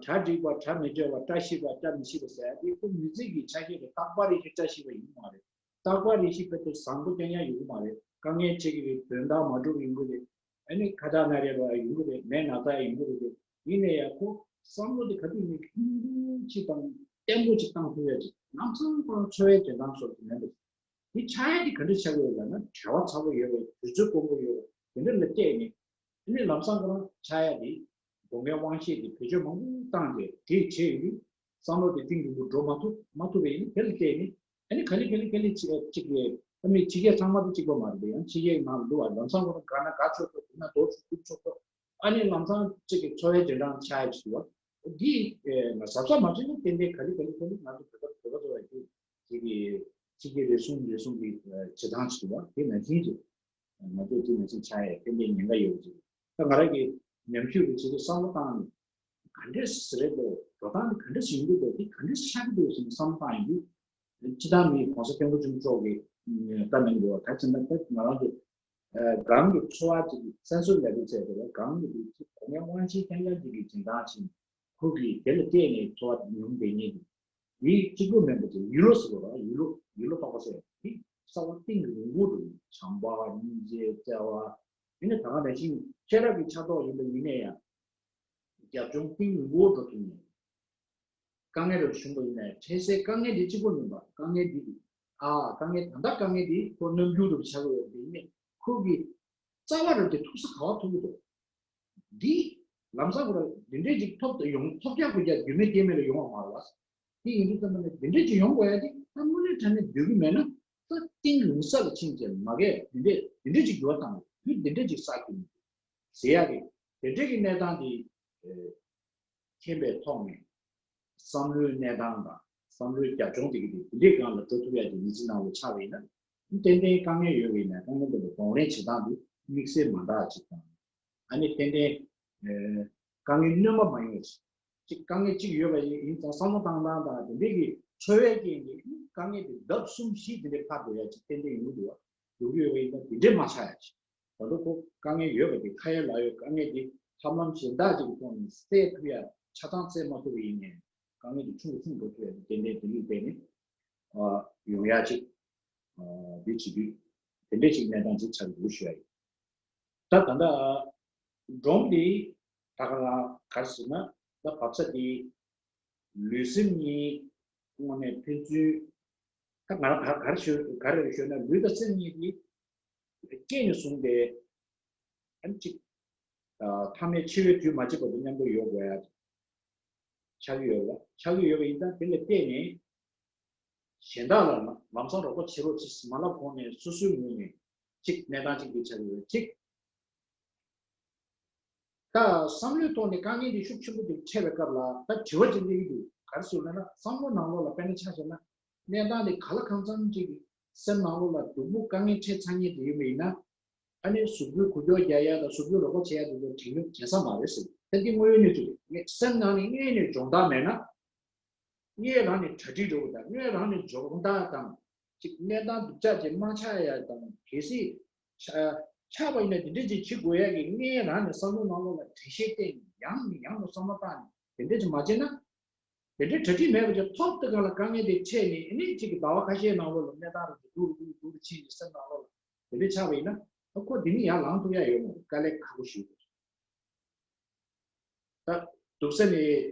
གྲ་འགྲིག་པ་གྲ་མི་འགྲིག་པ། བཀྲ་ཤིས་པ་བཀྲ་མི་ཤིས་པ་ཟེར་ཡ་དེ་ཁོ་མི་ཚེ་གི་ཆ་ཤས་ལ་རྟག་པར་རེ་ཞིག་བཀྲ་ཤིས་པ་ཡིན་མ་རེད། རྟག་པར་རེ་ཞིག་དཔེ་དེ་བཟང་པོ་རྐྱང་རྐྱང་ཡོང་གི་མ་རེད། དཀའ་ངལ་འཕྲད་ཀྱི་རེད། དོན་དག་མ་འགྲུབ་ཡོང་གི་རེད། ཨ་ནི་ཁ་བྲལ་ན་རེ་བ་ཡོང་གི་རེད། མེད་ན་ཚ་ཡོང་གི་རེད། ཡིན་ནའི་ཡང་ཁོ་བསམ་བློ་དེ་ག་དུས་ནས་ལྷུན་པོ་ཅིག་དང་བརྟན་པོ་ཅིག་བཏང་ཐུབ་ཡ་ཅིག་ལམ་སང་ཁོ་རང་འཚོ་བའི་འཇོན་ཐང་སོགས་ཀྱི་མེད་པ་ཅིག་དེ་ཆགས་ཡ་དེ་ག་འདྲ་ཆགས་ཀྱི་ཡོད་ལབ་ན། བྲེལ་བ་ཚ་པོ་ཡོད་པ། དུས་ཚོད་དཀོན་པོ་ཡོད་པ། དེ་འདྲ་ལ་བལྟས་ནས་ཨ་ནི་ལམ་སང་ཁོ་རང་ཆགས་ཡ་དེ་སྒོ་ངའི་དབང་ཤེད་དེ་བེད་སྤྱོད་མང་པོ་བཏང་སྟེ་དེ་བྱས་ཡོང་དུས་བསམ་བློ་དེ་གཏིང་རིང་པོ་འགྲོ་མ་ཐུབ་མ་ཐུབ་པ་ཡིན་ན། དེ་ལ་བལྟས་ནས་ཨ་ནི་ག་ལེ་ག་ལེ་ག་ལེ་ཅིག་ཅིག་ཨ་མི་ཕྱི་རྒྱལ་ཚང་མ་དེ་གཅིག་པ་མ་རེད་པས། ཡང་ཕྱི་རྒྱལ་ནང་ལ་འདུག་བ། ལམ་སང་ཁོ་རང་དགའ་ན་དགའ་ཆོག་ཆོག་སྡུག་ན་སྡུག་ཆོག་སྡུག་ཆོག་ཆོག་ཨ་ནི་ལམ་སང་གཅིག་གི་འཚོ་བའི་འཇོན་ཐང་ཆག་ཡ་ཅིག་འདུག་བ། འདི་ང་གཟབ་གཟབ་མ་བྱས་ན་ཏན་ཏན་ག་ལེ་ག་ལེ་ག་ལེ་ང་ཚོ་བོད་པ་བོད་པ་ཚོ་བ་ཅིག་ཅིག་གི་ཕྱི་རྒྱལ་རེ་ཟུང་རེ་ཟུང་གི་བྱེད་སྟངས་ཅིག་འདུག་བ། དེ་ནང་བཞིན་གྱི་ང་ཚོ་དེ་ནང་བཞིན་ཆགས་ཡ་ཏན་ཏན་ཉེན་ཁ་ཡོད་པ་ཅིག་ད་ང་རང་གི་ཉམས་ཞིབ་རེ་བྱེད་དུས་བསམ་བློ་བཏང་ནས་ག་འདྲས་རེད་འདུག་འགྲོ་སྟངས་དེ་ག་འདྲས་ཡིན་གྱི་འདུག་དེ་ག་འདྲས་ཆགས་ཀྱི་འདུག་ཟེར་ནས་བསམ་བློ་བཏང་ཡོང་དུས། སྤྱིར་བཏང་མི་གོང་ས་སྐྱབས་མགོན་ཆེན་པོ་མཆོག་གིས་བཀའ་གནང་གི་འདུག་བ། ག་རེ་ཟེར་ན་ད་ང་རང་ཚོ་གང་གི་འཚོ་བ་ཅིག་གི་སེམས་གསོ་ལས་དགོས་ཚེ་དེ་ལ་གང་གི་དུས་ཚོད་གོང་ཡང་དབང་ཤེད་རྐྱང་རྐྱང་ཅིག་གི་འཛིན་སྟངས་ཕྱིན། ཁོ་གིས་དེ་ལ་བལྟས་ནས་འཚོ་བ་ཉུང་བསྡད་མཁན་དེ། མི་གཅིག་པུ་མིན་པ་དེ་ཡིད་བློ་ཟེར་བ་ཡིད་བློ་ཡིད་བློ་རྟོག་པ་ཟེར་བ་དེ་གསར་བ་གཏིང་རིང་པོ་འགྲོ་གི། བྱམས་པ་སྙིང་རྗེ་བརྩེ་བ། དེ་ནས་ད་ག་ནང་བཞིན་ཤེས་རབ་ཀྱི་ཆ་རྟོགས་ཡིན་པ་ཡིན་ནའི་ཡང་རྒྱབ་ལྗོངས་གཏིང་རིང་པོ་འགྲོ་ཐུབ་མཁན། དཀའ་ངལ་རེ་བྱུང་བ་ཡིན་ནའི་འཕྲད་སའི་དཀའ་ངལ་འདི་གཅིག་པོ་མིན་པ། དཀའ་ངལ་འདི་གི་ཨ་དཀའ་ངལ་ད་ལྟ་དཀའ་ངལ་འདི་ཁོ་རྣམ་འགྱུར་དུ་ཆགས་ཡོད་པ་ཡིན་ནའི་ཁོ་གི་རྩ་བ་རུ་དེ་ཐུག་ས་ག་བ་ཐུག་གི་འདུག་འདི་ལམ་སང་ཁོ་ར་འདི་འདྲས་ཅིག་ཐོབ་ཏུ་ཡོང་ཐོབ་རྒྱག་དགོས་རྒྱག་རྒྱུ་མེད་རྐྱེན་མེད་ལ་ཡོང་བ་མ་རེད་བ། དེ་ཡིན་དུས་ཙམ་པ་ནས་འདི་འདྲས་ཅིག་ཡོང་དགོས་ཡ་དེ་ད་དངོས་གནས་དྲང་གནས་འདོད་ཀྱི་མེད་ན་ད་གཏིང་རིང་ས་ལ་ཕྱིན་བྱས་མ་གས་འདི་འདྲས་འདི་འདྲས་ཅིག་འགྱུར་བ་བཏང་བ་ཡིན། འདི་འདྲས་ཅིག་བསགས་རྒྱུ་མི་འདུག་ཟེར་ཡ་གི་དེ་འདྲས་ཀྱི་གནས་སྟངས་དེ་མཁྱེན་པའི་ཐོག་ནས་བསམ་བློའི་གནས་སྟངས་དང་བསམ་བློའི་རྒྱབ་ལྗོངས་དེ་གི་དེ་འདི་འདྲས་སྒང་ལ་འགྲོ་ཐུབ་ཡ་གི་མི་ཚེ་ནང་ལ་ཆགས་པ་ཡིན་ན། ཏན་ཏན་དཀའ་ངལ་ཡོད་པ་ཡིན་ན་དཀའ་ངལ་དེ་ལ་གདོང་ལེན་བྱེད་སྟངས་དེ་དམིགས་བསལ་མ་འདྲ་ཅིག་དང་། ཨ་ནི་ཏན་ཏན་དཀའ་ངལ་སྣོན་པ་མ་ཡོང་བ་ཅིག་དཀའ་ངལ་གཅིག་ཡོད་པ་ཡིན་ཙང་བསམ་བློ་བཏང་སྟངས་དང་དེ་འདྲས་ཀྱི་འཚོ་བའི་རྐྱེན་གྱིས་དཀའ་ངལ་དེ་ལྡབ་གསུམ་བཞི་དེ་འདྲས་འཕར་འགྲོ་ཡ་ཅིག་ཏན་ཏན་ཡོང་གི་འདུག་བ། ཡོང་གི་ཡོད་པ་ཡིན་ན་དེ་འདྲས་མ་ཆགས་ཡ་ཅིག་ད་དུང་ཁོ་དཀའ་ངལ་ཡོད་པ་དེ་ཁ་ཡ་ལག་ཡོད་དཀའ་ངལ་དེ་ཐབས་ལམ་གཞན་དག་ཅིག་གི་ཐོག་ནས་སེལ་ཐུབ་ཡ་ཆ་ཚང་སེལ་མ་ཐུབ་པ་ཡིན་ནའི་དཀའ་ངལ་དེ་ཆུང་རུ་ཆུང་རུ་འགྲོ་ཐུབ་ཡ་དེ་ཏན་ཏན་དེ་ལུགས་བལྟས་ནས་ཡོང་ཡ་ཅིག་འདི་བྱེད་དུས་དེ་འདྲས་ཅིག་གནས་སྟངས་ཅིག་ཆགས་འདུག་ཞུ་ཡ་ཡིན། ད་ད་ལྟ་སྒྲོམ་འདི་ད་ག་ལ་ག་རེ་ཟེར་ན་ད་བབས་ས་འདི་ལུས་སེམས་གཉིས་དངོས་གནས་ཕན་ཚུན་ད་ང་རང་ག་ག་རེ་ཞུ་ག་རེ་ཞུ་ན་ལུས་དང་སེམས་གཉིས་ཀྱི་སྐྱེས་ནས་བཟུང་སྟེ་ཨ་ནི་གཅིག་ཨ་ཐ་མའི་འཆི་བའི་དུས་མ་བྱེད་པ་དང་མཉམ་དུ་ཡོད་དགོས་ཡ་ཆགས་ཀྱི་ཡོད་པ་ཆགས་ཀྱི་ཡོད་པ་ཡིན་ཙང་དེ་ལ་བལྟས་ནས་གཞན་དག་ལ་ལམ་སང་རོགས་པ་བྱེད་རོགས་བྱེད་མ་ལབ་གོང་ནས་སོ་སོའི་ངོས་ནས་གཅིག་གནས་སྟངས་གཅིག་འདི་ཆགས་ཀྱི་ཡོད་གཅིག་ད་བསམ་བློའི་ཐོག་ནས་དཀའ་ངལ་འདི་ཤུགས་ཆེན་པོ་འདི་འཕྲད་པའི་སྐབས་ལ་ད་དྲི་བ་ཅིག་སླེབས་ཀྱི་འདུག་ག་རེ་ཟེར་ན་ན་བསམ་བློ་ནང་ལོགས་ལ་དཔེར་ན་ཆ་བཞག་ན་གནས་སྟངས་འདི་ག་ལ་གང་འཚམ་ཅིག་སེམས་ནང་ལོགས་ལ་སྡུག་པོ་དཀའ་ངལ་འཕྲད་ཚར་མཁན་དེ་ཡིན་པ་ཡིན་ན། ཨ་ནི་གཟུགས་པོའི་འགུལ་སྐྱོད་རྒྱག་ཡ་དང་གཟུགས་པོའི་རོགས་པ་བྱེད་ཡ་དེ་ཚོ་དྲན་དྲན་ས་མ་རེད་ཟེར། ད་འདི་དངོས་ཡོད་གནས་ཚུལ་རེད། ངས་སེམས་ནང་ནས་དངོས་ནས་སྦྱོང་བརྡར་མེད་ན། དངོས་རང་ནས་གྲ་སྒྲིག་འགྲོ་དང་དངོས་རང་ནས་སྦྱོང་བརྡར་དང་ཅིག་གནས་སྟངས་སྡུག་ཅག་ཅིག་མ་ཆགས་ཡ་དང་གལ་སྲིད་ཆགས་ཆགས་པ་ཡིན་ན་དེ་འདྲ་ཅིག་བྱེད་དགོས་ཡ་གི་དངོས་རང་ནས་བསམ་བློ་ནང་ལོགས་ལ་དྲན་ཤེས་བསྟེན་ནས་ཡང་ནས་ཡང་དུ་བསམ་བློ་བཏང་ནས་དེ་འདྲ་ཅིག་མ་བྱས་ན། དེ་འདྲའི་གྲ་སྒྲིག་མེད་པ་ཅིག་ཐོབ་དུས་སྒང་ལ་དཀའ་ངལ་དེ་འཕྲད་ནས། ཨ་ནི་གཅིག་གི་ཟླ་བ་ཁ་ཤས་ནང་ལོགས་ལ་གནས་སྟངས་རུ་འགྱུར་འགྱུར་འགྱུར་ཕྱིན་ནས་སེམས་ནང་ལོགས་ལ་དེ་འདྲ་ཆགས་པ་ཡིན་ན། ཨ་ཁོ་དེ་ནི་ཡར་ལངས་ཐུབ་ཡ་ཡོད་མ་རེད། དཀའ་ལས་ཁག་པོ་ཞིག་རེད། ད་དུག་ས་ནས་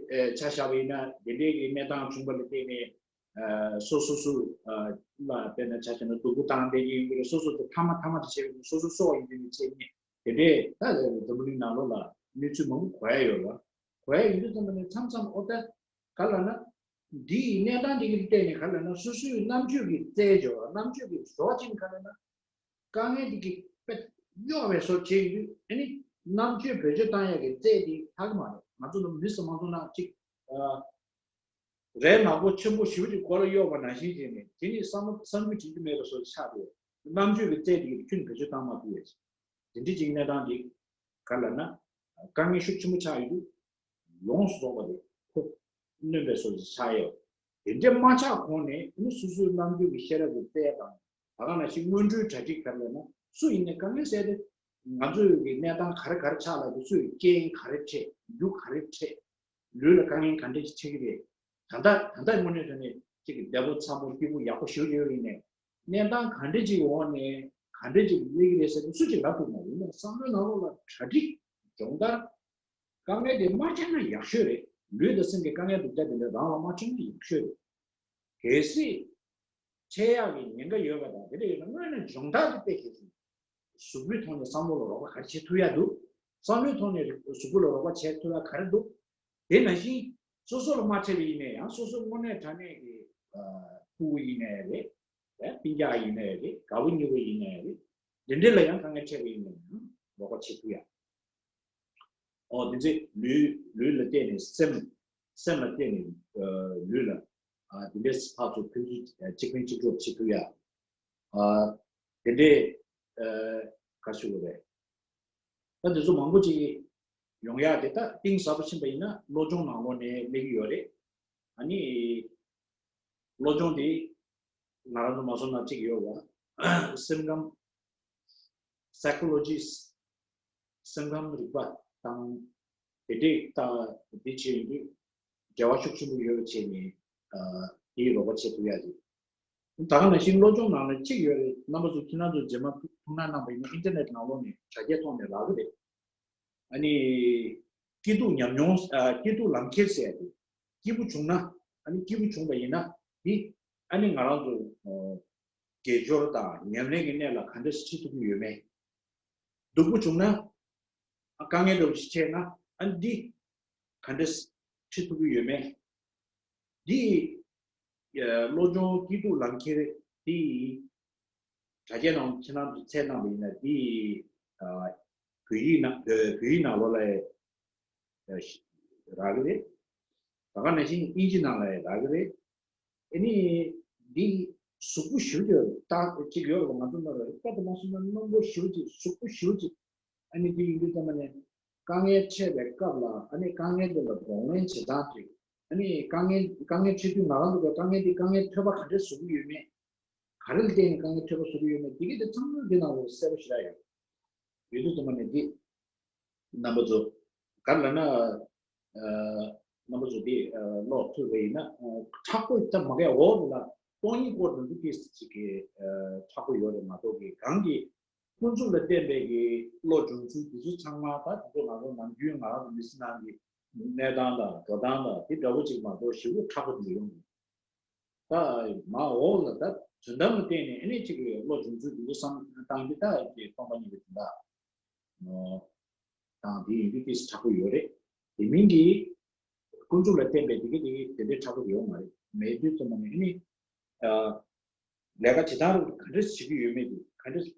ཆ་བཞག་པ་ཡིན་ན། དེ་འདྲའི་གི་གནས་སྟངས་བྱུང་བ་ལ་བརྟེན་ནས་སོ་སོ་སོ་ལ་དཔེར་ན་ཆ་བཞག་ན་སྡུག་པོ་བཏང་བསྡད་ཀྱི་ཡོད་ཀྱི་རེད། སོ་སོ་དེ་ཐ་མ་ཐ་མ་དེ་བྱས་པ་ཡིན་ན་སོ་སོ་སྲོག་ཡིན་དུས་ནས་བྱས་ནས་དེ་འདྲའི་ད་འཛམ་བུ་གླིང་ནང་ལོགས་ལ་གནས་ཚུལ་མང་པོ་གོ་ཡ་ཡོད་རེད། གོ་ཡ་ཡོད་དུས་ཙམ་པ་ནས་མཚམས་མཚམས་ཨོ་ད་ག་ལབ་ན། འདིའི་གནས་སྟངས་འདི་གི་བལྟས་ནས་ག་ལབ་ན། སོ་སོའི་རྣམ་དཔྱོད་ཀྱི་རྩལ་སྦྱོར་བ། རྣམ་དཔྱོད་ཀྱི་བཟོ་ཅིག་ག་ལབ་ན། དཀའ་ངལ་འདི་གི་དཔེ་གཡོག་པའི་བཟོ་བྱས་ཡོང་དུས། ཨ་ནི་རྣམ་དཔྱོད་བེད་སྤྱོད་བཏང་ཡག་གི་རྩལ་འདི་ལྷག་གི་མ་རེད། ང་ཚོ་ལ་མི་སུ་མང་ཚོགས་ནང་གཅིག་ཨ་རས་ནག་པོ་ཆེན་པོ་ཞེ་པོ་ཅིག་མགོ་ལ་གཡོགས་པ་ནང་བཞིན་བྱས་ནས་དེ་ནི་བསམ་བློ་བསམ་རྒྱུ་དྲན་རྒྱུ་མེད་པ་བཟོ་ཆགས་འདུག་རྣམ་དཔྱོད་ཀྱི་རྩལ་འདི་གི་ཁྱོན་ནས་བེད་སྤྱོད་བཏང་མ་ཐུབ་ཡས། དེ་འདྲི་ཅིག་གནས་སྟངས་འདི་ག་ལབ་ན། དཀའ་ངལ་ཤུགས་ཆེན་པོ་ཆགས་ཡོང་དུས། ཡོངས་སུ་རྫོགས་པ་དེ་ཁོ་གནོན་པའི་བཟོ་ཞིག་ཆགས་ཡོད། དེ་འདྲ་མ་ཆགས་གོང་ནས་ཨ་ནི་སོ་སོའི་རྣམ་འགྱུར་གྱི་ཤེས་རབ་ཀྱི་རྩལ་དང་། ད་ག་ནང་བཞིན་སྔོན་འགྲོའི་གྲ་སྒྲིག་ག་རེ་ལབ་ན། སུ་ཡིན་ནའི་དཀའ་ངལ་སེལ་ཏེ། ང་ཚོའི་གི་གནས་སྟངས་ག་རེ་ག་རེ་ཆགས་ལབ་དུས། སུས་རྐྱེན་ག་རེ་འཕྲད། རྒྱུ་ག་རེ་འཕྲད། ལུས་ལ་དཀའ་ངལ་ག་འདྲ་ཞིག་འཕྲད་ཀྱི་རེད། ད་ལྟ་ད་ལྟ་དངོས་གནས་དྲང་གནས་གཅིག་གི་བདེ་པོ་འཚམ་པོ་སྐྱིད་པོ་ཡག་པོ་ཞེ་པོ་ཡོད་ཡིན་ནའི། གནས་སྟངས་ག་འདྲ་ཅིག་འོག་ནས་ག་འདྲ་ཅིག་སླེབས་ཀྱི་རེད་ཟེར་དུས་སུ་གཅིག་ལབ་ཐུབ་མ་རེད། ཡིན་ནའི་བསམ་བློའི་ནང་ལོགས་ལ་གྲ་སྒྲིག་སྦྱོང་བརྡར། དཀའ་ངལ་དེ་མ་འཕྲད་ན་ཡག་ཤོས་རེད། ལུས་དང་སེམས་ཀྱི་དཀའ་ངལ་སྡུག་ཅག་དེ་འདྲ་རང་ལ་མ་འཕྲད་ན་ཡག་ཤོས་རེད། གལ་སྲིད་འཕྲད་ཡག་གི་ཉེན་ཁ་ཡོད་པ་དང་དེ་འདྲ་ཡོད་ན་དངོས་གནས་སྦྱོང་བརྡར་དེ་དཔེ་གལ་ཆེན་པོ། གཟུགས་པོའི་ཐོག་ནས་བསམ་བློ་ལ་རོགས་པ་ག་རེ་བྱེད་ཐུབ་ཡ་འདུག་བསམ་བློའི་ཐོག་ནས་གཟུགས་པོ་ལ་རོགས་པ་བྱེད་ཐུབ་ཡ་ག་རེ་འདུག་དེ་ནང་བཞིན་སོ་སོ་ལ་མ་འཕྲད་པ་ཡིན་ནའི་ཡང་སོ་སོ་དངོས་གནས་དྲང་གནས་ཀྱི་ཕྲུ་གུ་ཡིན་ནའི་རེད། སྤུན་ཀྱག་ཡིན་ནའི་རེད། དགའ་པོ་ཉེ་པོ་ཡིན་ནའི་རེད། དེ་འདྲ་ལ་ཡང་དཀའ་ངལ་འཕྲད་པ་ཡིན་ནའི་ཡང་རོགས་པ་བྱེད་ཐུབ་ཡ། ཨོ་དེ་ཚེ་ལུས་ལུས་ལ་བརྟེན་ནས་སེམས། སེམས་ལ་བརྟེན་ནས་ལུས་ལ། དེ་འདྲའི་ཕར་ཚུར་ཕན་ཚུན་གཅིག་ཕན་གཅིག་གྲོགས་བྱེད་ཐུབ་ཡ། དེ་འདྲའི་ག་ཞུ་དགོས་རེད། ད་དེ་ཚོ་མང་པོ་ཅིག་ཡོང་ཡ་དེ་ད་གཏིང་ཟབ་པོ་ཕྱིན་པ་ཡིན་ན་སློབ་སྦྱོང་ནང་ལོགས་ནས་སླེབས་ཀྱི་ཡོད་རེད། ཨ་ནི་སློབ་སྦྱོང་དེ་ང་རང་ཚོ་མ་སོང་ན་གཅིག་ཡོད་པ། སེམས་ཁམས། psychologist། སེམས་ཁམས་རིག་པ་དང་དེ་འདྲས་ད་དེ་བྱེད་ཡོང་དུས་འབྲེལ་བ་ཤུགས་ཆེན་པོ་ཡོད་པ་བྱས་ནས་དེའི་རོགས་པ་བྱེད་ཐུབ་ཡ་རེད། ད་ག་ནང་བཞིན་སློབ་སྦྱོང་ནང་ལ་གཅིག་ཡོད་རེད། རྣམ་པ་ཚོ་ཁྱེད་རང་ཚོ་རྗེས་མ་ཐུགས་སྣང་གནང་པ་ཡིན་ན་ཨིན་ཊར་ནེཊ་ནང་ལོགས་ནས་དྲ་རྒྱའི་ཐོག་ནས་རག་གི་རེད། ཨ་ནི་སྐྱིད་སྡུག་ཉམས་མྱོང་། ཨ་སྐྱིད་སྡུག་ལམ་ཁྱེར་ཟེར་ཡ་དེ། སྐྱིད་པོ་བྱུང་ན། ཨ་ནི་སྐྱིད་པོ་བྱུང་བ་ཡིན་ན་དེ་ཨ་ནི་ང་རང་ཚོ་དགེ་སྦྱོར་དང་ཉམས་ལེན་གྱི་གནས་ལ་ག་འདྲ་ཞིག་ཁྲིད་ཐུབ་ཀྱི་ཡོད་མེད། སྡུག་པོ་བྱུང་ན། དཀའ་ངལ་འདྲ་བོ་ཞིག་འཕྲད་ན་ཨ་ནི་འདི་ག་འདྲ་ཁྲིད་ཐུབ་ཀྱི་ཡོད་མེད། འདི་སློབ་སྦྱོང་སྐྱིད་སྡུག་ལམ་ཁྱེར་འདི་དྲ་རྒྱའི་ནང་ཁྱེད་རང་ཚོས་བཙལ་གནང་བ་ཡིན་ན་འདི་བོད་ཡིག་ནང་བོད་ཡིག་ནང་ལོགས་ལ་རག་གི་རེད། ད་ག་ནང་བཞིན་དབྱིན་ཇི་ནང་ལ་ཡང་རག་གི་རེད། ཨ་ནི་འདི་གཟུགས་པོ་ཞེ་པོ་ཅིག་ད་ཅིག་ཡོད་རེད་པ། ང་ཚོ་ནང་ལ་རེད་པ། དཔེ་དུ་མ་སོང་ན་རྣོན་པོ་ཞེ་པོ་ཅིག་གཟུགས་པོ་ཞེ་པོ་ཅིག་ཨ་ནི་འདི་ཡིན་དུས་ཙམ་པ་ནས་དཀའ་ངལ་འཕྲད་པའི་སྐབས་ལ་ཨ་ནི་དཀའ་ངལ་འདི་ལ་གདོང་ལེན་བྱེད་སྟངས་ཅིག་ཨ་ནི་དཀའ་ངལ་དཀའ་ངལ་འཕྲད་དུས་ང་རང་ཚོ་གི་དཀའ་ངལ་འདི་དཀའ་ངལ་ཐོལ་པ་ག་འདྲས་བཟོ་གི་ཡོད་མེད། ག་རེ་ལ་བརྟེན་ནས་དཀའ་ངལ་ཐོལ་པ་བཟོ་གི་ཡོད་མེད། འདི་གི་དེ་ཚང་མ་འདི་ནང་ལ་གསལ་པོ་ཞེ་དྲག་ཡོད། ཡོད་དུས་ཙམ་པ་ནས་འདི་རྣམ་པ་ཚོ་ག་རེ་ལབ་ན། རྣམ་པ་ཚོ་འདི་ཀློག་ཐུབ་པ་ཡིན་ན་མཁྲེགས་པོ་ད་མ་གས་འོག་ལ་སྟོང་ཉིད་སྐོར་དུ་འདི་ཏིས་ཅིག་གི་མཁྲེགས་པོ་ཡོད་རེད་མ་གཏོགས་གི་གང་གི་ཀུན་རྫོབ་ལ་བརྟེན་པའི་གི་བློ་སྦྱོང་ཚུལ་འདི་ཚོ་ཚང་མ་ད་དེ་ཚོ་ང་ཚོ་ནམ་རྒྱུན་ང་རང་ཚོ་མི་ཚེ་ནང་གི་གནས་སྟངས་དང་འགྲོ་སྟངས་དང་དེ་འདྲ་བོ་ཅིག་མ་གཏོགས་ཞེ་པོ་མཁྲེགས་པོ་འདི་ཡོང་གི། ད་མ་འོག་ལ་ད་དོན་དམ་ལ་བརྟེན་ནས་ཨ་ནི་གཅིག་གི་བློ་སྦྱོང་ཚུལ་འདི་ཚོ་བསམ་བཏང་གི་ད་ཀྱི་སྟོང་པ་ཉིད་ཀྱི་དོན་དག་དང་དེ་ཡིན་དུས་ཏིས་མཁྲེགས་པོ་ཡོད་རེད། དེ་མིན་གྱི་ཀུན་རྫོབ་ལ་བརྟེན་པའི་དེ་གི་དེ་གི་དེ་འདྲའི་མཁྲེགས་པོ་ཡོད་མ་རེད། མེད་དུས་ཙམ་པ་ནས་ཨ་ནི་ལས་ཀ་བྱེད་སྟངས་རུ་ག་འདྲས་བྱེད་ཀྱི་ཡོད་མེད་དེ་ག་འདྲས།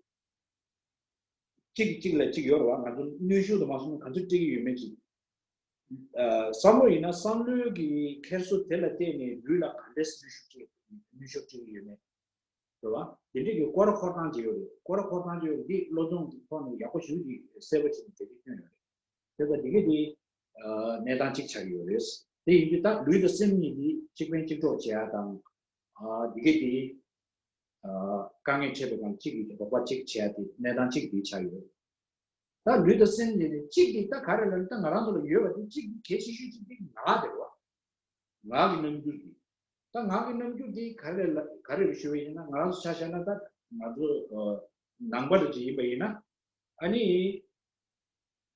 གཅིག་གིས་གཅིག་ལ་གཅིག་ཡོད་རེད་པ། ང་ཚོ་གནོན་ཤུགས་དང་མ་སོང་ན་ག་ཚོད་སྤྲད་ཀྱི་ཡོད་མེད་ཅིག་བསམ་བློ་ཡིན་ན་བསམ་བློའི་གི་འཁྱེར་སོ་དེ་ལ་བརྟེན་ནས་ལུས་ལ་ག་འདྲས་གནོན་ཤུགས་སྤྲད་གནོན་ཤུགས་སྤྲད་ཀྱི་ཡོད་མེད་རེད་པ། དེ་འདྲས་ཀྱི་སྐོར་ར་འཁོར་སྟངས་ཅིག་ཡོད་རེད། སྐོར་ར་འཁོར་སྟངས་ཅིག་ཡོད་རེད། འདི་སློབ་སྦྱོང་གི་ཐོག་ནས་ཡག་པོ་ཞེ་པོ་ཅིག་གསལ་པོ་བྱས་ནས་འགྲེལ་བཤད་བསྐྱོན་ཡོད་རེད། དེ་ལྟར་འདི་གས་དེ་གནས་སྟངས་གཅིག་ཆགས་ཀྱི་ཡོད་རེད། དེ་ཡིན་དུས་ད་ལུས་དང་སེམས་གཉིས་འདི་གཅིག་ཕན་གཅིག་གྲོགས་བྱེད་ཡ་དང་། འདི་གས་དེ་དཀའ་ངལ་འཕྲད་པའི་སྒང་གཅིག་གིས་རོགས་པ་གཅིག་བྱས་ཏེ་གནས་སྟངས་གཅིག་འདི་ཆགས་ཡོད། ད་ལུས་དང་སེམས་འདི་ནི་གཅིག་གིས་ད་ག་རེ་ལབ་ན་ད་ང་རང་ཚོ་ལ་ཡོད་པ་འདི་གཅིག་གི་གལ་ཆེ་ཤོས་གཅིག་འདི་ངག་དེ་རེད་པ། ངག་གི་རྣམ་འགྱུར་འདི། ད་ངག་གི་རྣམ་འགྱུར་འདི་ག་རེ་ལ་ག་རེ་རེད་ཞུ་བ་ཡིན་ན། ང་རང་ཚོ་ཆ་བཞག་ན། ད་ང་ཚོ་ནང་པ་རེ་ཅིག་ཡིན་པ་ཡིན་ན། ཨ་ནི་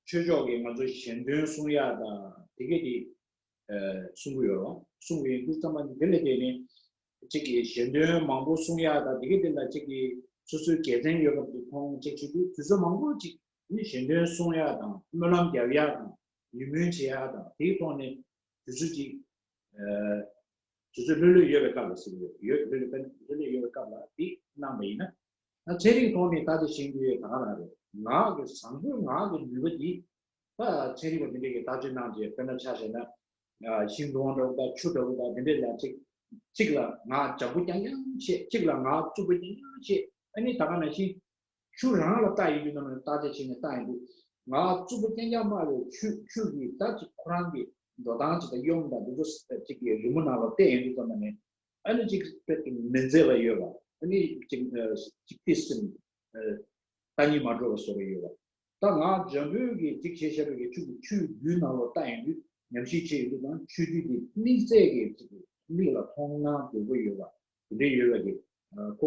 ཆོས་ཕྱོགས་ཀྱི་ང་ཚོ་གཞན་དོན་གསུང་ཡག་དང་དེ་གས་དེ་གསུང་གི་ཡོད་རེད་བ། གསུང་གི་ཡོད་དུས་ཙམ་པ་ནི། དེ་ལས་དེ་ནི་གཅིག་གིས་གཞན་དོན་མང་པོ་གསུང་ཡག་དང་དེ་གས་དེ་ལ་གཅིག་གིས་སོ་སོའི་དགེ་མཚན་ཡོད་པ་དེ་མཐོང་། གཅིག་བྱེད་དུས་དུས་ཚོད་མང་པོ་ཅིག་ནི་གཞན་དོན་གསུང་ཡག་དང་སྨོན་ལམ་རྒྱབ་ཡག་དང་ཡིད་སྨོན་བྱེད་ཡག་དང་དེའི་ཐོག་ནས་དུས་ཚོད་ཅིག་དུས་ཚོད་ལྷོད་ལྷོད་ཡོད་པའི་སྐབས་ལ་ཟེར་གྱི་ཡོད། ཡོད་ལྷོད་ལྷོད་ལྷོད་ལྷོད་ཡོད་པའི་སྐབས་ལ་འདི་གནང་བ་ཡིན་ན། ཚན་རིག་ཐོག་ནས་ད་ལྟ་བཞིན་དུ་ད་ག་རང་རེད། ངག་གི་བཟང་པོའི་ངག་གི་ནུས་པ་འདི། ད་ཚན་རིག་པ་འདི་འདྲས་ཀྱིས་བརྟག་དཔྱད་གནང་རྗེས། དཔེར་ན་ཆ་བཞག་ན། ཤིང་སྡོང་འདྲ་བོ་དང་ཆུ་འདྲ་བོ་དང་འདི་འདྲས་ལ་གཅིག་གཅིག་ལ་ངག་འཇམ་པོ་རྐྱང་རྐྱང་བཤད། གཅིག་ལ་ངག་རྩུབ་པོ་རྐྱང་རྐྱང་བཤད། ཨ་ནི་ད་ག་ནང་བཞིན་ཆུ་རང་ལ་བལྟ་ཡོང་དུས་ནམ་ཡང་བརྟག་དཔྱད་བྱས་ནས་བལྟ་ཡོང་དུས། ངག་རྩུབ་པོ་རྐྱང་རྐྱང་སྨྲ་བའི་ཆུ། ཆུ་གི་ད་ཅིག་ཁོ་རང་གི་འགྲོ་སྟངས་ཅིག་དང་གཡོ་འོང་དང་འདི་ཚོ་ཅིག་གི་རི་མོ་ནང་ལ་བལྟས་ཡོང་དུས་ཙམ་པ་ནས། ཨ་ནི་ཅིག་དཔེ་མི་མཛེས་པ་ཡོད་པ། ཨ་ནི་ཅིག་ཅིག་ཏི་སིམ། ལྟ་སྙིང་མ་འགྲོ་བ་བཟོ་འདྲ་ཡོད་པ། ད་ངག་འཇམ་པོའི་གི་ཅིག་བྱས་བཞག་པའི་གི་ཆུ་གི་ཆུའི་རྒྱུན་ནང་ལ་བལྟ་ཡོང་དུས། ཉམས་ཞིབ་བྱས་ཡོང་དུས་ཙམ། ཆུ་རྒྱུན་དེ་དམིགས་བསལ་གྱི་ཅིག་མིག་ལ་མཐོང་སྣང་དགོས་མཁོ་ཡོད་པ་དེ་འདྲ་ཡོད་པ་གི། ཁོ་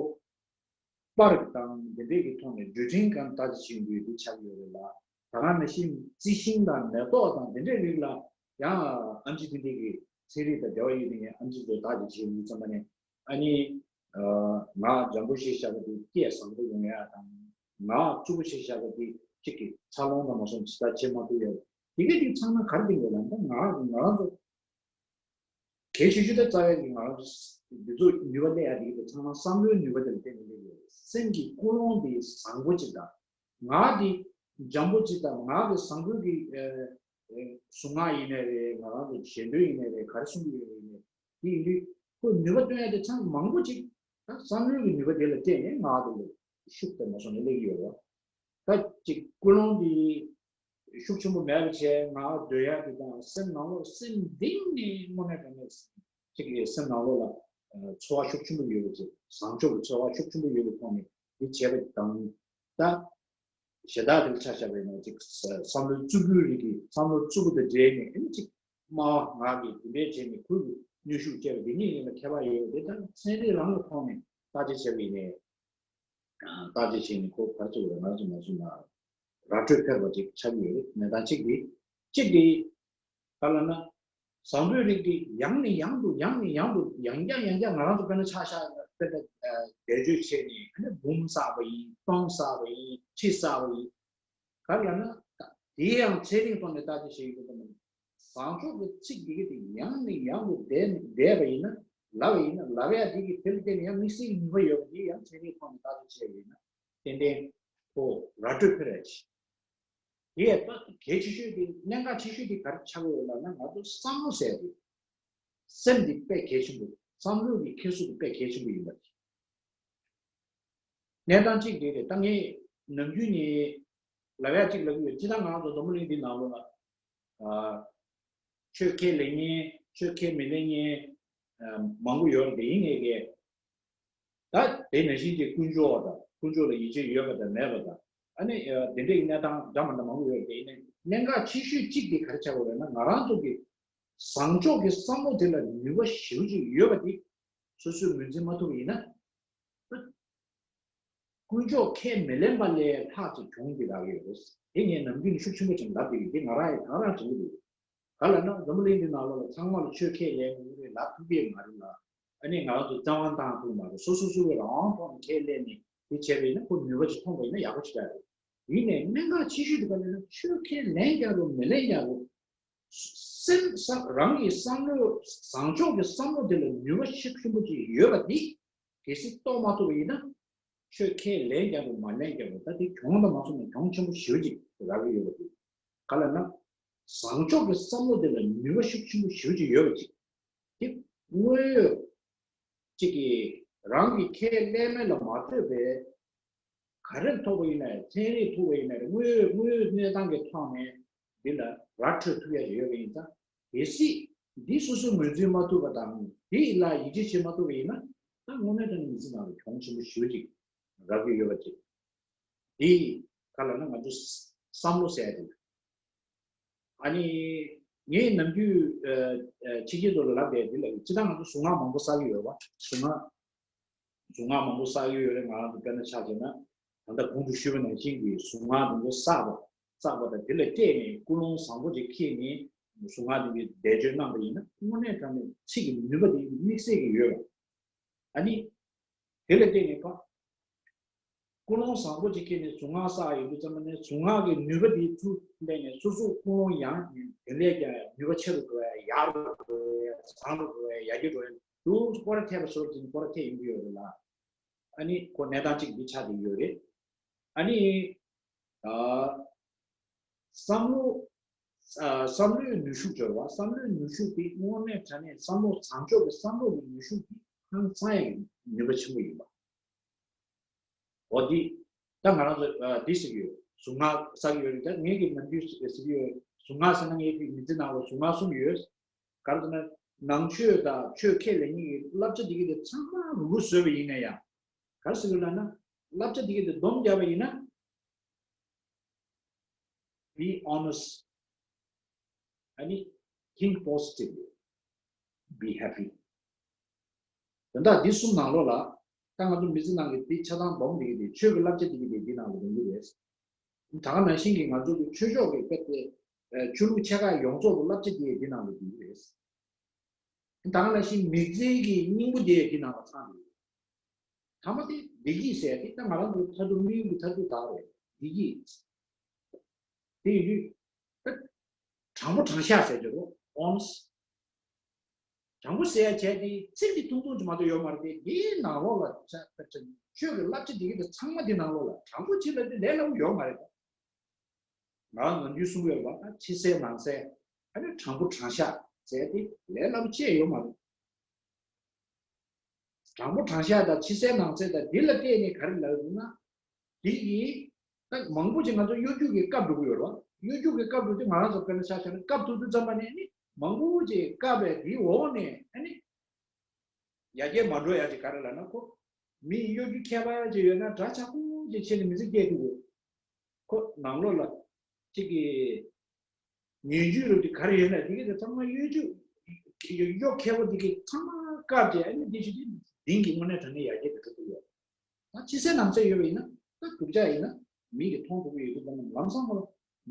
པར་དང་དེ་འདྲས་ཀྱི་ཐོག་ནས་འགྲོས་ཀྱི་སྒང་བརྟག་དཔྱད་བྱེད་དགོས་དུས་ཆགས་ཡོད་རེད་ལ། ད་ག་ནང་བཞིན་རྩི་ཤིང་དང་མེ་ཏོག་དང་དེ་འདྲས་རིགས་ལ་ཡང་ཨེམ་ཆི་དེ་འདྲས་ཀྱི་ཚན་རིག་དང་འབྲེལ་བ་ཡོད་མཁན་ཨེམ་ཆི་ཚོས་བརྟག་དཔྱད་བྱེད་ཡོང་དུས་ཙམ་པ་ནས། ཨ་ནི་ངག་འཇམ་པོ་ཞིག་བཞག་པ་དེ་སྐད་བཟང་པོ་ཡོང་ཡག་དང་། ངག་རྩུབ་པོ་ཞིག་བཞག་པ་དེ་གཅིག་གི་འཚར་ལོངས་དང་མ་སོང་ཇི་ལྟར་བྱེད་མ་ཐུབ་ཡག་དེ་ག་དེ་ཚང་མ་ག་རེ་བསྟན་དགོས་ལབ་ན། ང་ང་རང་ཚོ་གལ་ཆེ་ཤོས་དེ་རྩ་བའི་ང་རང་འདི་ཚོ་ནུས་པ་སླེབས་ཡག་དེ་གི་དེ་ཚང་མ་བསམ་བློའི་ནུས་པ་དེ་ལ་བརྟེན་ནས་སླེབས་ཡོད། སེམས་ཀྱི་ཀུན་སློང་དེ་བཟང་པོ་ཅིག་དང་། ངག་དེ་འཇམ་པོ་ཅིག་དང་། ངག་གི་བཟང་པོ་གི་ཨ་ཨ་གཟུངས་སྔགས་ཡིན་ནའི་རེད། ང་རང་ཚོ་གཞན་དོན་ཡིན་ནའི་རེད། ག་རེ་གསུང་གི་ཡོད་པ་ཡིན་ནའི། དེ་ཡིན་དུས་ཁོས་ནུས་པ་བཏོན་ཡག་དེ་ཚང་མ་མང་པོ་ཅིག་ད་བསམ་བློའི་གི་ནུས་པ་དེ་ལ་བརྟེན་ནས་ངག་དེ་ལ་ཤུགས་དེ་མ་སོང་ནས་སླེབས་ཀྱི་ཡོད་རེད། ད་ཅིག་ཀུན་སློང་དེ་ཤུགས་ཆེན་པོ་མེད་པ་བྱས། ངག་འདོད་ཡག་དེ་དང་། སེམས་ནང་ལོགས། སེམས་གཏིང་ནས་དངོས་གནས་དྲང་གནས་ཅིག་གི་སེམས་ནང་ལོགས་ལ་ཚོར་བ་ཤུགས་ཆེན་པོ་ཡོད་པ་ཅིག་བཟང་ཕྱོགས་ཀྱི་ཚོར་བ་ཤུགས་ཆེན་པོ་ཡོད་པའི་ཐོག་ནས་དེ་བྱས་པ་དང་། ད་གཞན་དག་དེར་ཆ་བཞག་པ་ཡིན་ན། ཅིག་བསམ་བློའི་རྩུབ་པོའི་རིགས་ཀྱི། བསམ་བློ་རྩུབ་པོ་དང་འབྲེལ་ནས་ཨ་ནི་ཅིག་སྨྲ་བ་ངག་གི་དེ་འདྲས་བྱས་ནས་ཁོར་ཡུག་གནོན་ཤུགས་སྐྱེ་བ་དེ་གཉིས་ཡིན་ན་ཁྱད་པར་ཡོད་པ་དེ་ད་ཚན་རིག་རང་གི་ཐོག་ནས་བརྟག་དཔྱད་བྱས་པ་ཡིན་ནའི། བརྟག་དཔྱད་བྱས་ནས་ཁོ་ག་རེ་ཟེར་དགོས་རེད། ང་ཚོ་ང་ཚོ་ལ་ར་སྤྲོད་ཕེབས་པ་ཅིག་ཆགས་ཀྱི་ཡོད་རེད། གནས་སྟངས་གཅིག་དེ། གཅིག་དེ་ག་ལབ་ན། བཟང་པོའི་རིགས་དེ་ཡང་ནས་ཡང་དུ་ཡང་ནས་ཡང་དུ་ཡང་བསྐྱར་ཡང་བསྐྱར་ང་རང་ཚོ་དཔེར་ན་ཆ་བཞག་ན། དཔེར་ན་བཟླས་བརྗོད་བྱས་ནས་ཨ་ནི་འབུམ་བསགས་པ་ཡིན། སྟོང་བསགས་པ་ཡིན། ཁྲི་བསགས་པ་ཡིན། ག་རེ་ལབ་ན། ད་དེ་ཡང་ཚན་རིག་ཐོག་ནས་བརྟག་དཔྱད་བྱེད་ཡོང་དུས་ཙམ་པ་ནས། བཟང་ཕྱོགས་ཀྱི་ཚིག་དེ་ག་དེ་ཡང་ནས་ཡང་དུ་བཟླས་བཟླས་པ་ཡིན་ན། ལབ་པ་ཡིན་ན། ལབ་ཡག་དེ་གི་དེ་ལ་བརྟེན་ནས་ཡང་དམིགས་བསལ་གྱི་ནུས་པ་ཡོད་པ་དེ་ཡང་ཚན་རིག་ཐོག་ནས་བརྟག་དཔྱད་བྱས་པ་ཡིན་ན། ཏན་ཏན་ཁོ་ར་སྤྲོད་ཕེབས་ཡག་ཅིག་དེ་ཡང་ད་གལ་ཆེ་ཤོས་དེ། གནད་འགག་ཆེ་ཤོས་དེ་ག་རེ་ཆགས་ཀྱི་ཡོད་ལབ་ན། ང་ཚོ་བསམ་བློ་ཟེར་དེ། སེམས་དེ་དཔེ་གལ་ཆེན་པོ། བསམ་བློ་གི་འཁྱེར་སོ་དེ་དཔེ་གལ་ཆེན་པོ་ཡིན་པ་རེད། གནས་སྟངས་གཅིག་དེ་རེད། ད་ངས་ནམ་རྒྱུན་ནས་ལབ་ཡག་གཅིག་ལབ་ཀྱི་ཡོད། སྤྱིར་བཏང་ང་རང་ཚོ་འཛམ་བུ་གླིང་འདི་ནང་ལོགས་ལ། ཨ། ཆོས་ཁས་ལེན་མཁན། ཆོས་ཁས་མི་ལེན་མཁན་ཨ་མང་པོ་ཡོད་རེད། དེ་ཡིན་ནའི་གི། ད་དེ་ནང་བཞིན་གྱི་དཀོན་མཆོག་དང་། དཀོན་མཆོག་ལ་ཡིད་ཆེས་ཡོད་པ་དང་མེད་པ་དང་། ཨ་ནི་ཨ་དེ་འདྲའི་གནས་སྟངས་འདྲ་མི་འདྲ་མང་པོ་ཡོད་རེད། དེ་ཡིན་ནའི་གནད་འགག་ཆེ་ཤོས་གཅིག་དེ་ག་རེ་ཆགས་ཀྱི་ཡོད་རེད་ན། ང་རང་ཚོ་གི་བཟང་ཕྱོགས་ཀྱི་བསམ་བློ་དེ་ལ་ནུས་པ་ཞེ་པོ་ཅིག་ཡོད་པ་དེ་སོ་སོས་ངོས་འཛིན་མ་ཐུབ་པ་ཡིན་ན། དཀོན་མཆོག་ཁས་མི་ལེན་པ་ལས་ལྷག་ཅིག་གྱོང་དེ་རག་གི་ཡོད་རེད། དེ་ངས་ནམ་རྒྱུན་ནས་ཤུགས་ཆེན་པོ་ཅིག་ལབ་བསྡད་ཡོད། དེ་ང་རང་ཡང་ད་ག་རང་དྲན་གྱི་འདུག་ག་ལབ་ན། འཛམ་བུ་གླིང་འདི་ནང་ལོགས་ལ་ཚང་མ་ལ་ཆོས་ཁས་ལེན་དགོས་རེད་ལབ་ཐུབ་ཀྱི་མ་རེད་ལ། ཨ་ནི་ང་རང་ཚོ་བཙན་དབང་བཏང་ཐུབ་མ་རེད། སོ་སོ་སོ་སོའི་རང་དབང་ཐོག་ནས་ཁས་ལེན་ནས་དེ་བྱས་པ་ཡིན་ན། ཁོ་ནུས་པ་ཅིག་ཐོན་པ་ཡིན་ན་ཡག་པོ་ཞེ་དྲག་རེད། ཡིན་ནའི་གནད་འགག་ཆེ་ཤོས་དེ་ག་ལབ་ན། ཆོས་ཁས་ལེན་ཀྱང་རུང་མི་ལེན་ཀྱང་རུང་། སེམས་བསམ། རང་གི་བསམ་བློ། བཟང་ཕྱོགས་ཀྱི་བསམ་བློ་དེ་ལ་ནུས་པ་ཤུགས་ཆེན་པོ་ཅིག་ཡོད་པ་དེ་གལ་སྲིད་རྟོགས་མ་ཐུབ་པ་ཡིན་ན། ཆོས་ཁས་ལེན་ཀྱང་རུང་མ་ལེན་ཀྱང་རུང་། ད་དེ་གྱོང་དང་མ་སོང་ན་གྱོང་ཆེན་པོ་ཞེ་པོ་ཅིག་རག་གི་ཡོད་པ་དེ། ག་ལབ་ན། བཟང་ཕྱོགས་ཀྱི་བསམ་བློ་དེ་ལ་ནུས་པ་ཤུགས་ཆེན་པོ་ཞེ་པོ་ཅིག་ཡོད་པ་ཅིག་དེ་དངོས་ཡོད་ཅིག་གིས་རང་གི་ཁས་ལེན་མིན་ལ་མ་ལྟོས་པའི། ག་རེ་ཐོབ་པ་ཡིན་ན། ཚན་རིག་ཐོབ་པ་ཡིན་ན། དངོས་ཡོད་དངོས་ཡོད་གནས་སྟངས་ཀྱི་ཐོག་ནས་འདི་ལ་ར་འཕྲོད་ཐུབ་ཡ་ཡོད་པ་ཡིན་ཙང་། གལ་སྲིད་འདི་སོ་སོས་ངོས་འཛིན་མ་ཐུབ་པ་དང་། འདི་ལ་ཡིད་ཆེས་བྱེད་མ་ཐུབ་པ་ཡིན་ན། ད་དངོས་གནས་དྲང་གནས་མི་ཚེ་ནང་ལ་གྱོང་ཆེན་པོ་ཞེ་པོ་ཅིག་རག་གི་ཡོད་པ་ཅིག་འདི་ག་ལབ་ན། ང་ཚོ་བསམ་བློ་ཟེར་ཡ་དེ། ཨ་ནི་ ངས་ནམ་རྒྱུན་ཨ་ཨ་ཕྱི་རྒྱལ་དུ་ལ་ལབ་བསྡད་འདི་ལ་སྤྱིར་བཏང་ང་ཚོ་གཟུངས་སྔགས་མང་པོ་བསགས་ཀྱི་ཡོད་པ། གཟུངས་སྔགས་གཟུངས་སྔགས་མང་པོ་བསགས་ཀྱི་ཡོད་རེད། ང་རང་ཚོ་དཔེར་ན་ཆ་བཞག་ན་ད་ལྟ་གོང་དུ་ཞུས་པ་ནང་བཞིན་གྱི་གཟུངས་སྔགས་འདི་ཚོ་བསགས་པ་བསགས་པ་དང་དེ་ལ་བརྟེན་ནས་ཀུན་སློང་བཟང་པོ་ཅིག་འཁྱེར་ནས་གཟུངས་སྔགས་འདི་གི་བཟླས་བརྗོད་གནང་པ་ཡིན་ན་དངོས་གནས་དྲང་གནས་ཚིག་གི་ནུས་པ་དེ་དམིགས་བསལ་གྱི་ཡོད་པ། ཨ་ནི། དེ་ལ་བརྟེན་ནས་ཀ་ཀུན་སློང་བཟང་པོ་ཅིག་སྐྱེས་ནས་གཟུངས་སྔགས་བསགས་ཡོང་དུས་ཙམ་པ་ནས་གཟུངས་སྔགས་ཀྱི་ནུས་པ་དེ་ཚུར་སླེབས་ནས་སོ་སོ་ཀུན་སློང་ཡང་དེ་ལས་ཀྱང་ནུས་པ་ཆེ་རུ་འགྲོ་ཡ། ཡག་རུ་འགྲོ་ཡ། བཟང་རུ་འགྲོ་ཡ། ཡར་རྒྱས་འགྲོ་ཡ། དུ་སྐོར་ར་ཐེབས་པ་སོར་ཅིག་སྐོར་ར་ཐེབས་ཡོང་གི་ཡོད་རེད་ལ། ཨ་ནི་ཁོ་གནས་སྟངས་གཅིག་འདི་ཆགས་བསྡད་ཡོད་རེད། ཨ་ནི། ཨ། བསམ་བློ། ཨ། བསམ་བློའི་ནུས་ཤུགས་སྦྱོར་བ། བསམ་བློའི་ནུས་ཤུགས་དེ་དངོས་གནས་དྲང་གནས་བསམ་བློ་བཟང་ཕྱོགས་ཀྱི་བསམ་བློ་གི་ནུས་ཤུགས་དེ་ཧང་སང་ཡག་གི་ནུས་པ་ཆེན་པོ་ཡིན་པ། འོ་འདི། ད་ང་རང་ཚོ་ཨ་འདི་ཟེར་གྱི་ཡོད། གཟུངས་སྔགས་བསགས་ཀྱི་ཡོད་རེད། ད་ངས་ཀྱི་ནམ་རྒྱུན་ཟེར་གྱི་ཡོད། གཟུངས་སྔགས་ཟེར་ན་ངས་ཀྱི་མི་ཚེ་ནང་ལ་གཟུངས་སྔགས་གསུམ་ཡོད། ག་རེ་ཟེར་ན། ནང་ཆོས་དང་ཆོས་ཁས་ལེན་མཁན་གྱི་བསླབ་བྱ་འདི་གི་དེ་ཚང་མ་རུལ་པོ་བཟོས་པ་ཡིན་ན་ཡང་། ག་རེ་ཟེར་གྱི་ལབ་ན། བསླབ་བྱ་འདི་གི་དེ་སྡོམ་རྒྱག་པ་ཡིན་ན། Be honest. ཨ་ནི། Think positively. Be happy. དོན་དག་འདི་གསུམ་ནང་ལོགས་ལ། ད་ང་ཚོ་མི་ཚེ་ནང་གི་འདི་ཆ་ཚང་སྡོམ་འདི་གི་དེ་ཆོས་ཀྱི་བསླབ་བྱ་འདི་གི་དེ་འདི་ནང་ལ་ཡོང་གི་རེད། ད་ག་ནང་བཞིན་གྱི་ང་ཚོ་གི་ཆོས་ཕྱོགས་ཀྱི་དཔེ་དེ། ཆོས་ལུགས་ཆེ་ཁག་ཡོངས་རྫོགས་ཀྱི་བསླབ་བྱ་འདི་འདི་ནང་ལ་ཡོང་གི་རེད། ད་ག་ནང་བཞིན་མི་ཚེ་གི་སྙིང་པོ་དེ་འདི་ནང་ལ་ཚང་འདུག་ཐ་མ་དེ་བདེ་སྐྱིད་ཟེར་དེ་ད་ང་རང་ཚོའི་མཐར་ཐུག་དམིགས་ཡུལ་གྱི་མཐར་ཐུག་དག་རེད། བདེ་སྐྱིད། དེ་ཡིན་དུས། དྲང་པོ་དྲང་བཞག་ཟེར་གྱི་རེད། Honest. དྲང་པོ་ཟེར་ཡ་བྱས་དེ་ཚིག་དེ་ཐུང་ཐུང་ཅིག་མ་གཏོགས་ཡོད་མ་རེད་དེ། དེའི་ནང་ལོགས་ལ་ཆ་ཆོས་ཀྱི་བསླབ་བྱ་དེ་གི་དེ་ཚང་མ་དེ་ནང་ལོགས་ལ་དྲང་པོ་བྱེད་ལབ་དེ་ལས་སླ་པོ་ཡོད་མ་རེད་ད། ང་ནམ་རྒྱུན་གསུང་གི་ཡོད་པ། ཕྱི་གསལ་ནང་གསལ། ཨ་ནི་དྲང་པོ་དྲང་བཞག་ཟེར་དེ་ལས་སླ་པོ་ཅི་ཡང་ཡོད་མ་རེད། དྲང་པོ་དྲང་བཞག་དང་ཕྱི་གསལ་ནང་གསལ་དང་འདི་ལ་བལྟས་ནས་ག་རེ་ལབ་ཡོང་ན། འདི་ཡིས། ད་མང་པོ་ཅིག་ང་ཚོ་གཡོ་སྒྱུ་གི་བཀབ་འགྲོ་གི་ཡོད་རེད་བ། གཡོ་སྒྱུ་གི་བཀབ་འགྲོ་དུས་ང་རང་ཚོ་དཔེར་ན་ཆ་བཞག་ན་བཀབ་ཐུབ་དུས་ཙམ་པ་ནས་ནི་མང་པོ་ཅིག་བཀབ་པའི་དེའི་འོག་ནས་ཨ་ནི། ཡར་རྒྱས་མ་འགྲོ་ཡ་ཅིག་ག་རེ་ལབ་ན། ཁོ་མི་གཡོ་སྒྱུ་ཁྱད་པར་ཅིག་ཡོད་ན་འདྲ་ཆགས་པོ་ཅིག་བྱས་ནས་མི་ཚེ་སྐྱེལ་ཐུབ་དགོས། ཁོ་ནང་ལོགས་ལ་ཅིག་གི་ངན་ཇུས་རུ་དེ་ག་རེ་ཡོད་ན་དེ་གི་དེ་ཚང་མ་གཡོ་སྒྱུ་གཡོ་ཁྱད་པོ་དེ་གི་ཚང་མ་བཀག་སྟེ་ཨ་ནི་དེ་ཞིག་དེ་གདིང་གི་དངོས་གནས་དྲང་གནས་ཡར་རྒྱས་དེ་འགྲོ་ཐུབ་ཡོད། ད་ཕྱི་གསལ་ནང་གསལ་ཡོད་པ་ཡིན་ན། ད་སྡུག་ཅག་ཡིན་ན་མི་གིས་མཐོང་ཐུབ་ཀྱི་ཡོད་དུས་ཙམ་ལམ་སང་མ་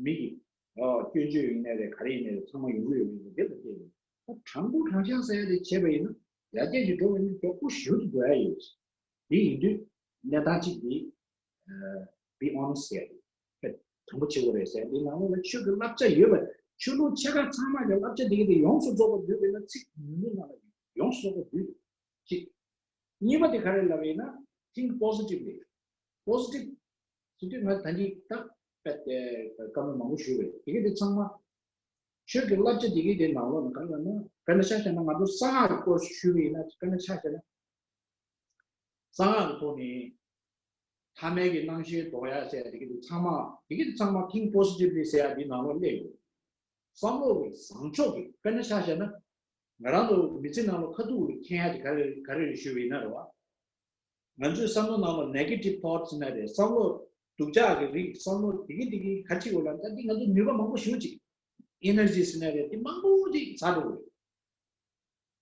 མི་གིས་ཨོ་སྐྱོན་བརྗོད་ཡིན་ནའི་རེད། ག་རེ་ཡིན་ནའི་རེད། ཚང་མ་ཡོང་གི་ཡོད་པ་ཡིན་ན་དེ་ལ་བལྟས་ནས་ད་དྲང་པོ་དྲང་བཞག་ཟེར་ཡ་དེ་བྱས་པ་ཡིན་ན་ཡར་རྒྱས་ཀྱི་འགྲོ་བ་ནི་མགྱོགས་པོ་ཞེ་པོ་ཅིག་འགྲོ་ཡ་ཡོད། དེ་ཡིན་དུས་གནས་སྟངས་གཅིག་དེ་ཨ་be honest ཟེར་ཡ་དེ་དྲང་པོ་བྱེད་དགོས་རེད་ཟེར། དེ་ནང་ལོགས་ལ་ཆོས་ཀྱི་བསླབ་བྱ་ཡོད་པ། ཆོས་ལུགས་ཆེ་ཁག་ཚང་མ་གི་བསླབ་བྱ་དེ་གི་དེ་ཡོངས་སུ་རྫོགས་པ་འདུས་པ་ཡིན་ན་ཚིག་ཉུང་ཉུང་ནང་ལ་ཡོངས་སུ་རྫོགས་པ་འདུས། གཅིག་གཉིས་པ་དེ་ག་རེ་ལབ་ཡིན་ན། Think positively. Positive ཟེར་དུས་ང་ད་ནི་ད་པད་དེ་བཀའ་མོལ་མང་པོ་ཞུས་པ་རེད། དེ་གི་དེ་ཚང་མ་ཆོས་ཀྱི་བསླབ་བྱ་དེ་གི་དེ་ནང་ལོགས་ན་ག་རེ་ལབ་ན། དཔེར་ན་ཆ་བཞག་ན་ང་ཚོ་གསང་སྔགས་ཀྱི་སྐོར་ཞུས་པ་ཡིན་ན། དཔེར་ན་ཆ་བཞག་ན་གསང་སྔགས་ཀྱི་ཐོག་ནས་ཐ་མལ་གྱི་སྣང་ཤས་ལྡོག་ཡ་ཟེར་ཡ་དེ་གི་དེ་ཚང་མ་དེ་གི་དེ་ཚང་མ་Think Positively ཟེར་ཡ་དེ་ནང་ལོགས་སླེབས་ཡོད། བསམ་བློ་གི་བཟང་ཕྱོགས་ཀྱི། དཔེར་ན་ཆ་བཞག་ན་ང་རང་ཚོ་མི་ཚེ་ནང་ལ་ཁ་ཐུག་ལ་མཁྱེན་ཡ་དེ་ག་རེ་ག་རེ་རེད་ཞུས་པ་ཡིན་ན་རེད་བ། ང་ཚོའི་བསམ་བློ་ནང་ལ་negative thoughts ཟེར་ན་རེད། བསམ་བློ་སྡུག་ཅག་གི་རིགས། བསམ་བློ་དེ་གི་དེ་གི་ག་ཅིག་ཡོད་ལ་ད་འདི་ང་ཚོ་ནུས་པ་མང་པོ་ཞེ་པོ་ཅིག energy ཟེར་ན་རེད། དེ་མང་པོ་ཅིག་ཟ་འགྲོ་གི་རེད།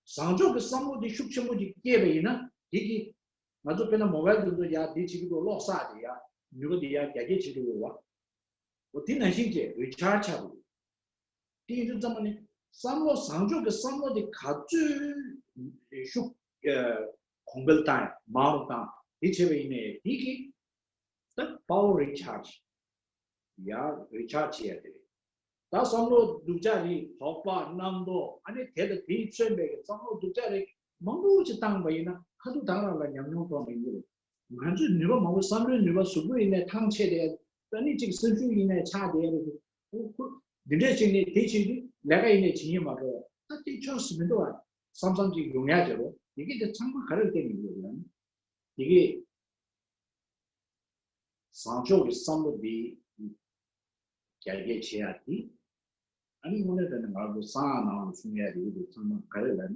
བཟང་ཕྱོགས་ཀྱི་བསམ་བློ་དེ་ཤུགས་ཆེན་པོ་ཅིག་སྐྱེས་པ་ཡིན་ན་དེ་གི་ང་ཚོ་དཔེར་ན་མོ་བལ་དེ་ཚོ་ཡ་དེ་བྱེད་ཀྱི་འདུག་གློག་བསགས་དེ་ཡ་ནུས་པ་དེ་ཡ་རྒྱ་སྐྱེད་བྱེད་ཀྱི་ཡོད་བ། འོ་དེ་ནང་བཞིན་གྱི་recharge ཆགས་འདུག་དེ་ཡིན་དུས་ཙམ་པ་ནི་བསམ་བློ་བཟང་ཕྱོགས་ཀྱི་བསམ་བློ་དེ་ག་ཚོད་ཤུགས་གོང་འཕེལ་བཏང་ཡ་མང་རུ་བཏང་དེ་བྱས་པ་ཡིན་ནའི་དེ་གི་ད་power recharge ཡ་recharge བྱེད་ཡ་དེ་རེད། ད་བསམ་བློ་སྡུག་ཅག་རིགས་དོགས་པ་རྣམ་རྟོག་ཨ་ནི་དེ་དང་དེས་མཚོན་པའི་བསམ་བློ་སྡུག་ཅག་རིགས་མང་པོ་ཅིག་བཏང་པ་ཡིན་ན་ཁ་ཐུག་དེ་རང་ལ་ཉམས་མྱོང་ཐོག་ནས་ཡོང་གི་རེད། ང་ཚོས་ནུས་པ་མང་པོ་བསམ་བློའི་ནུས་པ་གཟུགས་པོ་ཡིན་ནའི་ཐང་ཆད་དེ་ད་ནི་ཅིག་སེམས་ཤུགས་ཡིན་ནའི་ཆག་དེ་རེད། ཁོ་ཁོ་འདི་འདྲས་བྱས་ནས་དེ་བྱེད་དུས་ལས་ཀ་ཡིན་ནའི་བྱེད་སྙིང་མ་བྲོ་བ། ད་དེ་ཆོས་སུ་མི་འདུག་བ་བསམ་བསམ་ཅིག་ཡོང་ཡ་བྱེད་རོགས། དེ་གི་དེ་ཚང་མ་ག་རེར་བརྟེན་ནས་ཡོད་ལ་ནི་དེ་གི་བཟང་ཕྱོགས་ཀྱི་བསམ་བློ་འདི་རྒྱ་སྐྱེད་བྱེད་ཡ་དེ། ཨ་ནི་དངོས་གནས་དྲང་གནས་ང་ཚོ་གསང་སྔགས་ནང་ལ་གསུང་ཡ་དེ་གི་དེ་ཚང་མ་ག་རེ་ལབ་ན།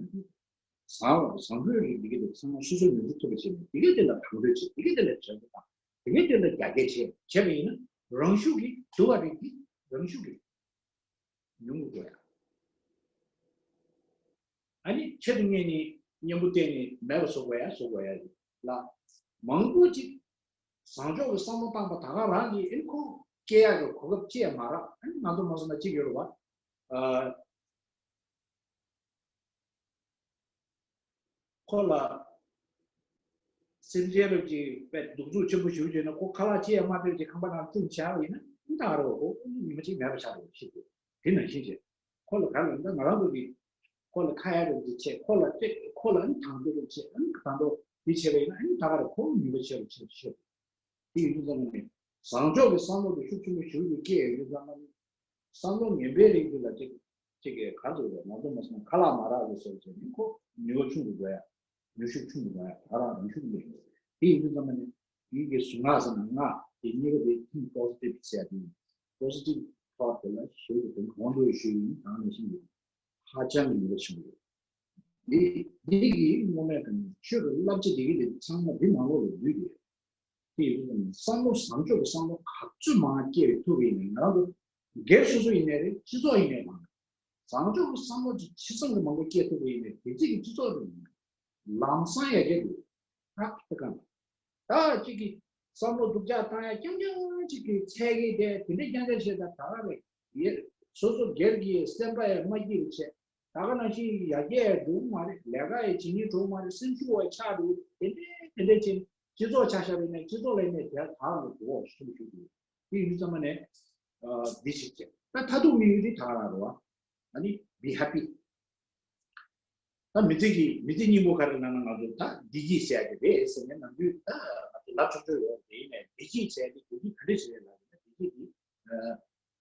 བཟང་བཟང་པོའི་རིགས་དེ་གི་དེ་ཚང་མ་སོ་སོའི་ནུས་པ་ཐུབ་པ་བྱས་ནས་དེ་གི་དེ་ལ་དང་དོད་བྱེད། དེ་གི་དེ་ལ་དྲན་པ་དང་དེ་གི་དེ་ལ་རྒྱ་སྐྱེད་བྱེད་བྱས་པ་ཡིན་ན་རང་ཤུགས་ཀྱིས་སྡུག་པ་རིགས་དེ་རང་ཤུགས་ཀྱིས་ཉུང་དུ་འགྲོ་ཡ། ཨ་ནི་ཆེད་དུ་གཉེར་ནས་གཉེན་པོ་བསྟེན་ནས་མེད་པ་བཟོ་དགོས་ཡ་བཟོ་དགོས་ཡ་ལ། མང་པོ་ཅིག་བཟང་ཕྱོགས་ཀྱི་བསམ་བློ་བཏང་པ་ད་ག་རང་གིས་ཨེ་ཁོ་སྐྱེ་ཡག་གི་གོ་སྐབས་ཅི་ཡང་མ་རག་ཨ་ནི་ང་ཚོ་མ་སོང་ན་གཅིག་ཡོད་རེད་བ། ཨ། ཁོ་ལ་སེམས་ཅན་རབ་ཀྱི་དཔེ་གདུག་རྩུབ་ཆེན་པོ་ཞིག་བྱས་ན་ཁོ་ཁ་ལག་ཅི་ཡང་མ་སྤྲད་ཅིག་ཁང་པ་ནང་བཙུགས་བྱས་པ་ཡིན་ན་ཨེ་ད་ག་རེད་བ། ཁོ་ཉི་མ་གཅིག་མེད་པ་ཆགས་རེད་བ། ཤེས་དགོས་དེ་ནང་བཞིན་བྱས། ཁོ་ལ་ག་རེ་ལབ་ན་ང་རང་ཚོ་གིས་ཁོ་ལ་ཁ་ཡ་རེ་འདི་བྱས། ཁོ་ལ་སྤྲད། ཁོ་ལ་ཨ་ནི་དང་དོད་རེ་བྱས། ཨ་ནི་དང་དོད་འདི་བྱས་པ་ཡིན་ན་ཨ་ནི་ད་ག་རེ་ཁོ་ནུས་པ་ཆེ་རུ་ཆེ་རུ་ཆེ་རུ། དེ་ཡིན་དུས་ཙམ་ནས་བཟང་ཕྱོགས་ཀྱི་བསམ་བློ་དེ་ཤུགས་ཆེན་པོ་ཞེ་པོ་ཅིག་སྐྱེ་ཡོང་དུས་ཙམ་པ་ནི་བསམ་བློ་ངན་པའི་རིགས་དེ་ལ་ཅིག་ཅིག་གིས་ག་རེ་ཟེར་དགོས་རེད། ང་ཚོ་མ་སོང་ཁ་ལག་མ་རག་ལས་སོགས་བྱས་ནས་ཁོ་ནུས་པ་ཆུང་དུ་འགྲོ་ཡ། ནུས་ཤུགས་ཆུང་དུ་འགྲོ་ཡ། ད་རང་རང་ཤུགས་མེད། དེ་ཡིན་དུས་ཙམ་པ་ནི་ཡིད་ཀྱི་གཟུངས་སྔགས་ཟེར་ན་སྔགས་དེ་གཉིས་ཀ་དེ་ཐིམ་པོ་སི་ཊིབ་ཟེར་ཡ་དེ་ཡིན། པོ་སི་ཊིབ་ཐོཊ་དེ་ལ་ཞེ་པོ་དོན་གོང་དུ་ཞུས་ཡིན། ད་ནང་བཞིན་གྱི་ཧ་ཅང་གི་ནུས་པ་ཆེན་པོ་ཡོད། འདི་འདི་གིས་དངོས་གནས་དྲང་གནས་ཆོས་ཀྱི་བསླབ་བྱ་འདི་གི་ལས་ཚང་མ་འདི་ནང་ལོགས་ལ་འདུས་ཏེ། དེ་ཡིན་དུས་བསམ་བློ་བཟང་ཕྱོགས་ཀྱི་བསམ་བློ་ག་ཚོད་མང་སྐྱེ་ཐུབ་པ་ཡིན་ན་ང་རང་ཚོ་སྒེར་སོ་སོ་ཡིན་ནའི་རེད། སྤྱི་ཚོགས་ཡིན་ནའི་མང་། བཟང་ཕྱོགས་ཀྱི་བསམ་བློ་ཅིག་ཇི་ཙམ་གྱིས་མང་པོ་སྐྱེ་ཐུབ་པ་ཡིན་ནའི་དེ་ཚོ་གི་སྤྱི་ཚོགས་རེད། ལམ་སང་ཡར་རྒྱས་འགྲོ་ཨ་ཁ་ཁ། ད་ཅིག་གི་བསམ་བློ་སྡུག་ཅག་བཏང་ཡ་རྐྱང་རྐྱང་ཅིག་གི་ཚད་གི་དེ་དེ་འདྲའི་རྐྱང་རྐྱང་བྱས་ད་ད་ག་རེད། ཡེ་སོ་སོ་སྒེར་གྱི་སེམས་པ་ཡང་མ་སྐྱིད་པ་བྱས། ད་ག་ནང་བཞིན་ཡར་རྒྱས་ཡང་འགྲོ་གི་མ་རེད། ལས་ཀ་ཡང་བྱེད་སྙིང་བྲོ་གི་མ་རེད། སེམས་ཤུགས་ཡང་ཆག་འགྲོ་གི་རེད། དེ་འདྲའི་དེ་འདྲའི་ཅིག་སྤྱི་ཚོགས་ཆ་བཞག་པ་ཡིན་ན་སྤྱི་ཚོགས་ལ་ཡིན་ནའི་དེ་ད་ག་ལ་འགྲོ་བ་ཞིག་ཐུབ་ཞུ་དགོས། དེ་ཡིན་དུས་ཙམ་པ་ནས་འདི་ཞིག་བྱས། ད་མཐར་ཐུག་དམིགས་ཡུལ་དེ་ད་ག་རང་རེད་བ། ཨ་ནི་be happy། ད་མི་ཚེ་གི་མི་ཚེ་སྙིང་པོ་ག་རེ་ལབ་ན་ང་ཚོ་ད་བདེ་སྐྱིད་ཟེར་ཡ་དེ་རེད་ཟེར་ནས་ནམ་རྒྱུན་ད་ང་ཚོ་ལབ་ཆོག་ཆོག་ཡོད་རེད། ཡིན་ནའི་བདེ་སྐྱིད་ཟེར་ཡ་དེ་བདེ་སྐྱིད་ག་འདྲ་ཞིག་རེད་ལབ་ན་བདེ་སྐྱིད་དེ་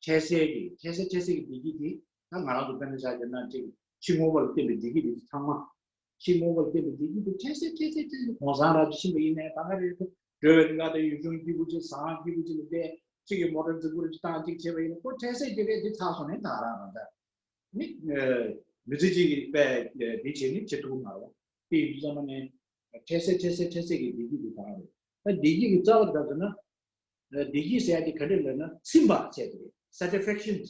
འཕྲལ་སེལ་གྱི་འཕྲལ་སེལ་འཕྲལ་སེལ་གྱི་བདེ་སྐྱིད་དེ་ད་ང་རང་ཚོ་དཔེར་ན་ཆ་བཞག་ན་ཅིག་ཕྱི་དངོས་པོ་ལ་བརྟེན་པའི་བདེ་སྐྱིད་དེ་ཚང་མ། ཕྱི་དངོས་པོ་ལ་བརྟེན་པའི་བདེ་སྐྱིད་དེ་འཕྲལ་སེལ་འཕྲལ་སེལ་འཕྲལ་སེལ་གོང་སང་རབ་ཏུ་ཕྱིན་པ་ཡིན་ནའི་ད་ག་རེ་རེད། འགྲོ་བའི་རིང་ལ་ད་ཡུལ་ལྗོངས་སྐྱིད་པོ་ཅིག་ཟངས་སྐྱིད་པོ་ཅིག་ལ་བསྡད་ཅིག་གི་མོ་ཊ་རྫིག་པོ་རེ་ཅིག་བཏང་ཅིག་བྱས་པ་ཡིན་ན་ཁོ་འཕྲལ་སེལ་གྱི་རེད་དེ་ཚར་སོང་ནས་ད་རང་རང་ད། ནི། མི་ཚེ་གཅིག་གི་དཔེ་འདི་བྱས་ནི་བྱེད་ཐུབ་མ་རེད། དེ་ཡིན་དུས་ཙམ་པ་ནས་འཕྲལ་སེལ་འཕྲལ་སེལ་འཕྲལ་སེལ་གྱི་བདེ་སྐྱིད་དེ་གང་རེད། ད་བདེ་སྐྱིད་ཀྱི་རྩ་བ་ག་ཟེར་ན། བདེ་སྐྱིད་ཟེར་ཡ་དེ་ག་འདྲ་ལབ་ན་ཚིམ་པ་ཟེར་དེ་རེད། Satisfaction།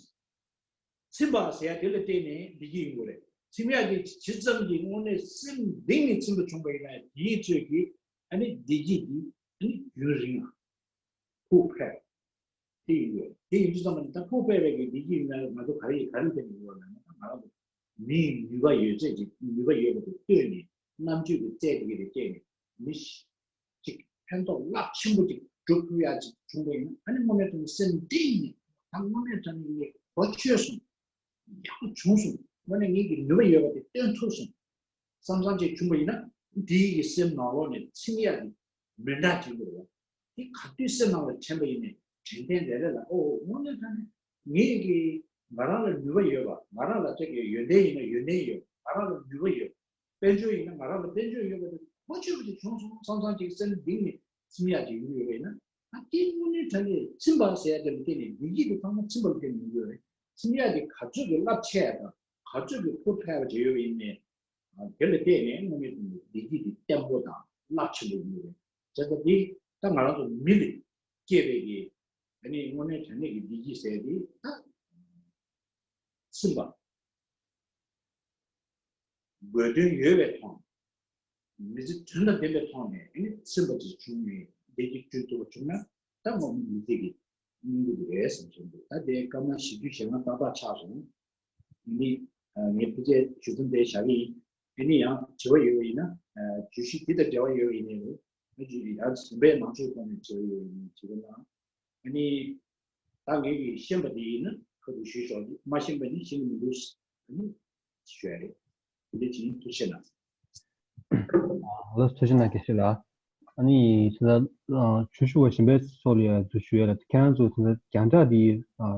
ཚིམ་པ་ཟེར་ཡ་དེ་ལ་བརྟེན་ནས་བདེ་སྐྱིད་ཡོང་གི་རེད། ཚིམ་ཡ་དེ་ཇི་ཙམ་གྱི་དངོས་གནས་སེམས་གཏིང་ནས་ཚིམ་པ་བྱུང་པ་ཡིན་ན་དེའི་ཚོད་ཀྱིས་ཨ་ནི་བདེ་སྐྱིད་དེ་ཨ་ནི་རྒྱུན་རིང་ལ་ཕུགས་འཕེར། དེ་ཡིན་དགོས། དེ་ཡིན་དུས་ཙམ་པ་ནི་ད་ཕུགས་འཕེར་བའི་གི་བདེ་སྐྱིད་ཡིན་ན་ང་ཚོ་ག་རེ་ཡིན་ག་རེ་བསྟན་ཡོད་ལབ་ན་ད་ང་རང་ཚོ་མིའི་ནུས་པ་ཡོད་ཚད་ཀྱི་ནུས་པ་ཡོད་པ་དེ་བཏོན་ནས་རྣམ་དཔྱོད་ཀྱི་རྩལ་དེ་གི་རེ་བསྐྱེད་ནས་མི་ཞིག་ཕན་ཐོགས་རླབས་ཆེན་པོ་ཅིག་སྒྲུབ་ཐུབ་ཡ་ཅིག་བྱུང་བ་ཡིན་ན་ཨ་ནི་དངོས་གནས་དྲང་གནས་སེམས་གཏིང་ནས་ད་དངོས་གནས་དྲང་གནས་ངས་གོ་ཆོད་སོང་། ཡག་པོ་བྱུང་སོང་། དངོས་གནས་ངེད་ཀྱི་ནུས་པ་ཡོད་པ་དེ་སྟོན་ཐུབ་སོང་བསམ་བསམ་ཅིག་བྱུང་བ་ཡིན་ན་དེའི་གི་སེམས་ནང་ལོགས་ནས་ཚིམ་ཡག་གི་མི་འདྲ་ཅིག་འདུག་རེད་བ། དེ་ག་དུས་སེམས་ནང་ལ་དྲན་པ་ཡིན་ནས་དྲན་རྟེན་རེ་རེ་ལ་ཨོ་དངོས་གནས་དྲང་གནས་ངེད་ཀྱི་ང་རང་ལ་ནུས་པ་ཡོད་པ། ང་རང་ལ་ཅིག་གི་ཡོན་ཏན་ཡིན་ན་ཡོན་ཏན་ཡོད། ང་རང་ལ་ནུས་པ་ཡོད། དཔལ་འབྱོར་ཡིན་ན་ང་རང་ལ་དཔལ་འབྱོར་ཡོད་པ་དེ་གོ་ཆོད་པ་ཅིག་བྱུང་སོང་བསམ་བསམ་ཅིག་སེམས་གཏིང་ནས་ཚིམ་ཡག་ཅིག་ཡོང་གི་ཡོད་པ་ཡིན་ན། ད་ལྟའི་དངོས་གནས་དྲང་གནས་ཚིམ་པ་ཟེར་ཡ་དེ་ལ་བརྟེན་ནས་བདེ་སྐྱིད་དེ་ཚང་མ་ཚིམ་པ་ལ་བརྟེན་ནས་ཡོང་གི་ཡོད་རེད། ཚིམ་ཡ་དེ་ག་ཚོད་ཀྱི་རླབས་ཆེ་ཡ་དང་ག་ཚོད་ཀྱི་ཕུགས་འཕེར་བ་བྱས་ཡོད་པ་ཡིན་ནའི་དེ་ལ་བལྟས་ནས་དངོས་གནས་དྲང་གནས་བདེ་སྐྱིད་དེ་བརྟན་པོ་དང་རླབས་ཆེན་པོ་ཡོང་གི་རེད། བྱས་ཙང་དེ་ད་ང་རང་ཚོ་མི་ལ་སྐྱེས་པའི་གི་ཨ་ནི་དངོས་གནས་དྲང་གནས་ཀྱི་བདེ་སྐྱིད་ཟེར་དེ་ད་ཚིམ་པ། དགོས་དོན་ཡོད་པའི་ཐོག་ནས། མི་ཚེ་དོན་དང་ལྡན་པའི་ཐོག་ནས་ཨ་ནི་ཚིམ་པ་ཅིག་བྱུང་ནས་བདེ་སྐྱིད་བསྐྲུན་ཐུབ་པ་བྱུང་ན་ད་ངོ་མ་མི་ཚེ་གི་སྙིང་པོ་དེ་རེད་བསམ་སོང་འདུག་ད་དེ་སྐར་མ་བཞི་བཅུ་ཞེ་ལྔ་ཏག་ཏག་ཆགས་སོང་། ཨ་ནི་ངས་ཕལ་ཆེར་ཞུ་མཚམས་དེ་བཞག་གི་ཡིན། ཨ་ནི་ཡང་དྲི་བ་ཡོད་པ་ཡིན་ན་བརྗོད་གཞི་འདི་དང་འབྲེལ་བ་ཡོད་པ་ཡིན་ནའི་རེད། ཨ་ནི་ཡང་གཞན་པའི་མང་ཚོགས་ཐོག་ནས་དྲི་བ་ཡོད་པ་ཡིན་ན་དྲི་བ་གནང་། ཨ་ནི། ད་ངེད་ཀྱིས་ཤེས་པ་དེ་ཡིན་ན་ཁ་ཐུག་ཞུས་ཆོག་གི། མ་ཤེས་པ་ནི་ཤེས་ཀྱི་མི་འདུག་ཨ་ནི། ཞུ་ཡ་རེད། དེ་འདྲ་ཅིག་ཡིན། ཐུགས་རྗེ་གནང་། ལགས་སོ། ཐུགས་རྗེ་གནང་། དགེ་བཤེས་ལགས། ཨ་ནི་ད་ལྟ་ཆོས་ཞུ་བ་གཞན་པའི་སོགས་ལ་ཡང་ཞུ་ཡ་ལ། ཁྱེད་རང་ཚོ་ད་ལྟ་རྒྱང་བསྒྲགས་འདི་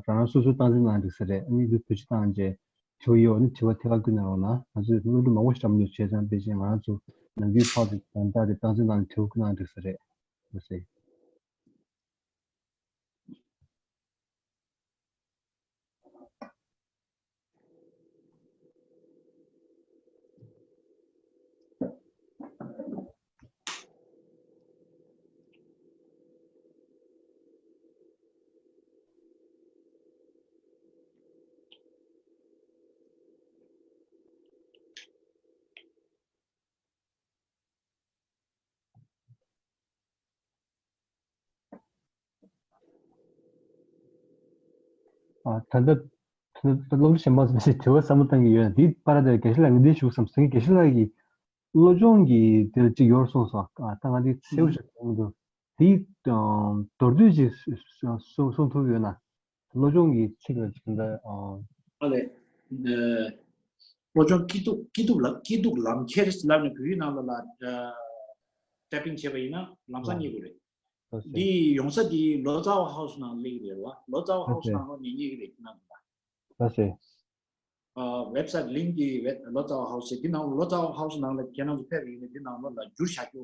རང་རང་སོ་སོའི་སྟངས་འཛིན་གནང་འགྲིག་ས་རེད། ཨ་ནི་འདི་བེད་སྤྱོད་བཏང་རྗེས་དྲི་བ་ཡོད་ན་དྲི་བ་ཐད་ཀར་བསྐུར་གནང་རོགས་གནང་། ང་ཚོས་སློབ་ཕྲུག་མང་པོ་ཞིག་འདུག་བྱས་ཙང་དཔེ་ཅན་ང་རང་ཚོ་ནམ་རྒྱུན་ཕར་ཚུར་རྒྱང་བསྒྲགས་དེ་སྟངས་འཛིན་གནང་ནས་དྲི་བ་བསྐུར་གནང་འགྲིག་ས་རེད། ལགས་སེ། ཨ། ད་ལྟ་ད་ལྟ་སློབ་ཕྲུག་གཞན་པ་ཚོས་དྲི་བ་བསམ་བློ་བཏང་གི་ཡོད་ན། དེའི་བར་དེར་དགེ་བཤེས་ལགས་ངས་འདི་ཞུ་བསམ་སོང་། དགེ་བཤེས་ལགས་ཀྱིས་བློ་སྦྱོང་གི་དེ་ཅིག་ཡོད་གསུངས་སོང་། ཨ། ད་ང་འདི་གསལ་པོ་ཞིག་མཐོང་མི་འདུག། དེའི་ཨ་མདོར་བསྡུས་ཅིག་གསུང་གསུང་ཐུབ་ཡོད་ན། བློ་སྦྱོང་གི་ཚིག་ལ་ཅིག་འདི། ཨ། ཨ་ལས། ཨ། བློ་སྦྱོང་སྐྱིད་སྡུག་སྐྱིད་སྡུག་ལ་སྐྱིད་སྡུག་ལམ་ཁྱེར་ལབ་ནས་བོད་ཡིག་ནང་ལོགས་ལ་ཨ་ཊའི་པིང་བྱས་པ་ཡིན་ན་ལམ་སང་རྙེད་དགོས་རེད། ལགས་སོ། འདི་ཡོང་ས་འདི་ལོ་ཙཱ་བ་ཧའུ་སི་ནང་སླེབས་ཀྱི་རེད་བ། ལོ་ཙཱ་བ་ཧའུ་སི་ནང་ལོགས་ནས་རྙེད་ཀྱི་རེད། ཁྱེད་རང་ཚོ་ལ། ལགས་སོ། ཨ། ཝེབ་སའིཊ་ལིང་ཀི་ཝེབ་ལོ་ཙཱ་བ་ཧའུ་སི་འདི་ནང་ལོ་ཙཱ་བ་ཧའུ་སི་ནང་ལ་ཁྱེད་རང་ཚོ་ཕེབས་པ་ཡིན་ན། འདི་ནང་ལོགས་ལ་བསྒྱུར་བཞག་རྒྱུ་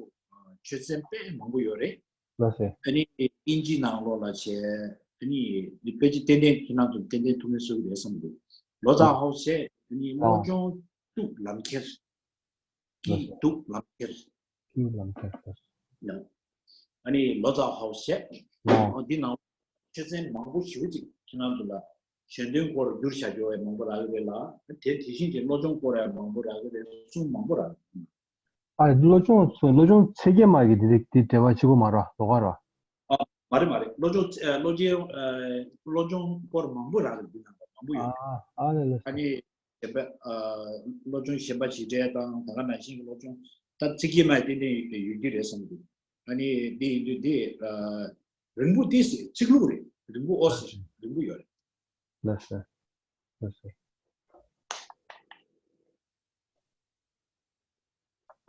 ཆོས་ཚན་དཔེ་མང་པོ་ཡོད་རེད། ལགས་སོ། ཨ་ནི་དབྱིན་ཇི་ནང་ལོགས་ལ་བྱས། ཨ་ནི་འདི་ཕལ་ཆེར་ཏན་ཏན་ཁྱེད་རང་ཚོ་ཏན་ཏན་ཐུགས་ངལ་གསོ་གི་རེད་བསམ་གི་འདུག། ལོ་ཙཱ་ཧའུ་སི་བྱས། ཨ་ནི་བློ་སྦྱོང་སྐྱིད་སྡུག་ལམ་ཁྱེར། སྐྱིད་སྡུག་ལམ་ཁྱེར། སྐྱིད་ལམ་ཁྱེར་ཟེར། ཡང་། ཨ་ནི་ལོ་ཙཱ་ཧའུ་སི་བྱས། ཨོ། འདི་ནང་ཆོས་ཚན་མང་པོ་ཞེ་པོ་ཅིག་ཁྱེད་རང་ཚོ་ལ་གཞན་དོན་སྐོར་བསྒྱུར་བྱ་རྒྱུ་ཡང་མང་པོ་རག་གི་རེད་ལ། དེ་དེ་བཞིན་གྱི་བློ་སྦྱོང་སྐོར་ཡང་མང་པོ་རག་གི་རེད། གསུང་མང་པོ་རག་གི་རེད། ཨ། བློ་སྦྱོང་སོགས་བློ་སྦྱོང་ཚད་བརྒལ་མ་གི་དེ་དེ་འབྲེལ་བ་བྱེད་དགོས་མ་རེད་པ། ལོགས་ཀ་རེད་པ། ཨ། མ་རེད་མ་རེད། བློ་སྦྱོང་ཨ། བློ་སྦྱོང་ཨ། བློ་སྦྱོང་སྐོར་མང་པོ་རག་གི་རེད། འདི་ནང་ལ་མང་པོ་ཡོད་རེད། ཨ། ཨ་ལས་ལས། ཨ་ནི་གཞན་པ་ཨ། བློ་སྦྱོང་གཞན་པ་ཞིག་འབྲེལ་དང་། ད་ག་ནང་བཞིན་གྱི་བློ་སྦྱོང་ད་ཚིག་གི་མ་ཏན་ཏན་ཡོད་ཀྱི་རེད་བསམ་གྱི་འདུག། ཨ་ནི་འདི་ཡིན་དུས་འདི་ཨ། རིང་པོ་ཏོག་ཙམ་ཚིག་ལྷུག་རེད། རིང་པོ་ཨོ་ཙི་རིང་པོ་ཡོད་རེད། ལགས་སོ། ལགས་སོ།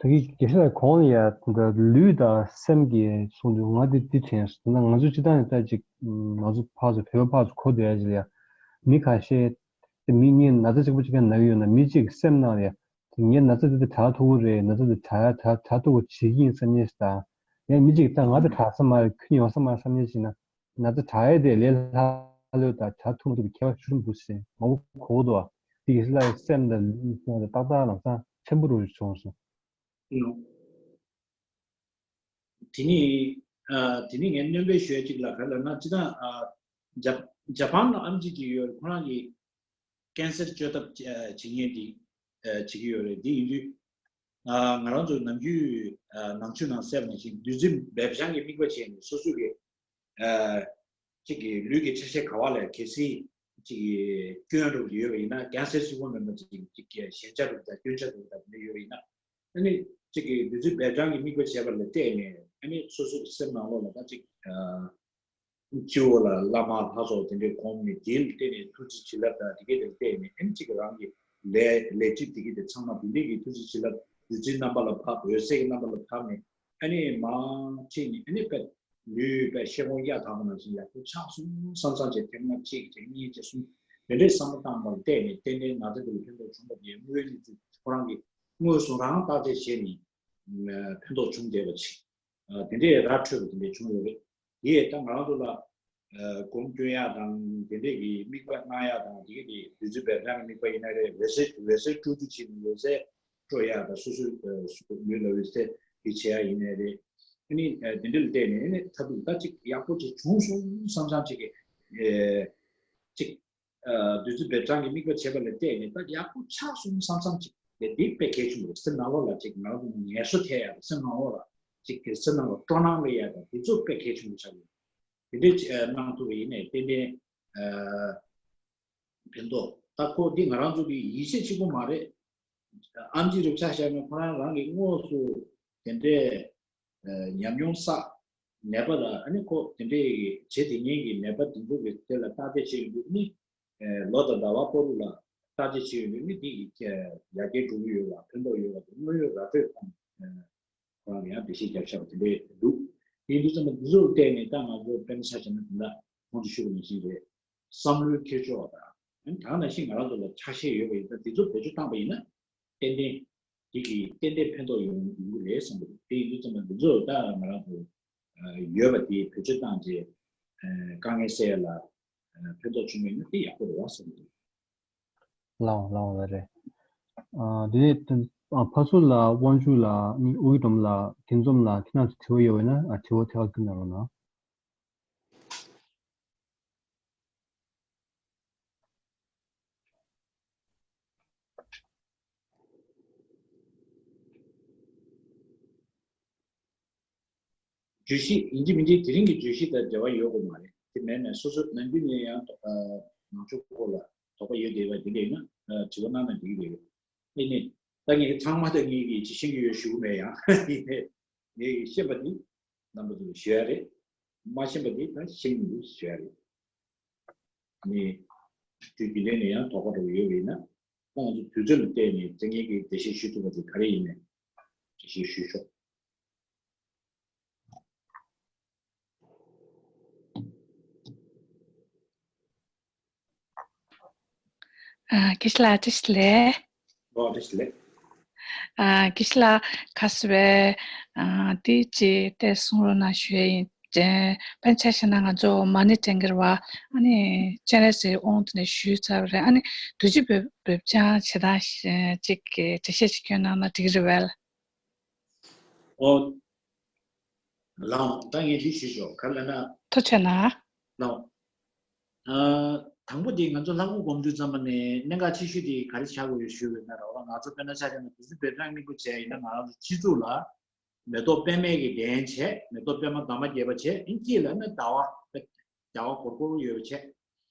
ད་གིན་དགེ་བཤེས་ལགས་གོང་ལ་ཡ་ད་ལུས་དང་སེམས་ཀྱི་གསུང་དུས་ང་དེ་འདི་དྲན་སོང་། ད་ང་ཚོ་སྤྱིར་བཏང་ནས་ད་ཅིག་ང་ཚོ་ཕར་ཚུར་བོད་པ་ཕར་ཚུར་གོ་བསྡད་ཡ་ཅིག་ལ་ཡ། མི་ཁ་ཤས་དེ་མི་གཉིས་ན་ཚ་གཅིག་པ་གཅིག་ག་ན་གི་ཡོད་ན། མི་གཅིག་གི་སེམས་ནང་ལ་ཡ་དེ་ངའི་ན་ཚ་དེ་དེ་དྲག་ཐུབ་ཀྱི་རེད། ན་ཚ་དེ་དྲག་ཡ་དྲག་དྲག་ཐུབ་པ་བྱེད་ཀྱི་ཡིན་བསམ་མཁན་ཞིག་དང་། ཡང་མི་གཅིག་ད་ང་དེ་དྲག་ས་མ་རེད། ཁྱོན་ཡོང་ས་མ་རེད་བསམ་མཁན་ཞིག་ན། ན་ཚ་དྲག་ཡས་དེ་ལས་སླ་ལོས་དང་དྲག་ཐུབ་མ་ཐུབ་ཀྱི་ཁྱད་པར་ཤུགས་ཆེན་པོ་ཟེར་མང་པོ་གོ་གི་འདུག་པ། དེ་ཡིན་ཙང་སེམས་དང་ལུས་ཀྱི་ཐོག་ནས་ཏག་ཏག་ལམ་སང་ཕྲན་བུ་རུ་བྱུང་སོང་། ཨིན་ནོ། དེ་ནི་ཨ། དེ་ནི་ངས་སྣོན་པ་ཞུ་ཡ་གཅིག་ལ་ག་རེ་ལབ་ན། སྤྱིར་བཏང་ཨ། ཇ་ཇ་པན་ལ་ཨེམ་ཆི་གཅིག་ཡོད་རེད། ཁོ་རང་གིས་ཀན་སར་བཅོས་ཐབས་བྱེད་མཁན་དེ་བྱེད་ཀྱི་ཡོད་རེད། དེ་ཡིན་དུས་ང་རང་ཚོ་ནམ་རྒྱུན་ནང་ཆོས་ནང་གསལ་བ་ནང་བཞིན་བདུད་རྩི་སྦས་སྦྱང་གི་དམིགས་པ་བྱས་ནས་སོ་སོ་གི་གཅིག་གི་ལུས་ཀྱི་ཆ་ཤས་ག་བ་ལ་གལ་སྲིད་གཅིག་གི་སྐྱོན་རུ་ཡོད་པ་ཡིན་ན། ཀན་སར་གཅིག་པོ་མིན་པ་གཅིག་གཅིག་གི་ཞན་ཆ་རུ་དང་སྐྱོན་ཆ་རུ་དང་དེ་འདྲ་ཡོད་པ་ཡིན་ན། ཨ་ནི་གཅིག་གི་བདུད་རྩི་སྦས་སྦྱང་གི་དམིགས་པ་བྱས་པ་ལ་བརྟེན་ནས། ཨ་ནི་སོ་སོ་གི་སེམས་ནང་ལོགས་ལ་ད་གཅིག་སྤྱི་བོ་ལ་བླ་མ་ལྷ་ཚོགས་དེ་འདྲའི་སྒོམ་ནས། དེ་ལ་བརྟེན་ནས་ཐུགས་རྗེ་བྱིན་རླབས་དང་དེ་གའི་དེ་ལ་བརྟེན་ནས། ཨ་ནི་གཅིག་རང་གི་ལས་ལས་སྒྲིབ་དེ་གའི་དེ་ཚང་མ་དེ་འདྲའི་གི་ཐུགས་རྗེ་བྱིན་རླབས་བདུད་རྩིའི་རྣམ་པ་ལ་ཕབ། འོད་གསལ་གྱི་རྣམ་པ་ལ་ཕབ་ནས། ཨ་ནི་མར་ཁྲིད་ནས། ཨ་ནི་དཔེ་ལུས་དཔེ་ཤེལ་སྒོང་གཡའ་དག་པ་ནང་བཞིན་ཡག་པོ་ཆགས་སོང་བསམ་བསམ་བྱས། ཐེངས་མ་གཅིག་བྱས། གཉིས་བྱས། གསུམ། དེ་འདྲའི་བསམ་བློ་བཏང་བ་ལ་བརྟེན་ནས་ཏན་ཏན་ན་ཚ་དེ་ལ་ཕན་ཐོགས་བྱུང་བ་དེ་དངོས་གནས་ཁོ་རང་གིས་དངོས་སུ་རང་བརྟག་དཔྱད་བྱས་ནས་ཕན་ཐོགས་བྱུང་བསྡད་པ་ཅིག། དེ་འདྲའི་ར་འཕྲོད་པ་དེ་འདྲའི་བྱུང་ཡོད་རེད། དེ་ཡས་ད་ང་རང་ཚོ་ལ་སྒོམ་སྐྱོན་ཡག་དང་དེ་འདྲའི་གི་དམིགས་པ་གནང་ཡག་དང་། དེ་གི་དེ་བདུད་རྩི་སྦས་སྦྱང་གི་དམིགས་པ་ཡིན་ན་རེད། འོད་གསལ་འོད་གསལ་སྤྲོ་བསྡུ་བྱས་ནས་འོད་གསལ་སྤྲོ་ཡག་དང་། སོ་སོའི་ལུས་ལ་འོད་གསལ་དེ་བྱེད་ཡག་ཡིན་ནའི་རེད། ཨ་ནི་དེ་འདྲ་ལ་བརྟེན་ནས་ཨ་ནི་མཐར་ཐུག་ད་ཅིག་ཡག་པོ་ཅིག་བྱུང་སོང་བསམ་བསམ་ཅིག་གི་ཅིག་བདུད་རྩི་སྦས་སྦྱང་གི་དམིགས་པ་བྱས་པ་ལ་བརྟེན་ནས་ད་ཡག་པོ་ཆགས་སོང་བསམ་བསམ་ཅིག་དེ་དེ་དཔེ་གལ་ཆེན་པོ་རེད། སེམས་ནང་ལོགས་ལ་ཅིག་ང་རང་ཚོ་ངལ་གསོ་ཐེབས་ཡག་དང་། སེམས་ནང་ལོགས་ལ་ཅིག་གི་སེམས་ནང་ལ་སྤྲོ་སྣང་སླེབས་ཡག་དང་། དེ་ཚོ་དཔེ་གལ་ཆེན་པོ་ཆགས་ཡོད། དེ་འདྲའི་ཅིག་གནང་ཐུབ་པ་ཡིན་ནའི་ཏན་ཏན་ཕན་ཐོགས། ད་ཁོ་འདི་ང་རང་ཚོ་གི་ཡིད་ཆེས་གཅིག་པོ་མ་རེད། ཨེམ་ཆི་རུ་ཆ་བཞག་ན་ཁོ་རང་རང་གི་དངོས་སུ་དེ་འདྲའི་ཉམས་མྱོང་བསགས་ནད་པ་ལ། ཨ་ནི་ཁོ་དེ་འདྲའི་བྱེད་དེ་ཉིད་ཀྱི་ནད་པ་དེ་ཚོ་གི་དེ་ལ་བརྟག་དཔྱད་བྱེད་ཡོང་དུས་ནི། ལོ་དང་ཟླ་བ་བར་དུ་ལ་བརྟག་དཔྱད་བྱེད་ཡོང་དུས་ནི་དེ་ཡི་ཡར་རྒྱས་འགྲོ་གི་ཡོད་པ། ཕན་ཐོགས་ཡོད་པ་དེ་དངོས་ཡོད་ར་སྤྲོད་ཁང་ཁོ་རང་གི་ཡང་འགྲེལ་བཤད་རྒྱབ་བཞག་པ་དེ་འདྲའི་འདུག། དེ་ཡིན་དུས་ཙམ་པ་འདི་ཚོར་བལྟས་ནས་ད་ང་ཚོ་དཔེར་ན་ཆ་བཞག་ན་དེ་འདྲ་ཁོང་ཚོས་ཞུ་བ་ནང་བཞིན་རེད། བསམ་བློའི་འཁྱེར་ཕྱོགས་དང་། ད་ག་ནང་བཞིན་ང་རང་ཚོ་ལ་ཆ་ཤས་ཡོད་པ་ཡིན་ན། དེ་ཚོ་བེད་སྤྱོད་བཏང་པ་ཡིན་ན་ཏན་ཏན་དེ་གིས་ཏན་ཏན་ཕན་ཐོགས་ཡོང་ཡོང་གི་རེད་བསམ་གྱི་འདུག། དེ་ཡིན་དུས་ཙམ་པ་འདི་ཚོ་ད་ང་རང་ཚོ་ཡོད་པ་དེ་བེད་སྤྱོད་བཏང་རྗེས་དཀའ་ངལ་སེལ་ཡ་ལ་ཕན་ཐོགས་བྱུང་བ་ཡིན་ན་དེ་ཡག་པོ་རེད་བ་བསམ་གྱི་འདུག། ལའོ་ལའོ་ལ་རེད། ཨ། དེ་ནས་ཨ། ཕ་སུ་ལ་དབང་ཕྱུག་ལ་ཨུ་ཡོན་སྒྲོལ་མ་ལ་དེ་འཛོམས་ལ་ཁྱེད་རང་ཚོ་དྲི་བ་ཡོད་པ་ཡིན་ན། ཨ། དྲི་བ་ཐད་ཀར་བསྐུར་གནང་རོགས་གནང་། བརྗོད་གཞི་ཡིན་གཅིག་མིན་གཅིག་དེ་རིང་གི་བརྗོད་གཞི་དང་འབྲེལ་བ་ཡོད་དགོས་མ་རེད། དེ་མེད་མེད་སོ་སོ་ནམ་རྒྱུན་ནས་ཡང་ཨ། ནང་ཆོས་སྐོར་ལ་དོགས་པ་ཡོད་བསྡད་པ་དེ་འདྲ་ཡིན་ན་དྲི་བ་གནང་ན་འགྲིག་གི་རེད། ཨེ་ནས་ད་ངས་ཚང་མ་ད་ངས་ཀྱིས་ཅི་ཤེས་ཀྱི་ཡོད་ཞུ་གི་མེད། ཡང་ངས་ཀྱིས་ཤེས་པ་དེ་རྣམ་པ་ཚོ་ལ་ཞུ་ཡ་རེད། མ་ཤེས་པ་དེ་ད་ཤེས་མི་འདུག་ཞུ་ཡ་རེད། ནས་དུས་རྒྱུན་ལྡན་ནས་ཡང་དོགས་པ་འདྲ་བོ་ཡོད་པ་ཡིན་ན། ཁོང་ཚོ་དུས་ཚོད་ལ་བལྟས་ནས་དེ་ངེད་ཀྱིས་འགྲེལ་བཤད་ཞུ་ཐུབ་པ་དེ་ག་རེ་ཡིན་ནའི་འགྲེལ་བཤད་ཞུས་ཆོག་ཨ། དགེ་བཤེས་ལགས་བཀྲ་ཤིས་བདེ་ལེགས། ཨོ་བཀྲ་ཤིས་བདེ་ལེགས། ཨ། དགེ་བཤེས་ལགས་ཁ་སང་བའི་ཨ། དེ་ཅིག་ཏེ་གསུང་རོགས་གནང་ཞུ་ཡ་ཡིན། དཔེར་ན་ཆ་བཞག་ན་ང་ཚོ་མ་ཎི་བགྲང་གི་རེད་བ། ཨ་ནི་སྤྱན་རས་གཟིགས་དབང་དུ་ནས་ཞུས་ཚར་བ་རེད། ཨ་ནི་དུས་ཚོད་འབེབས་སྦྱང་བྱེད་སྟངས་ཅིག་གི་འགྲེལ་བཤད་ཅིག་སྐྱོན་གནང་ན་འགྲིག་གི་རེད་བས། ཨོ། ལགས་ད་ངས་འདི་ཞུས་ཆོག་ག་རེ་ལབ་ན། ཐུགས་རྗེ་གནང་། ལགས། ཨ། དང་པོ་དེ་ང་ཚོ་ལྷ་སྐུ་སྒོམ་དུས་ཙམ་པ་ནས་གནད་འགག་ཆེ་ཤོས་དེ་ག་རེ་ཆགས་དགོས་ཡོད་ཞུས་པ་ཡིན་ན་རེད་བ། ང་ཚོ་དཔེར་ན་ཆ་བཞག་ན་དུས་ཚོད་འབེབས་སྟངས་དངོས་པོ་བྱས་ཡིན་ན་ང་རང་ཚོ་སྤྱི་གཙུག་ལ་མེ་ཏོག་པད་མའི་གི་གདན་བྱས། མེ་ཏོག་པད་མ་འདབ་མ་བརྒྱད་པ་བྱས། ཨིན་དཀྱིལ་ལ་ནི་ཟླ་བ་ཟླ་བ་སྒོར་སྒོར་ཡོད་པ་བྱས།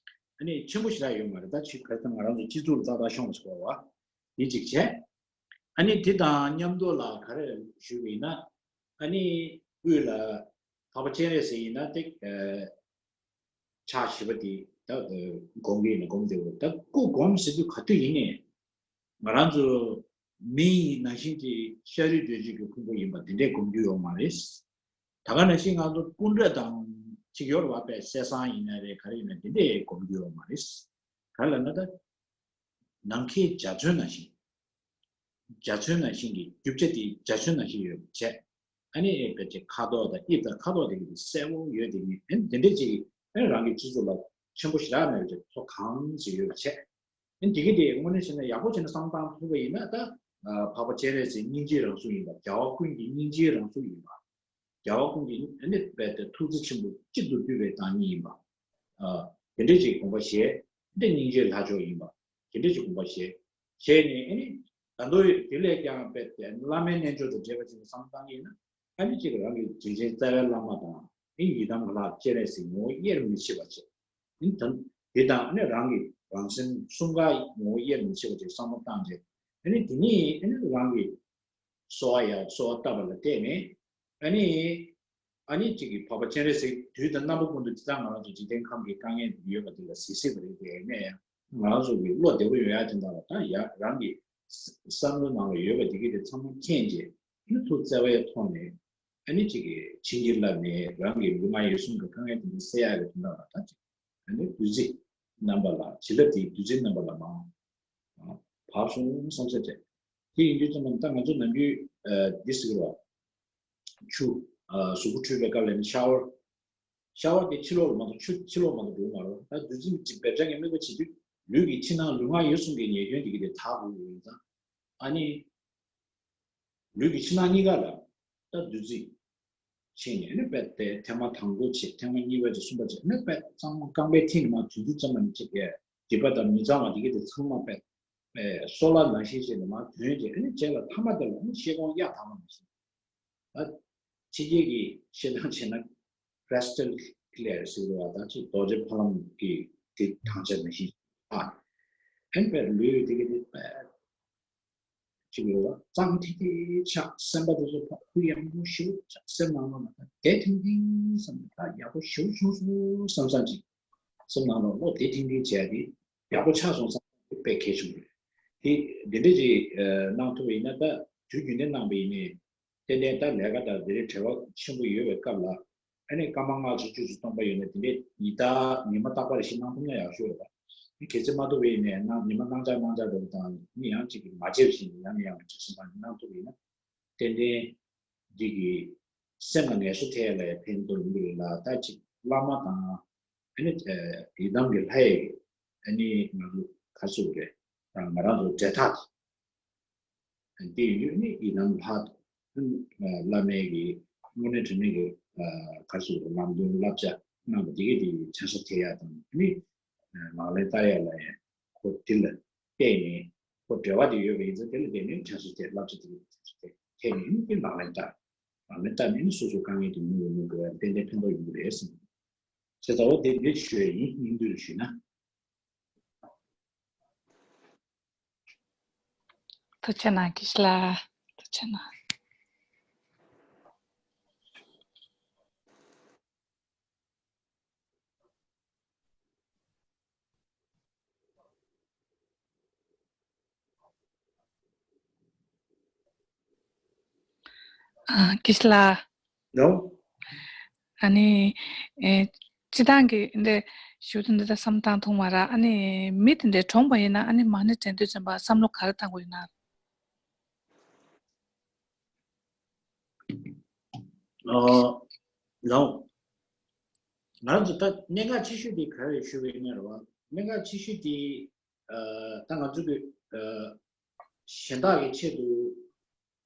ཨ་ནི་ཆེན་པོ་ཞེ་དྲག་ཡོད་མ་རེད། ད་ཆེ་ག་རེ་ཟེར་ང་རང་ཚོ་སྤྱི་གཙུག་ལ་ཏག་ཏག་ཤོང་བ་ཞིག་དགོས་བ། དེ་གཅིག་བྱས། ཨ་ནི་དེ་དང་མཉམ་དུ་ལ་ག་རེ་ཞུས་པ་ཡིན་ན། ཨ་ནི་དབུས་ལ་འཕགས་པ་སྤྱན་རས་གཟིགས་ཡིན་ན་ཏིག་ཕྱག་བཞི་པ་དེ་ད་སྒོམ་གྱི་ཡིན་ན་སྒོམ་བདེ་བོ། ད་སྐུ་སྒོམ་ཟེར་དུས་ག་དུས་ཡིན་ནའི་ང་རང་ཚོ་མི་ཡི་ནང་བཞིན་གྱི་ཤ་རུས་གདོས་བཅས་ཀྱི་ཕུང་པོ་ཡིན་པ་འདི་འདྲས་སྒོམ་རྒྱུ་ཡོད་མ་རེད། ད་ག་ནང་བཞིན་ང་ཚོ་སྐུ་འདྲ་དང་ཅིག་ཡོད་རེད་བ། པས་གསེར་སྲང་ཡིན་ན་རེད། ག་རེ་ཡིན་ན་འདི་འདྲས་སྒོམ་རྒྱུ་ཡོད་མ་རེད། ག་རེ་ལབ་ན་ད་ནམ་མཁའི་འཇའ་ཚོན་ནང་བཞིན། འཇའ་ཚོན་ནང་བཞིན་གྱི་རྒྱུ་ཆ་དེ་འཇའ་ཚོན་ནང་བཞིན་ཡོད་པ་བྱས། ཨ་ནི་ཨེ་ཕལ་ཆེར་ཁ་དོག་དང་དབྱིབས་དང་ཁ་དོག་དེ་གི་གསལ་པོ་ཡོད་དེ་ནི་ཨ་ནི་དེ་འདྲས་ཅིག་ཨ་ནི་རང་གི་སྤྱི་ཚོགས་ལ་ཆེན་པོ་ཞེ་དྲག་མེད་པ་བྱས་ཐོག་གང་ཞིག་ཡོད་པ་བྱས། ཨ་ནི་དེ་གི་དེ་དངོས་གནས་བྱས་ན་ཡག་པོ་བྱས་ན་བསམ་བློ་བཏང་ཐུབ་པ་ཡིན་ན་ད་འཕགས་པ་སྤྱན་རས་གཟིགས་སྙིང་རྗེའི་རང་གཟུགས་ཡིན་པ། རྒྱལ་བ་ཀུན་གྱི་སྙིང་རྗེའི་རང་གཟུགས་ཡིན་པ། རྒྱལ་བ་ཀུན་གྱི་ཨ་ནི་རྦད་དེ་ཐུགས་རྗེ་ཆེན་པོ་གཅིག་ཏུ་བསྡུས་པའི་བདག་ཉིད་ཡིན་པ། ཨ། དེ་འདྲས་ཅིག་དགོངས་པ་བཞེས། འདི་སྙིང་རྗེའི་ལྷ་མཆོག་ཡིན་པ། དེ་འདྲས་ཅིག་དགོངས་པ་བཞེས། བཞེས་ནས་ཨ་ནི་ད་དུང་དེ་ལས་ཀྱང་རྦད་དེ་བླ་མའི་རྣལ་འབྱོར་དང་འབྲེལ་བ་ཅིག་བསམ་བློ་བཏང་གི་ཡིན་ན། ཨ་ནི་གཅིག་རང་གི་དྲིན་ཅན་རྩ་བའི་བླ་མ་དང་ཨ་ནི་ཡི་དམ་ལྷ་སྤྱན་རས་གཟིགས་ངོ་བོ་དབྱེར་མི་ཕྱེད་པ་བྱས། ཨ་ནི་ད་དེ་དང་ཨ་ནི་རང་གི་རང་སེམས་གསུམ་ཀ་ངོ་བོ་དབྱེར་མི་ཕྱེད་པ་ཅིག་བསམ་བློ་བཏང་རྗེས། ཨ་ནི་དེ་ནས་ཨ་ནི་རང་གི་གསོལ་བ་ཡ་གསོལ་བ་བཏབ་པ་ལ་བརྟེན་ནས་ཨ་ནི། ཨ་ནི་གཅིག་གིས་འཕགས་པ་སྤྱན་རས་གཟིགས་དུས་དང་རྣམ་པ་ཀུན་ཏུ་ཇི་ལྟར་ང་རང་ཚོ་འཇིག་རྟེན་ཁམས་ཀྱི་དཀའ་ངལ་འདི་ཡོད་པ་འདི་ལ་གཟིགས་གཟིགས་པ་རེད་དེ། ཡིན་ན་ཡང་ང་རང་ཚོ་གི་བློ་བདེ་པོ་ཡོང་ཡ་དེ་འདྲ་ལ་ད་ཡ་རང་གི་བསམ་བློའི་ནང་ལ་ཡོད་པ་འདི་གི་དེ་ཚང་མ་མཁྱེན་རྗེས་ཨ་ནི་ཐུགས་བརྩེ་བའི་ཐོག་ནས་ཨ་ནི་གཅིག་གིས་བྱིན་གྱིས་བརླབས་ནས་རང་གི་ལུས་ངག་ཡིད་གསུམ་གྱི་དཀའ་ངལ་དེ་འདྲ་སེལ་ཡ་གི་དོན་དག་ལ་ད་གཅིག་ཨ་ནི་བདུད་རྩི་རྣམ་པ་ལ་བྱིན་རླབས་དེའི་བདུད་རྩི་རྣམ་པ་ལ་མར་བབས་སོང་བསམ་ས་རེད། དེ་ཡིན་དུས་ཙམ་པ་ད་ང་ཚོ་ནམ་རྒྱུན་འདི་ཟེར་གི་རེད་བ། ཆུ། ཨ། གཟུགས་པོ་འཁྲུད་པའི་སྐབས་ལ་ནི་ཤ་ཝར། ཤ་ཝར་དེ་ཕྱི་ལོགས་ལ་མ་གཏོགས་ཆུ་ཕྱི་ལོགས་མ་གཏོགས་འགྲོ་གི་མ་རེད། ད་བདུད་རྩི་ཅིག་འབེབས་སྒྲ་གི་དམིགས་པ་བྱེད་དུས་ལུས་ཀྱི་ཕྱི་ནང་ལུས་ངག་ཡིད་གསུམ་གྱི་ཉེས་སྐྱོན་དེ་གི་དེ་དག་དགོས་ཀྱི་ཡོད་ཙང་། ཨ་ནི། ལུས་ཀྱི་ཕྱི་ནང་གཉིས་ཀ་ལ་ད་བདུད་རྩི་ཕྱིན་ནས་ནི་རྦད་དེ་ཐེངས་མ་དང་པོ་བྱས། ཐེངས་མ་གཉིས་པ་བྱས། གསུམ་པ་བྱས་ནི་རྦད་གཙང་མ་རྐང་པའི་མཐིལ་ནས་མར་དོན་དུ་ཙམ་པ་ནི་གཅིག་གི་སྒྲིབ་པ་དང་མི་གཙང་བ་དེ་གི་དེ་ཚང་མ་རྦད་སོལ་བ་ནང་བཞིན་བྱས་ནས་མར་དོན་བྱས། ཨ་ནི་རྗེས་ལ་ཐ་མ་དེ་ལ་ནི་ཤེལ་སྒོང་གཡའ་དག་པ་ནང་བཞིན། ད་ཕྱི་རྒྱལ་གྱི་བཤད་སྟངས་བྱས་ན་crystal clear ཟེར་བ་དང་ཅིག་རྡོ་རྗེ་ཕ་ལམ་གྱི་དེ་དྭངས་ཆ་ནང་བཞིན། ཨ། ཨ་ནི་རྦད་ལུས་དེ་གི་དེ་རྦད། ཅིག་ལོ་གཙང་ཐིང་ཐིང་ཆགས། སེམས་པ་དེ་ཚོ་ཕ་གུ་ཡངས་པོ་ཞེ་པོ་ཆགས། སེམས་ནང་ལོགས་ལ་ད་བདེ་ཐིང་ཐིང་བསམ་ནས་ད་ཡག་པོ་ཞེ་པོ་བྱུང་སོང་བསམ་བསམ་ཅིག་སེམས་ནང་ལོགས་བློ་བདེ་ཐིང་ཐིང་བྱས་ཏེ་ཡག་པོ་ཆགས་སོང་བསམ་ནས་དཔེ་གལ་ཆེན་པོ་རེད། དེ་འདི་འདྲ་ཅིག་གནང་ཐུབ་པ་ཡིན་ན། ད་དུས་རྒྱུན་ལྡན་གནང་པ་ཡིན་ནའི་ཏན་ཏན་ད་ལས་ཀ་དང་དེ་རིང་བྲེལ་བ་ཆེན་པོ་ཡོད་པའི་སྐབས་ལ། ཨ་ནི་སྐར་མ་ལྔ་བཅུ་བཅུ་ཙམ་སྟོང་པ་ཡོད་ན་དེ་འདྲའི་ཉི་ཟླ་ཉི་མ་རྟག་པ་རེ་ཞིག་གནང་ཐུབ་ན་ཡག་ཤོས་རེད་པ། ཨ་ནི་གལ་སྲིད་མ་ཐུབ་པ་ཡིན་ནའི་གནང་ཉི་མ་གནངས་ཆགས་གནངས་ཆགས་འགྲོ་གི་དང་ཨ་ནི་ཡང་གཅིག་གི་མ་བརྗེད་བཞིན་ཡང་ནས་ཡང་དུ་བྱེད་སེམས་གནང་ཐུབ་པ་ཡིན་ན་ཏན་ཏན་འདི་གི་སེམས་ལ་ངལ་གསོ་ཐེབས་ཡ་ལ་ཕན་ཐོགས་ཡོང་གི་རེད་ལ། ད་ཅིག་བླ་མ་དང་ཨ་ནི་ཡི་དམ་གྱི་ལྷ་ཡི་ཨ་ནི་ང་ཚོ་ག་ཚོད་རེད། ང་རང་ཚོ་འབྲེལ་ཐག་དེ་ཡོད་ནི་ཡི་དམ་ལྷ་དང་བླ་མའི་གི་དངོས་གནས་དྲང་གནས་ཀྱི་ག་ཚོད་ལམ་སྟོན་བསླབ་བྱ་གནང་བ་དེ་གས་དེ་དྲན་གསོ་ཐེབས་ཡ་དང་ནི་ལག་ལེན་བསྟར་ཡ་ལ་ཡང་ཁོ་དེ་ལ་བལྟས་ནས་ཁོ་འབྲེལ་བ་དེ་ཡོད་པ་ཡིན་ཙང་དེ་ལ་བརྟེན་ནས་དྲན་གསོ་ཐེབས། བསླབ་བྱ་དེ་གས་དྲན་གསོ་ཐེབས་ཐེབས་ནས་ནི་དེ་ལག་ལེན་བསྟར། ལག་ལེན་བསྟར་ནས་ནི་སོ་སོའི་དཀའ་ངལ་དེ་མྱུར་རུ་མྱུར་དགོས་ཡ་ཏན་ཏན་ཕན་ཐོགས་ཡོང་གི་རེད་བསམ། བྱས་ཙང་འོ་དེ་འདྲ་ཞུ་ཡ་ཡིན། སྙིང་བསྡུས་ཞུས་ན། ཐུགས་རྗེ་གནང་། དགེ་བཤེས་ལགས། ཐུགས་རྗེ་གནང་། ཨ། དགེ་བཤེས་ལགས། ལོ། ཨ་ནི། ཨེ། སྤྱིར་བཏང་གི་འདི་ཞུ་དོན་འདི་ལ་བསམ་བཏང་ཐུབ་མ་རེད། ཨ་ནི་མི་དེ་འདྲའི་གྲོངས་པ་ཡིན་ན། ཨ་ནི་མ་ཎི་འདྲེན་དུས་ཙམ་པ་བསམ་བློ་ག་རེ་བཏང་དགོས་ཡིན་ན། ཨོ། ལགས། ང་རང་ཚོ་ད་གནད་འགག་ཆེ་ཤོས་དེ་ག་རེ་ཞུ་བའི་གནས་རེད་བ། གནད་འགག་ཆེ་ཤོས་དེ། ཨ། ད་ང་ཚོ་གི། ཨ། གཞན་དག་གི་ཆེད་དུ་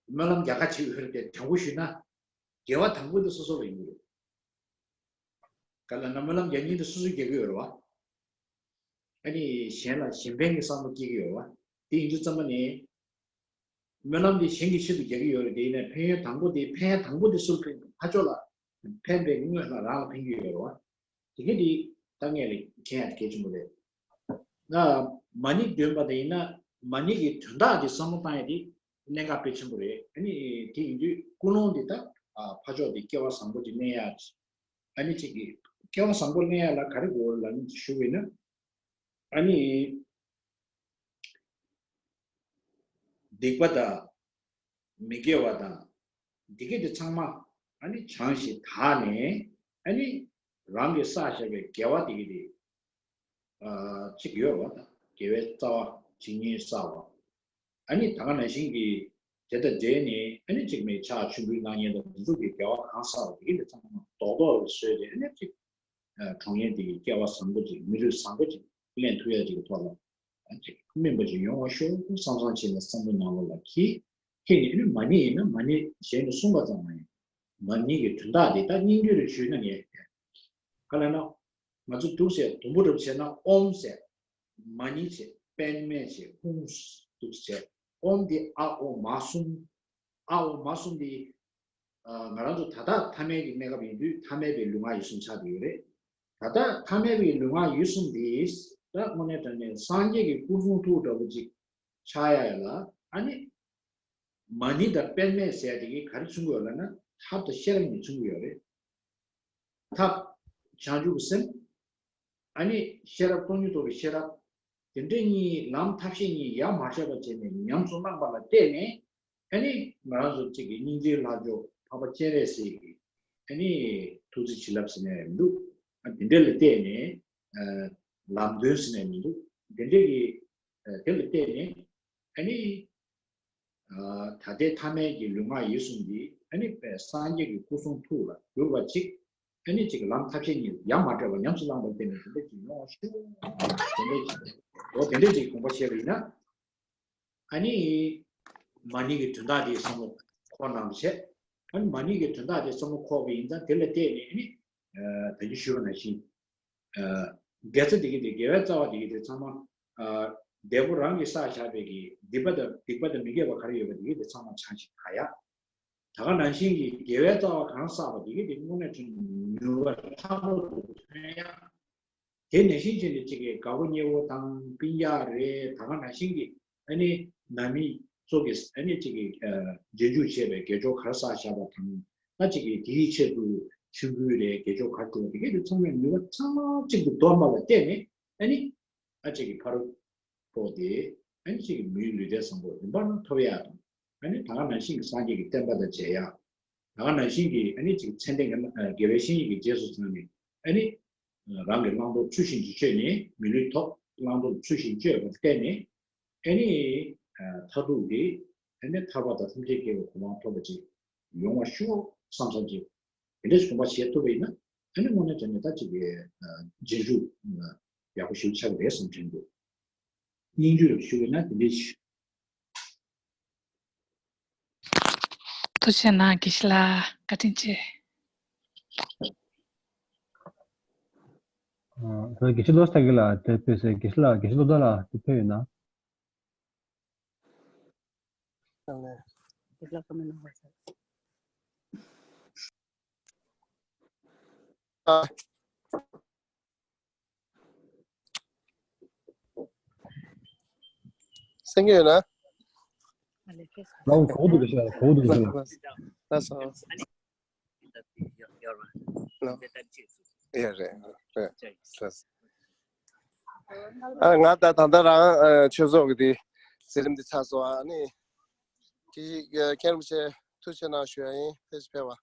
སྨོན་ལམ་རྒྱག་ག་བྱེད་འོས་རེད་དེ། དྲང་པོ་ཞུས་ན། དགེ་བ་དང་པོ་དེ་སོ་སོ་ལ་ཡིན་གྱི་རེད། ག་ལ་ན་སྨོན་ལམ་རྒྱག་མཁན་དེ་སོ་སོས་རྒྱག་གི་ཡོད་རེད་བ། ཨ་ནི་གཞན་ལ་གཞན་ཕན་གྱི་བསམ་བློ་སྐྱེ་གི་ཡོད་རེད་བ། དེ་ཡིན་དུས་ཙམ་པ་ནས། སྨོན་ལམ་དེ་གཞན་གྱི་ཆེད་དུ་རྒྱག་གི་ཡོད་རེད། དེ་ཡིན་ན་ཕན་ཡོན་དང་པོ་དེ། ཕན་ཡོན་དང་པོ་དེ་སུར་ཕན། ཕ་ཕྱོགས་ལ་ཕན་པའི་སྔོན་ལ་རང་ལ་ཕན་གྱི་ཡོད་རེད་བ། དེ་ག་དེ་ད་ངས་ལས་མཁྱེན་ཡ་དེ་གལ་ཆེན་པོ་རེད། ང་མ་ཎི་འདོན་པ་དེ་ཡིན་ན། མ་ཎི་གི་དོན་དག་དེ་བསམ་བློ་བཏང་ཡ་དེ་གནད་འགག་དཔེ་ཆེན་པོ་རེད། ཨ་ནི་དེ་ཡིན་དུས་ཀུན་སློང་དེ་ད། ཨ། ཕ་ཕྱོགས་དེ་སྐལ་བ་བཟང་པོ་ཅིག་ལེན་ཡ། ཨ་ནི་ཅིག་གི་སྐལ་བ་བཟང་པོ་ལེན་ཡ་ལ་ག་རེ་དགོས་ལབ་ནས་ཞུ་བས་ན། ཨ་ནི། སྡིག་པ་དང་། མི་དགེ་བ་དང་། འདི་ག་དེ་ཚང་མ་ཨ་ནི་བྱང་ཞིང་དག་ནས། ཨ་ནི་རང་གིས་བསགས་བཞག་པའི་དགེ་བ་འདི་ག་དེ། ཨ། གཅིག་ཡོད་བ་དང་། དགེ་བའི་རྩ་བ་ཇི་སྙེད་བསགས་པ། ཨ་ནི་ད་ག་ནང་བཞིན་གྱི་དེ་དང་འབྲེལ་ནས། ཨ་ནི་གཅིག་མེད་ཕྱག་མཆོད་འབུལ་གནང་མཁན་དང་། འདི་ཚོ་གི་དགེ་བ་གང་བསགས་པ་འདི་ག་དེ་ཚང་མ་རྡོག་རྡོག་ལ་བཟོས་ཏེ། ཨ་ནི་གཅིག་ཨ། གྲོངས་མཁན་དེ་གི་སྐལ་བ་བཟང་པོ་ཅིག། མི་ལུས་བཟང་པོ་ཅིག་ལེན་ཐུབ་ཡ་ཅིག་གི་ཐོག་ལ། ཨ། ཅིག་སྨིན་པ་ཅིག་ཡོང་བ་ཤོག་བསམ་བསམ་བྱས་ནས་བསམ་བློ་ནང་ལོགས་ལ་འཁྱེར། འཁྱེར་ནས། ཨ་ནི་མ་ཎི་ཡིན་ན་མ་ཎི་གཞན་གྱིས་གསུངས་པ་ཙམ་མ་ཡིན། མ་ཎི་གི་དོན་དག་དེ་ད་སྙིང་བསྡུས་ལ་ཞུས་ན། ངས་ག་ལབ་ན། ང་ཚོ་འདུག་སེ་དུམ་བུ་འདྲ་བོ་བྱས་ན། ཨོཾ་ཟེར། མ་ཎི་བྱས། པདྨ་བྱས། ཧཱུྃ། འདུག་སེ་བྱས། ཨོཾ་དེ་ཨ་ཨོ་མ་གསུམ། ཨ་ཨོ་མ་གསུམ་དེ། ཨ། ང་རང་ཚོ་ད་ལྟ་ཐ་མལ་གྱི་གནས་སྐབས་ཡིན་དུས། ཐ་མལ་པའི་ལུས་ངག་ཡིད་གསུམ་ཆགས་བསྡད་ཡོད་རེད། ད་ལྟ་ཐ་མལ་པའི་ལུས་ངག་ཡིད་གསུམ་དེ་ད་དངོས་གནས་དྲང་གནས་སངས་རྒྱས་ཀྱི་སྐུ་གསུང་ཐུགས་འདྲ་བོ་ཅིག་ཆགས་ཡ་ཡ་ལ། ཨ་ནི་མ་ཎི་དང་པདྨ་ཟེར་ཡ་དེ་གིས་ག་རེ་མཚོན་གྱི་ཡོད་ལབ་ན། ཐབས་དང་ཤེས་རབ་གཉིས་མཚོན་གྱི་ཡོད་རེད། ཐབས་བྱང་ཆུབ་ཀྱི་སེམས། ཨ་ནི་ཤེས་རབ། སྟོང་ཉིད་རྟོགས་པའི་ཤེས་རབ། དེ་འདྲ་གཉིས། ལམ་ཐབས་ཤེས་གཉིས་ཡ་མ་བྲལ་བ་བྱས་ནས་ཉམས་སུ་བླངས་པ་ལ་བརྟེན་ནས། ཨ་ནི་ང་རང་ཚོ་གཅིག་གི་སྙིང་རྗེའི་ལྷ་མཆོག་འཕགས་པ་སྤྱན་རས་གཟིགས་ཀྱི་ཨ་ནི་ཐུགས་རྗེ་བྱིན་རླབས་ཟེར་ནས་མི་འདུག། ཨ། དེ་འདྲ་ལ་བརྟེན་ནས། ཨ། ལམ་སྟོན་ཟེར་ནས་མི་འདུག། དེ་འདྲ་གི། ཨ། དེ་ལ་བརྟེན་ནས། ཨ་ནི། ཨ། ད་ལྟའི་ཐ་མལ་གྱི་ལུས་ངག་ཡིད་གསུམ་འདི། ཨ་ནི་སངས་རྒྱས་ཀྱི་སྐུ་གསུང་ཐུགས་ལ་གྱུར་པ་ཅིག། ཨ་ནི་ཅིག་ལམ་ཐབས་ཤེས་གཉིས་ཡ་མ་བྲལ་བ་ཉམས་སུ་བླངས་པར་བརྟེན་ནས། དེ་འདྲ་ཅིག་ཡོང་བ་ཤོག། དེ་འདྲ་ཅིག། འོ། དེ་འདྲ་ཅིག་དགོངས་པ་བཞེས་པ་ཡིན་ན། ཨ་ནི་མ་ཎི་གི་དོན་དག་དེ་བསམ་བློ་འཁོར་གནང་བྱས། ཨ་ནི་མ་ཎི་གི་དོན་དག་དེ་བསམ་བློ་འཁོར་བ་ཡིན་ཙང་། དེ་ལ་བརྟེན་ནས། ཨ་ནི། ཨ། ད་གིན་ཞུས་པ་ནང་བཞིན། ཨ། དགེ་རྩ་དེ་ག་དེ། དགེ་བའི་རྩ་བ་དེ་ག་དེ་ཚང་མ། ཨ། འདས་པོ་རང་གིས་བསགས་བཞག་པའི་གི་སྡིག་པ་དང་། སྡིག་པ་དང་མི་དགེ་བ་ག་རེ་ཡོད་པ་དེ་ག་དེ་ཚང་མ་བྱང་ཞིང་དག་ཡ། ད་ག་ནང་བཞིན་གྱི་དགེ་བའི་རྩ་བ་གང་བསགས་པ་དེ་ག་དེ་དངོས་གནས་དྲང་གནས་ནུས་པ་ལྷག་པར་དུ་ཐོན་ཡ། དེ་ནང་བཞིན་བྱས་ནས་གཅིག་གི་དགའ་པོ་ཉེ་བོ་དང་སྤུན་ཀྱག་རེད། ད་ག་ནང་བཞིན་གྱི་ཨ་ནི་ནང་མི་ཚོ་གིས་ཨ་ནི་གཅིག་གི། ཨ། རྗེས་འཇུག་བྱས་པའི་དགེ་སྦྱོར་ག་རེ་བསགས་བཞག་པ་དང་། ད་གཅིག་གི་དེའི་ཆེད་དུ་མཆོད་འབུལ་རེད། དགེ་སྦྱོར་ག་རེ་བསྒྲུབས་པ་དེ་ག་དེ་ཚང་མས་ནུས་པ་ཚང་མ་གཅིག་ཏུ་བསྡོམས་པ་ལ་བརྟེན་ནས། ཨ་ནི་ཨ་གཅིག་གི་ཕ་རོལ་པོ་དེ། ཨ་ནི་གཅིག་གི་མིའི་ལུས་རྟེན་བཟང་པོ་རིམ་པར་ཐོབ་ཡ་དང་། ཨ་ནི་ད་ག་ནང་བཞིན་གྱི་སངས་རྒྱས་ཀྱི་བསྟན་པ་དང་མཇལ་ཡ། ད་ག་ནང་བཞིན་གྱི་ཨ་ནི་ཅིག་མཚན་ལྡན་གྱི། ཨ། དགེ་བའི་བཤེས་གཉེན་གྱི་རྗེས་སུ་འབྲངས་ནས། ཨ་ནི་རང་གི་བླང་དོར་ཚུལ་བཞིན་དུ་སྤྱོད་ནས། མི་ལུས་ཐོབ། བླང་དོར་ཚུལ་བཞིན་སྤྱོད་པར་བརྟེན་ནས། ཨ་ནི། ཨ། མཐར་ཐུག་གི། ཨ་ནི་ཐར་པ་དང་ཐམས་ཅད་མཁྱེན་པའི་གོ་འཕང་ཐོབ་པ་ཅིག་ཡོང་བ་ཤོག་བསམ་བསམ་ཅིག། དེ་འདྲ་ཞིག་དགོངས་པ་བཞེས་ཐུབ་པ་ཡིན་ན། ཨ་ནི་དངོས་གནས་དྲང་གནས་ད་ཅིག་གི། ཨ། རྗེས་འཇུག་ཡག་པོ་ཞིག་ཆགས་ཀྱི་རེད་བསམ་དྲན་འདུག། སྙིང་བསྡུས་ཞུ་བ་ཡིན་ན་དེ་འདྲ་ཞིག། ཐུགས་རྗེ་གནང་། དགེ་བཤེས་ལགས་བཀའ་དྲིན་ཆེ། ཨ། ད་དགེ་བཤེས་བློ་བཟང་ལགས་དེ་ཕེབས་ཟེར། དགེ་བཤེས་ལགས། དགེ་བཤེས་བློ་བཟང་ལགས་དེ་ཕེབས་ཡོད་ན། ཨ། གསན་གྱི་ཡོད་ན། ལགས་གོ་འདུག་གི་ཤག་གོ་འདུག་གི་ཤག་ལགས་སོ། ཡ་རེད་རེད་རེད། ཨ་ང་ད་ད་ལྟ་རང་ཨ་ཆོས་ཚོགས་ཀྱི་དེ་འཛིན་རིམ་འདི་ཚར་སོང་། ཨ་ནི་དེ་ཨ་མཁན་རིན་པོ་ཆེ་ཐུགས་རྗེ་གནང་ཞུ་ཡ་ཡིན། ཕེབས་ཕེབས་པ།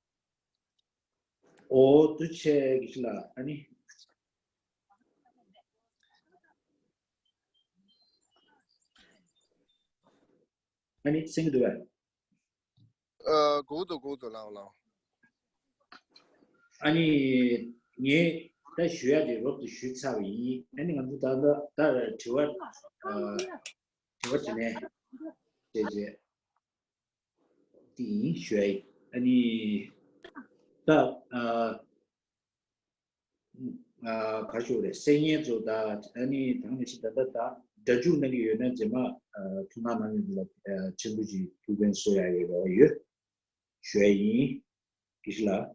ཨོ་ཐུགས་རྗེ་ཆེ་དགེ་བཤེས་ལགས། ཨ་ནི་ཨ་ནི་གསན་གྱི་འདུག་གས། ཨ་གོ་གི་འདུག་གོ་གི་འདུག་ལགས་ལགས། ཨ་ནི་ངས་ད་ཞུ་ཡ་དེ་རོབ་ཏུ་ཞུས་ཚར་བ་ཡིན། ཨ་ནི་ང་ཚོ་ད་ལྟ་ད་དྲི་བ་ཨ་དྲི་བ་དྲི་ལན་བྱས་རྗེས་དེ་ཡིན་ཞུ་ཡ་ཡིན། ཨ་ནི་ད་ཨ་ཨ་ག་ཞུ་རེད། གསན་མཁན་ཚོ་ད་ཨ་ནི་ད་ནི་ཞིག་ད་ལྟ་ད་སྒྲ་འཇུག་གནང་གི་ཡོད་ན་རྗེས་མ་ཨ་ཐུགས་སྣང་གནང་མཁན་ཚོ་ལ་ཨ་ཕྲན་བུ་ཅིག་ཐུགས་ཕན་གསོ་ཡ་ཡོད་རེད་བ། ཡོད་ཞུ་ཡ་ཡིན། དགེ་བཤེས་ལགས།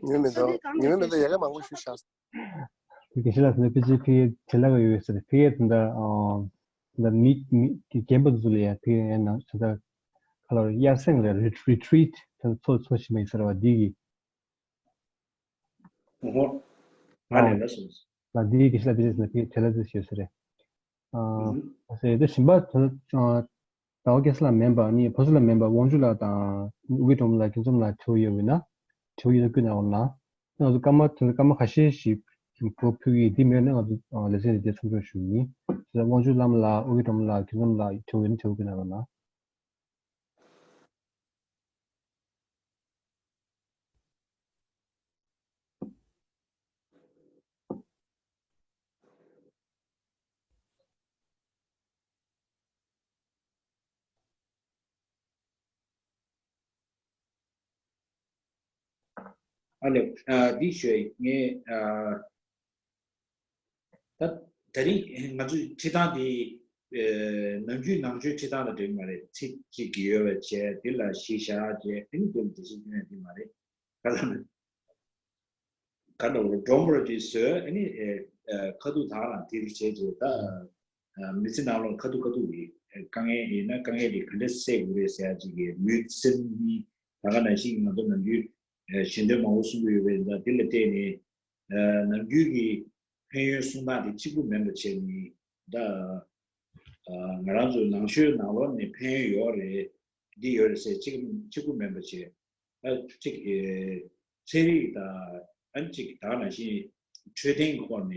ཉོས་མི་འདུག་ཉོས་མི་འདུག་ཡ་གི་མང་པོ་ཞུས་ཤག་དགེ་བཤེས་ལགས་ཟེར་ན་ཕལ་ཆེར་ཕ་གིའི་དྲིལ་བསྒྲགས་ཡོད་ཟེར། ཕ་གིའི་དེ་འདྲ་ཨ་འདྲ་མི་མི་རྒན་པ་ཚོ་ལ་ཡ་ཕ་གིའི་ཡ་ན་ད་ལྟ་ག་ལ་དབྱར་གསེང་ལ་རི་ཊི་རི་ཊི་རི་ཊི་ཚོ་ཚོ་ཞིག་མ་ཡིན་ཟེར་བ་འདི་གི་ཨོ་ཧོ། ང་ཨ་ལས་ལ་སོང་། ལ་འདི་གི་དགེ་བཤེས་ལགས་ཕལ་ཆེར་ཟེར་ན་ཕ་གིའི་དྲིལ་བསྒྲགས་ཡོད་ཟེར་རེད། ཨ་ཨུ་ཟེར་དེ་གཞན་པ་ད་ཟླ་བ་སྐལ་བཟང་ལགས་མིན་པ་ནི་བུ་ཚ་ལགས་མིན་པ་དབང་ཕྱུག་ལགས་དང་ཨོ་རྒྱན་སྒྲོལ་མ་ལགས་ཁྱེད་ཚོ་ལ་དྲི་བ་ཡོད་པ་ཡིན་ན་དྲི་བ་ཡོད་ན་བསྐུལ་གནང་རོགས་གནང་། ང་ཚོ་སྐར་མ་དེ་ཚོ་སྐར་མ་ཁ་ཤས་ཤིག་གོ་ཕུལ་གྱི་ཡིན། དེ་མེད་ན་ང་ཚོ་ལེ་ཚན་འདི་མཚམས་འཇོག་ཞུ་གི་ཡིན། དེ་ཚོ་དབང་ཕྱུག་ལགས་ལ་ཨོ་རྒྱན་སྒྲོལ་མ་ལགས་ཁྱེད་ཚོ་ལ་དྲི་བ་ཡོད་ན་དྲི་བ་བསྐུལ་གནང་རོགས་གནང་། ཨ་ལེ། ཨ་འདི་ཞུ་ཡ་ངས་ཨ་ད་ད་རིང་ང་ཚོའི་ཁྲིད་སྟངས་འདི་ཨ་ནམ་རྒྱུན་ནང་ཆོས་ཁྲིད་སྟངས་དང་འདྲ་གི་མ་རེད། ཚིག་གཅིག་གི་ཡོད་པ་བྱས་འདི་ལ་གཞི་བཞག་བྱས་ཨ་ནི་འདི་ལ་འགྲེལ་བཤད་སྐྱོན་ཡ་འདི་མ་རེད། ག་ལ་ན། ག་འདྲ་བོ་སྒྲོམ་ར་དེ་བཟོས་ཨ་ནི་ཨེ་ཨེ་ཁ་ཐུག་དག་ལ་དེ་རུ་བྱས་རྗེས་ད་ཨ་མི་ཚེ་ནང་ལོགས་ཁ་ཐུག་ཁ་ཐུག་གི་ཨེ་དཀའ་ངལ་ཡིན་ན་དཀའ་ངལ་དེ་ག་འདྲ་སེལ་དགོས་རེད་ཟེར་ཡ་ཅིག་གི་ལུས་སེམས་གཉིས་ད་ག་ནང་བཞིན་ང་ཚོ་ནམ་རྒྱུན་ཨེ་ཞལ་འདོན་མང་པོ་གསུང་གི་ཡོད་པས་ད་དེ་ལ་བལྟས་ནས་ཨེ་ནམ་རྒྱུན་གྱི་ཕན་ཡོན་གསུང་སྟངས་དེ་གཅིག་པུ་མིན་པ་བྱས་ནས་ད་ཨ་ང་རང་ཚོའི་ནང་ཆོས་ནང་ལོགས་ནས་ཕན་ཡོན་ཡོད་རེད། འདི་ཡོད་རེད་ཟེར་གཅིག་གཅིག་པུ་མིན་པ་བྱས། ཨ་གཅིག་གི་ཚན་རིག་དང་ཨ་གཅིག་ད་ག་ནང་བཞིན་འཕྲོད་བསྟེན་གྱི་སྐོར་ནས་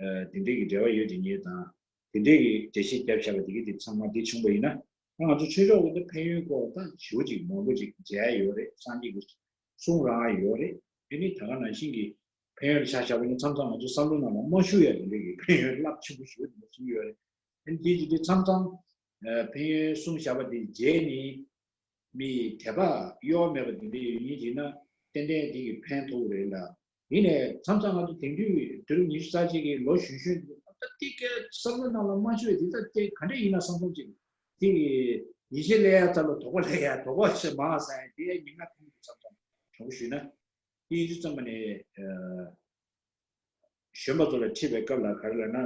ཨ་དེ་འདྲའི་གི་འབྲེལ་བ་ཡོད་དེ་ངེས་དང་དེ་འདྲའི་གི་འགྲེལ་བཤད་བརྒྱབ་བཞག་པ་དེ་གི་དེ་ཚང་མ་འདི་བྱུང་བ་ཡིན་ན་ཨ་ང་ཚོ་ཆོས་ཕྱོགས་ཀྱི་ཕན་ཡོན་སྐོར་ད་ཞེ་པོ་ཅིག་མང་པོ་ཅིག་མཇལ་ཡོད་རེད། སངས་རྒྱས་ཀྱི་གསུང་རང་ཡོད་རེད། དེ་ནི་ད་ག་ནང་བཞིན་གྱི་ཕན་ཡོན་ཆ་བཞག་པ་ཡིན་ན་མཚམས་མཚམས་ང་ཚོ་བསམ་བློ་ནང་ལ་མ་ཞུགས་ཡ་དེ་འདྲའི་གི་ཕན་ཡོན་རླབས་ཆེན་པོ་ཞེ་པོ་ཅིག་གསུང་ཡོད་རེད། ཨ་ནི་དེ་ཅིག་དེ་མཚམས་མཚམས་ཨ་ཕན་ཡོན་གསུངས་བཞག་པ་དེ་རྗེས་ནས་མི་དད་པ་གཡོ་བ་མེད་པ་དེ་འདྲ་ཡོད་མཁན་ཅིག་ན་ཏན་ཏན་དེ་གི་ཕན་ཐོགས་རེད་ལ། ཡིན་ནའི་མཚམས་མཚམས་ང་ཚོ་དེང་དུས་དུས་རབས་ཉི་ཤུ་རྩ་གཅིག་གི་ལོ་གཞོན་གཞོན་དེ་ད་ཏིག་ཀ་བསམ་བློ་ནང་ལ་མ་ཤོད་དེ་ད་དེ་ག་འདྲ་ཡིན་ན་བསམ་བསམ་ཅིག་དེ་ཡིད་ཆེས་སླེབས་ཡ་ད་ལ་དོགས་པ་སླེབས་ཡ་དོགས་པ་ཞེ་མང་ཟ་ཡ་དེ་ཡ་ཉིན་ལྔ་ཐུང་དུ་མཚམས་མཚམས་དྲང་པོ་ཞུས་ན་དེ་ཡིན་དུས་ཙམ་པ་ནས་ཨ། གཞོན་པ་ཚོ་ལ་ཁྲིད་པའི་སྐབས་ལ་ག་རེ་ལབ་ན།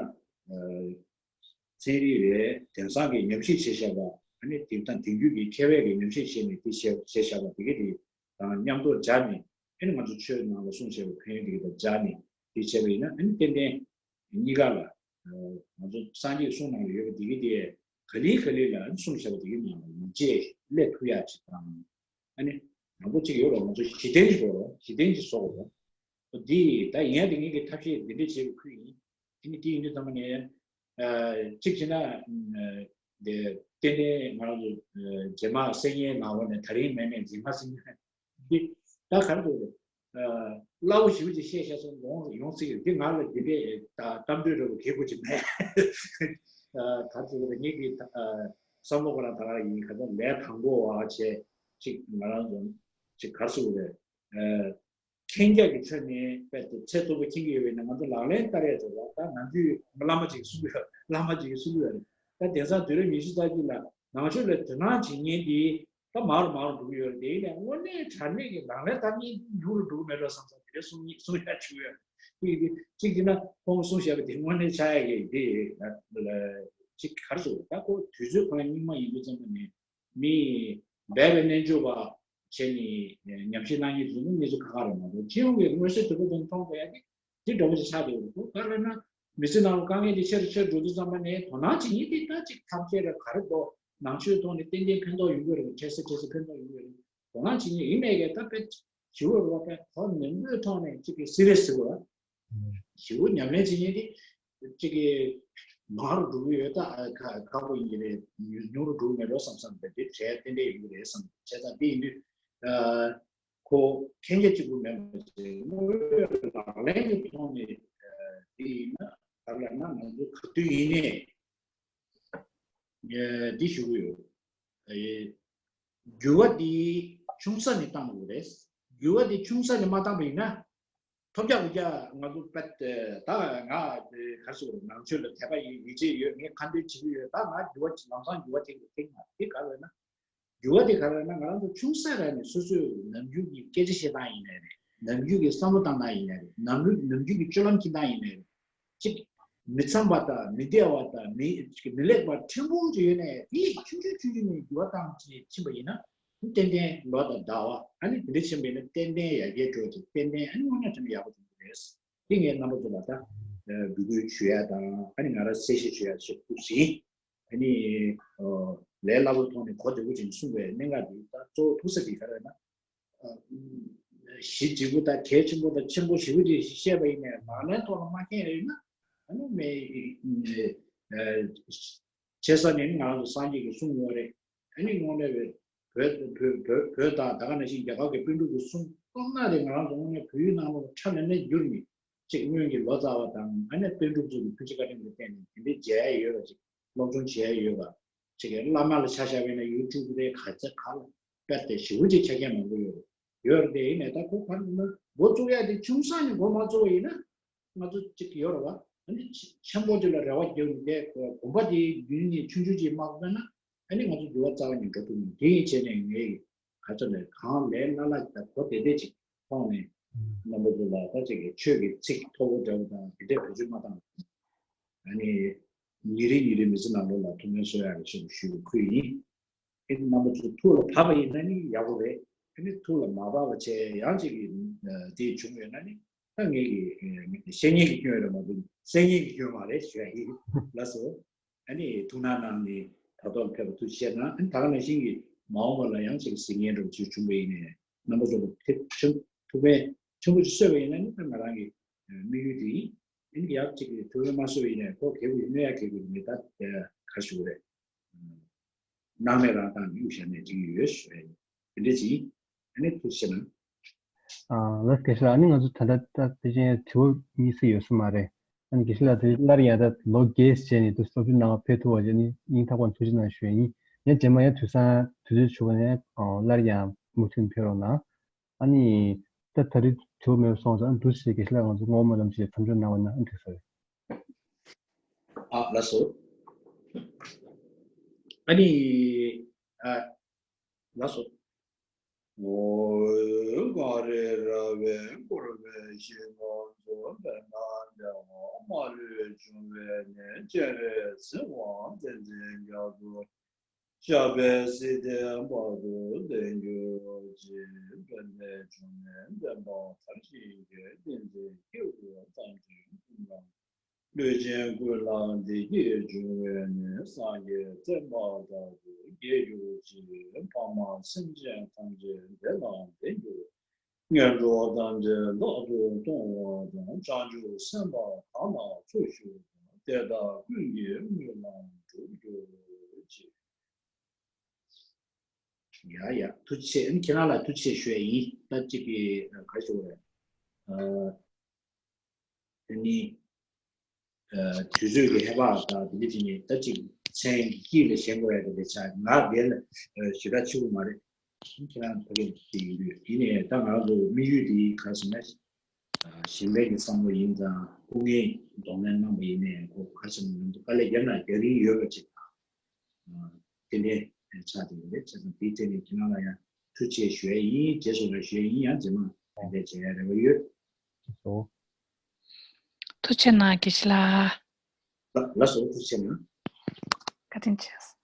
ཚན་རིག་རེད། དེང་སང་གི་ཉམས་ཞིབ་བྱས་བཞག་པ། ཨ་ནི་དེང་སང་དེང་དུས་ཀྱི་མཁས་པའི་གི་ཉམས་ཞིབ་བྱས་ནས་དེ་བྱས་བྱས་བཞག་པ་དེ་ག་དེ་དང་མཉམ་དུ་སྦྱར་ནས་ཨ་ནི་ང་ཚོ་ཆོས་ནང་ལ་གསུངས་བྱས་པའི་ཕན་ཡོན་དེ་ག་དང་སྦྱར་ནས་དེ་བྱས་པ་ཡིན་ན་ཨ་ནི་ཏན་ཏན་གཉིས་ཀ་ལ་ང་ཚོ་སངས་རྒྱས་གསུང་ནང་ལ་ཡོད་པ་དེ་ག་དེ་ག་ལེ་ག་ལེ་ལ་ཨ་ནི་གསུངས་བཞག་པ་དེ་ག་ནང་ལ་ཡིད་ཆེས་སླེབས་ཐུབ་ཡག་ཅིག་དང་། ཨ་ནི། དང་པོ་གཅིག་ཡོད་རོགས་ང་ཚོ་གཞི་རྟེན་གྱི་རོགས་གཞི་རྟེན་གྱི་བཟོ་དགོས། འདི་ད་ཡིན་ཡང་དེ་ངེད་ཀྱི་ཐབས་ཤེས་འདི་འདྲས་བྱེད་དགོས་ཁུལ་ཡིན། ཨ་ནི་དེ་ཡིན་དུས་ཚང་མ་ནས་གཅིག་བྱས་ན་འདི་ཏན་ཏན་ང་རང་ཚོ་རྗེས་མ་གསན་མཁན་ནང་ལོགས་ནས་ད་རིང་མེད་ནས་རྗེས་མ་གསན་མཁན་འདི་ད་ག་རེ་འདུག་སླ་བོ་ཞེ་པོ་ཅིག་བཤད་བཤད་སོང་ཡོང་ཡོང་སྲིད་ཀྱི་འདི་ང་ལ་འདི་འདྲས་གཏམ་འདྲས་རེ་བ་གལ་དགོས་ཀྱི་མེད། ག་ཚོད་རེད་ངེད་ཀྱི་བསམ་བློ་ཁོ་རང་ད་ག་ཡིན་ག་ཚོད་ལས་དང་པོ་བ་བྱས་ཅིག་ང་རང་ཚོ་ཅིག་ག་ཚོད་རེད། མཁྱེན་རྒྱ་གི་ཁྲོད་ནས་དཔེ་དེ་ཚད་མཐོ་པོ་མཁྱེན་གྱི་ཡོད་པས་ན་ང་ཚོ་ལག་ལེན་བསྟར་ཡས་ཚོ་ལ་ད་ནམ་རྒྱུན་བླ་མ་ཅིག་གསུང་གི་ཡོད། བླ་མ་ཅིག་གིས་གསུང་གི་ཡོད་རེད། ད་དེང་སང་དུས་རབས་ཉི་ཤུ་རྩ་གཅིག་ལ་ནང་ཆོས་ལ་དོ་སྣང་བྱེད་མཁན་དེ་ད་མང་རུ་མང་རུ་འགྲོ་གི་ཡོད་རེད། དེ་ཡིན་ནའི་དངོས་གནས་དྲང་གནས་ཀྱི་ལག་ལེན་བསྟར་མཁན་ཉུང་རུ་འགྲོ་གི་མེད་འགྲོ་བསམ་བསམ་དེ་འདྲའི་གསུང་གསུང་ཡ་བྱུང་ཡོད་རེད། དེ་ཡིན་དུས་གཅིག་བྱས་ན་ཁོང་གསུངས་བཞག་པ་དེ་དངོས་གནས་ཆགས་ཡ་གི་དེ་ལ་ ཅིག་ག་རེ་ཟེར་ད་ཁོ་དུས་ཚོད་ཁོ་རང་རྙིང་མ་ཡིན་དུས་ཙམ་པ་ནས་མི་སྦས་པའི་རྣལ་འབྱོར་པ་བྱས་ནས་ཉམས་ཞིབ་གནང་མཁན་དེ་ཚོ་ནི་གནས་ཚུལ་ཁག་ཁག་རེད་མ་གཏོགས་སྤྱི་ཡོངས་ཀྱི་མངོན་གསལ་དོད་པོ་དང་མཐོང་དགོས་ཡ་དེ་འདི་འདྲ་པོ་ཞིག་ཆགས་བསྡད་ཡོད་འདུག་ག་རེ་ན་མི་ཚེ་ནང་ལ་དཀའ་ངལ་དེ་ཆེ་རུ་ཆེ་རུ་འགྲོ་དུས་ཙམ་པ་ནས་དོ་སྣང་བྱེད་མཁན་དེ་ད་ཅིག་ཐབས་ཤེས་རེད་ག་རེ་འདུག་ནང་ཆོས་ཐོག་ནས་ཏན་ཏན་ཕན་ཐོགས་ཡོང་གི་རེད། འཕྲལ་སེལ་འཕྲལ་སེལ་ཕན་ཐོགས་ཡོང་གི་རེད། དོ་སྣང་བྱེད་མཁན་ཡིན་མེད་ཀྱི་ད་དཔེ་ཞི་བོ་རུ་བ་དཔེ་གོ་ནན་པོའི་ཐོག་ནས་ཅིག་གི་སི་རི་ཡས་ཟེར་བ། ཞི་བོ་ཉམས་ལེན་བྱེད་མཁན་དེ་ཅིག་གི་མང་རུ་འགྲོ་གི་ཡོད་ད་ཁག་པོ་ཡིན་གྱི་རེད། ཉུང་རུ་འགྲོ་གི་མེད་འགྲོ་བསམ་བསམ་དེ་དེ་བྱས་ཏན་ཏན་ཡོང་གི་རེད་བསམ། བྱས་ཙང་དེ་ཡིན་དུས་ཁོ་མཁན་རྒྱ་གཅིག་པུ་མེད་པ་ཅིག་དངོས་ཡོད་ལག་ལེན་གྱི་ཐོག་ནས་དེ་ཡིན་ན་ག་རེ་ལབ་ན་ང་ཚོ་ག་དུས་ཡིན་ནའི་འདི་ཞུ་གི་ཡོད། འགྱུར་བ་འདི་ཆུང་ས་ནས་བཏང་དགོས་རེད། འགྱུར་བ་འདི་ཆུང་ས་ནས་མ་བཏང་པ་ཡིན་ན། ཐོབ་རྒྱག་དགོས་རྒྱག་ང་ཚོ་པད་ད་ང་ག་རེ་ཟེར་དགོས་རེད། ནང་ཆོས་ལ་དད་པ་ཡིན་ཡིད་ཆེས་ཡོད། ངས་ཁ་འདོན་བྱེད་ཀྱི་ཡོད། ད་ང་འགྱུར་བ་ལམ་སང་འགྱུར་བ་ཐེབས་ཀྱི་ཐེབས་ང་དེ་ག་རེ་ན། འགྱུར་བ་དེ་ག་རེ་ན་ང་རང་ཚོ་ཆུང་ས་ར་ནས་སོ་སོའི་ནམ་རྒྱུན་གྱི་སྐད་ཆ་བཤད་སྟངས་ཡིན་ནའི་རེད། ནམ་རྒྱུན་གྱི་བསམ་བློ་བཏང་སྟངས་ཡིན་ནའི་རེད། ནམ་རྒྱུན་ནམ་རྒྱུན་གྱི་སྤྱོད་ལམ་འཁྱེར་སྟངས་ཡིན་ནའི་རེད། གཅིག་མི་འཚམ་པ་དང་མི་བདེ་བ་དང་མི་མི་ལེགས་པ་ཕྲན་བུ་ཅིག་ཡོད་ནའི་དེ་ཆུང་ཆུང་ཆུང་ཆུང་ནས་འགྱུར་བ་བཏང་ཕྱིན་པ་ཡིན་ན་ཏན་ཏན་ལོ་དང་ཟླ་བ་ཨ་ནི་དེ་འདྲ་ཕྱིན་པ་ཡིན་ན་ཏན་ཏན་ཡར་རྒྱས་འགྲོ་ཅིག་ཏན་ཏན་ཨ་ནི་དངོས་གནས་དྲང་གནས་ཡག་པོ་ཅིག་རེད། དེ་ངས་རྣམ་པ་ཚོ་ལ་ད་འབོད་སྐུལ་ཞུ་ཡ་དང་ཨ་ནི་ང་རང་གསལ་བཤད་ཞུ་ཡ་ཞིག་ཐུགས་ཟིན། ཨ་ནི་ལས་སླ་པོའི་ཐོག་ནས་གོ་བདེ་པོ་ཅིག་གསུངས་པའི་གནད་འགག་འདི་ད་གཙོ་བོ་ཐུག་ས་འདི་ག་རེ་ན། གཞི་འཇིགས་པོ་དང་གལ་ཆེན་པོ་དང་ཆེན་པོ་ཞེ་པོ་ཅིག་བཤད་པ་ཡིན་ནའི་ལག་ལེན་ཐོག་ལ་མ་འཁྱེར་ཡོད་ན་ཨ་ནི་མེད། བྱས་ཙང་ནི་ང་རང་ཚོ་སངས་རྒྱས་ཀྱིས་གསུངས་ཡོད་རེད། ཨ་ནི་དངོས་གནས་བོད་བོད་བོད་བོད་དང་ད་ག་ནང་བཞིན་རྒྱ་གར་གྱི་པཎ་གྲུབ་ཀྱི་གསུང་སྟོབས་ན་རེ་ང་རང་ཚོ་དངོས་གནས་བོད་ཡུལ་ནང་ལོགས་ཁྲ་ལམ་མེར་གྱུར་ནས་ཅིག་སྔོན་གྱི་ལོ་ཙཱ་བ་དང་ཨ་ནི་པཎ་གྲུབ་ཚོ་གི་ཐུགས་རྗེ་བཀའ་དྲིན་ལ་བརྟེན་ནས་དེ་འདྲའི་མཇལ་ཡ་ཡོད་པ་ཅིག་སློབ་སྦྱོང་བྱེད་ཡ་ཡོད་པ། ཅིག་གི་བླ་མ་ལ་ཆ་བཞག་པ་ཡིན་ན་ཡུ་ཊུབ་རེད་ག་ཚད་ག་ལ་དཔེ་དེ་ཞེ་པོ་ཅིག་ཆ་རྐྱེན་མང་པོ་ཡོད་རེད། ཡོད་རེད་དེ་ཡིན་ནའི་ད་ཁོ་ག་རེ་ན་འགོ་བཙུགས་ཡ་དེ་ཆུང་ས་ནས་འགོ་མ་བཙུགས་པ་ཡིན་ན་ང་ཚོ་ཅིག་ཡོད་རེད་བ། ཨ་ནི་ཆེན་པོ་ཅིག་ལ་རེ་བ་རྒྱག་ནས་དེ་གོམ་པ་དེ་རྒྱུན་ནས་ཆུང་ཆུང་ཅིག་མ་བརྒལ་ན་ཨ་ནི་ང་ཚོ་འགྱུར་བ་རྩ་བ་ནས་འགྲོ་ཐུབ་མེད། དེ་ཡིན་བྱས་ནས་ངས་ག་ཚོད་ནས་གང་ལས་སླ་སླ་ཅིག་དང་གོ་བདེ་བདེ་ཅིག་མཐོང་ནས་རྣམ་པ་ཚོ་ལ་ད་ཅིག་གི་ཆོས་ཀྱི་ཚིག་མཐོ་པོ་འདྲ་བོ་དང་དེ་འདྲས་བེད་སྤྱོད་མ་བཏང་། ཨ་ནི་ཉིན་རེ་ཉིན་རེ་མི་ཚེ་ནང་ལོགས་ལ་ཐུགས་སྨོན་གསོ་ཡག་གི་ཆེད་དུ་ཞུ་བའི་ཁུལ་ཡིན། ཨ་ནི་རྣམ་པ་ཚོ་ཐུགས་ལ་བབས་པ་ཡིན་ན་ནི་ཡག་པོ་རེད། ཨ་ནི་ཐུགས་ལ་མ་བབས་པ་བྱས་ཡང་ཅིག་གི་དེ་བྱུང་ཡོད་ན་ནི་ད་ངེད་ཀྱི་བཤད་ཉན་གྱི་སྐྱོན་རེད་མ་གཏོགས་གསན་ཉན་གྱི་སྐྱོན་མ་རེད་ཞུ་ཡ་ཡིན། ལགས་སོ། ཨ་ནི་ཐུགས་སྣང་གནང་ནས་ད་ཐོག་ལ་ཕེབས་པ་ཐུགས་རྗེ་ཆེ་གནང་། ཨ་ནི་ད་ག་ནང་བཞིན་གྱི་མ་འོངས་པ་ལ་ཡང་ཅིག་གཟིགས་ཉན་འགྲོ་ཅིག་བྱུང་བ་ཡིན་ནའི་རྣམ་པ་ཚོ་ལ་ཐུགས་ཕན་ཐུགས་ཕན་ཆེན་པོ་ཅིག་གསོས་པ་ཡིན་ན་ནི་ད་ང་རང་གི་དམིགས་ཡུལ་དེ་ཡིན། ཨ་ནི་ཡག་ཅིག་གི་ཐུགས་ཕན་མ་གསོས་པ་ཡིན་ནའི་ཁོ་གལ་པོ་ཡིན་ནའི་ཡ་གལ་པོ་ཡིན་ནའི་ད་ག་རེ་ཞུ་དགོས་རེད། སྣང་མེད་རང་བཏང་ནས་དབུ་ཞྭ་ནས་བསྒྲིགས་ཡོད་ཞུ་ཡ་ཡིན། དེ་འདྲ་ཅིག་ཡིན། ཨ་ནི་ཐུགས་རྗེ་ཆེ་གནང་། ཨ་ལགས་དགེ་བཤེས་ལགས། ཨ་ནི་ང་ཚོ་ད་ལྟ་ད་དེ་ཅན་དྲི་བ་གཉིས་ཙམ་ཡོད་ས་མ་རེད། ཨ་ནི་དགེ་བཤེས་ལགས་དེ་སླར་ཡང་ད་ལོ་བརྒྱད་བྱས་ནས་དུ་སློབ་ཁྲིད་གནང་བ་ཕེབས་ཐུབ་པ་བྱས་ནས་སྙིང་ཐག་པ་ནས་ཐུགས་རྗེ་གནང་ཞུ་ཡ་ཡིན། ཡང་རྗེས་མ་ཡང་དུས་སང་དུས་ཚོད་བྱུང་བ་ནས་སླར་ཡང་མུ་མཐུད་ཕེབས་རོགས་གནང་། ཨ་ནི་ད་ད་རེས་དྲི་བ་མེད་པ་སོང་ཙང་ཨ་ནི་འདུག་སེ་དགེ་བཤེས་ལགས་ང་ཚོ་སྔོན་མ་ལམ་ཞིག་མཚམས་འཇོག་གནང་བ་ན་ཨ་ནི་འགྲིག་ས་རེད། ཨ་ལགས་སོ། ཨ་ནི་ཨ་ལགས་སོ། འོ་གངས་རི་ར་བས་བསྐོར་བའི་ཞིང་ཁམས་སུ། དཔལ་ལྡན་འདས་མ་ལུས་འབྱུང་བའི་གནས། སྤྱན་རས་གཟིགས་དབང་བསྟན་འཛིན་རྒྱ་མཚོ། ཞབས་པད་སྲིད་མཐའི་བར་དུ་བརྟན་གྱུར་ཅིག་དཔལ་ལྡན་འབྱུང་གནས་བརྟན་པ་དར་ཞིང་རྒྱས། བསྟན་འཛིན་སྐྱེས་བུ་དམ་ཅན་ཀུན་དང་། ལུས་ཅན་ཀུན་ལ་བདེ་སྐྱིད་འབྱུང་བའི་གནས། སངས་རྒྱས་བསྟན་པ་དར་དུ་རྒྱས་གྱུར་ཅིག་ཕ་མ་སེམས་ཅན་ཐམས་ཅད་བདེ་དང་ལྡན་གྱུར། ངན་འགྲོ་དམ་བཅའ་རྟག་ཏུ་གཏོང་བ་དང་། བྱང་ཆུབ་སེམས་དཔའ་གང་ལ་ཚོགས་ཞུགས་དང་། དེ་དག་ཀུན་གྱི་སྨོན་ལམ་འགྲུབ་གྱུར་ཅིག་ཡ་ཡ་ཐུགས་རྗེ་ཆེ། ཨ་ནི་ཁྱེད་རང་ལ་ཐུགས་རྗེ་ཆེ་ཞུ་ཡ་ཡིན། ད་གཅིག་གི་ག་རེ་ཞུ་དགོས་རེད། ཨ་དེ་ནི་ཨ་དུས་ཚོད་ཀྱི་ཧེ་བག་དང་དེ་འདྲ་བྱས་ནས་ད་ཅིག་མཚན་གྱི་དཀྱིལ་ལ་བཞེངས་དགོས་ཡ་དེ་འདྲ་ཆགས། ང་དེ་ལ་ཨ་ཞེ་དྲག་ཆེ་བོ་མ་རེད། ཁྱེད་རང་ཕ་གིར་དེ་ཡིན་དུས་ཡིན་ནའི་ད་ང་རང་ཚོ་དམིགས་ཡུལ་དེ་ག་རེ་ཟེར་ན། ཨ་གཞན་ཕན་གྱི་བསམ་བློ་ཡིན་ཙང་སྐུ་ངལ་གདོང་ལེན་གནང་བ་ཡིན་ནའི་ཁོ་ག་རེ་ཟེར་ན་ང་ཚོ་དཀའ་ལས་བརྒྱབ་ན་རྒྱག་རིན་ཡོད་པ་ཅིག་དང་། ཏན་ཏན་ཆགས་བསྡད་ཡོད་རེད། བྱས་ཙང་དེའི་ཐད་ནས་ཁྱེད་རང་ལ་ཡང་ཐུགས་རྗེ་ཆེ་ཞུ་ཡ་ཡིན། རྗེས་སུ་ཡང་ཞུ་ཡ་ཡིན། ཡང་རྗེས་མ་གདན་འདྲེན་བྱེད་ཡ་རེ་བ་ཡོད། ཐུགས་རྗེ་ཆེ་གནང་། དགེ་བཤེས་ལགས། ལགས་སོ། ཐུགས་རྗེ་ཆེ་གནང་། བཀའ་དྲིན་ཆེ།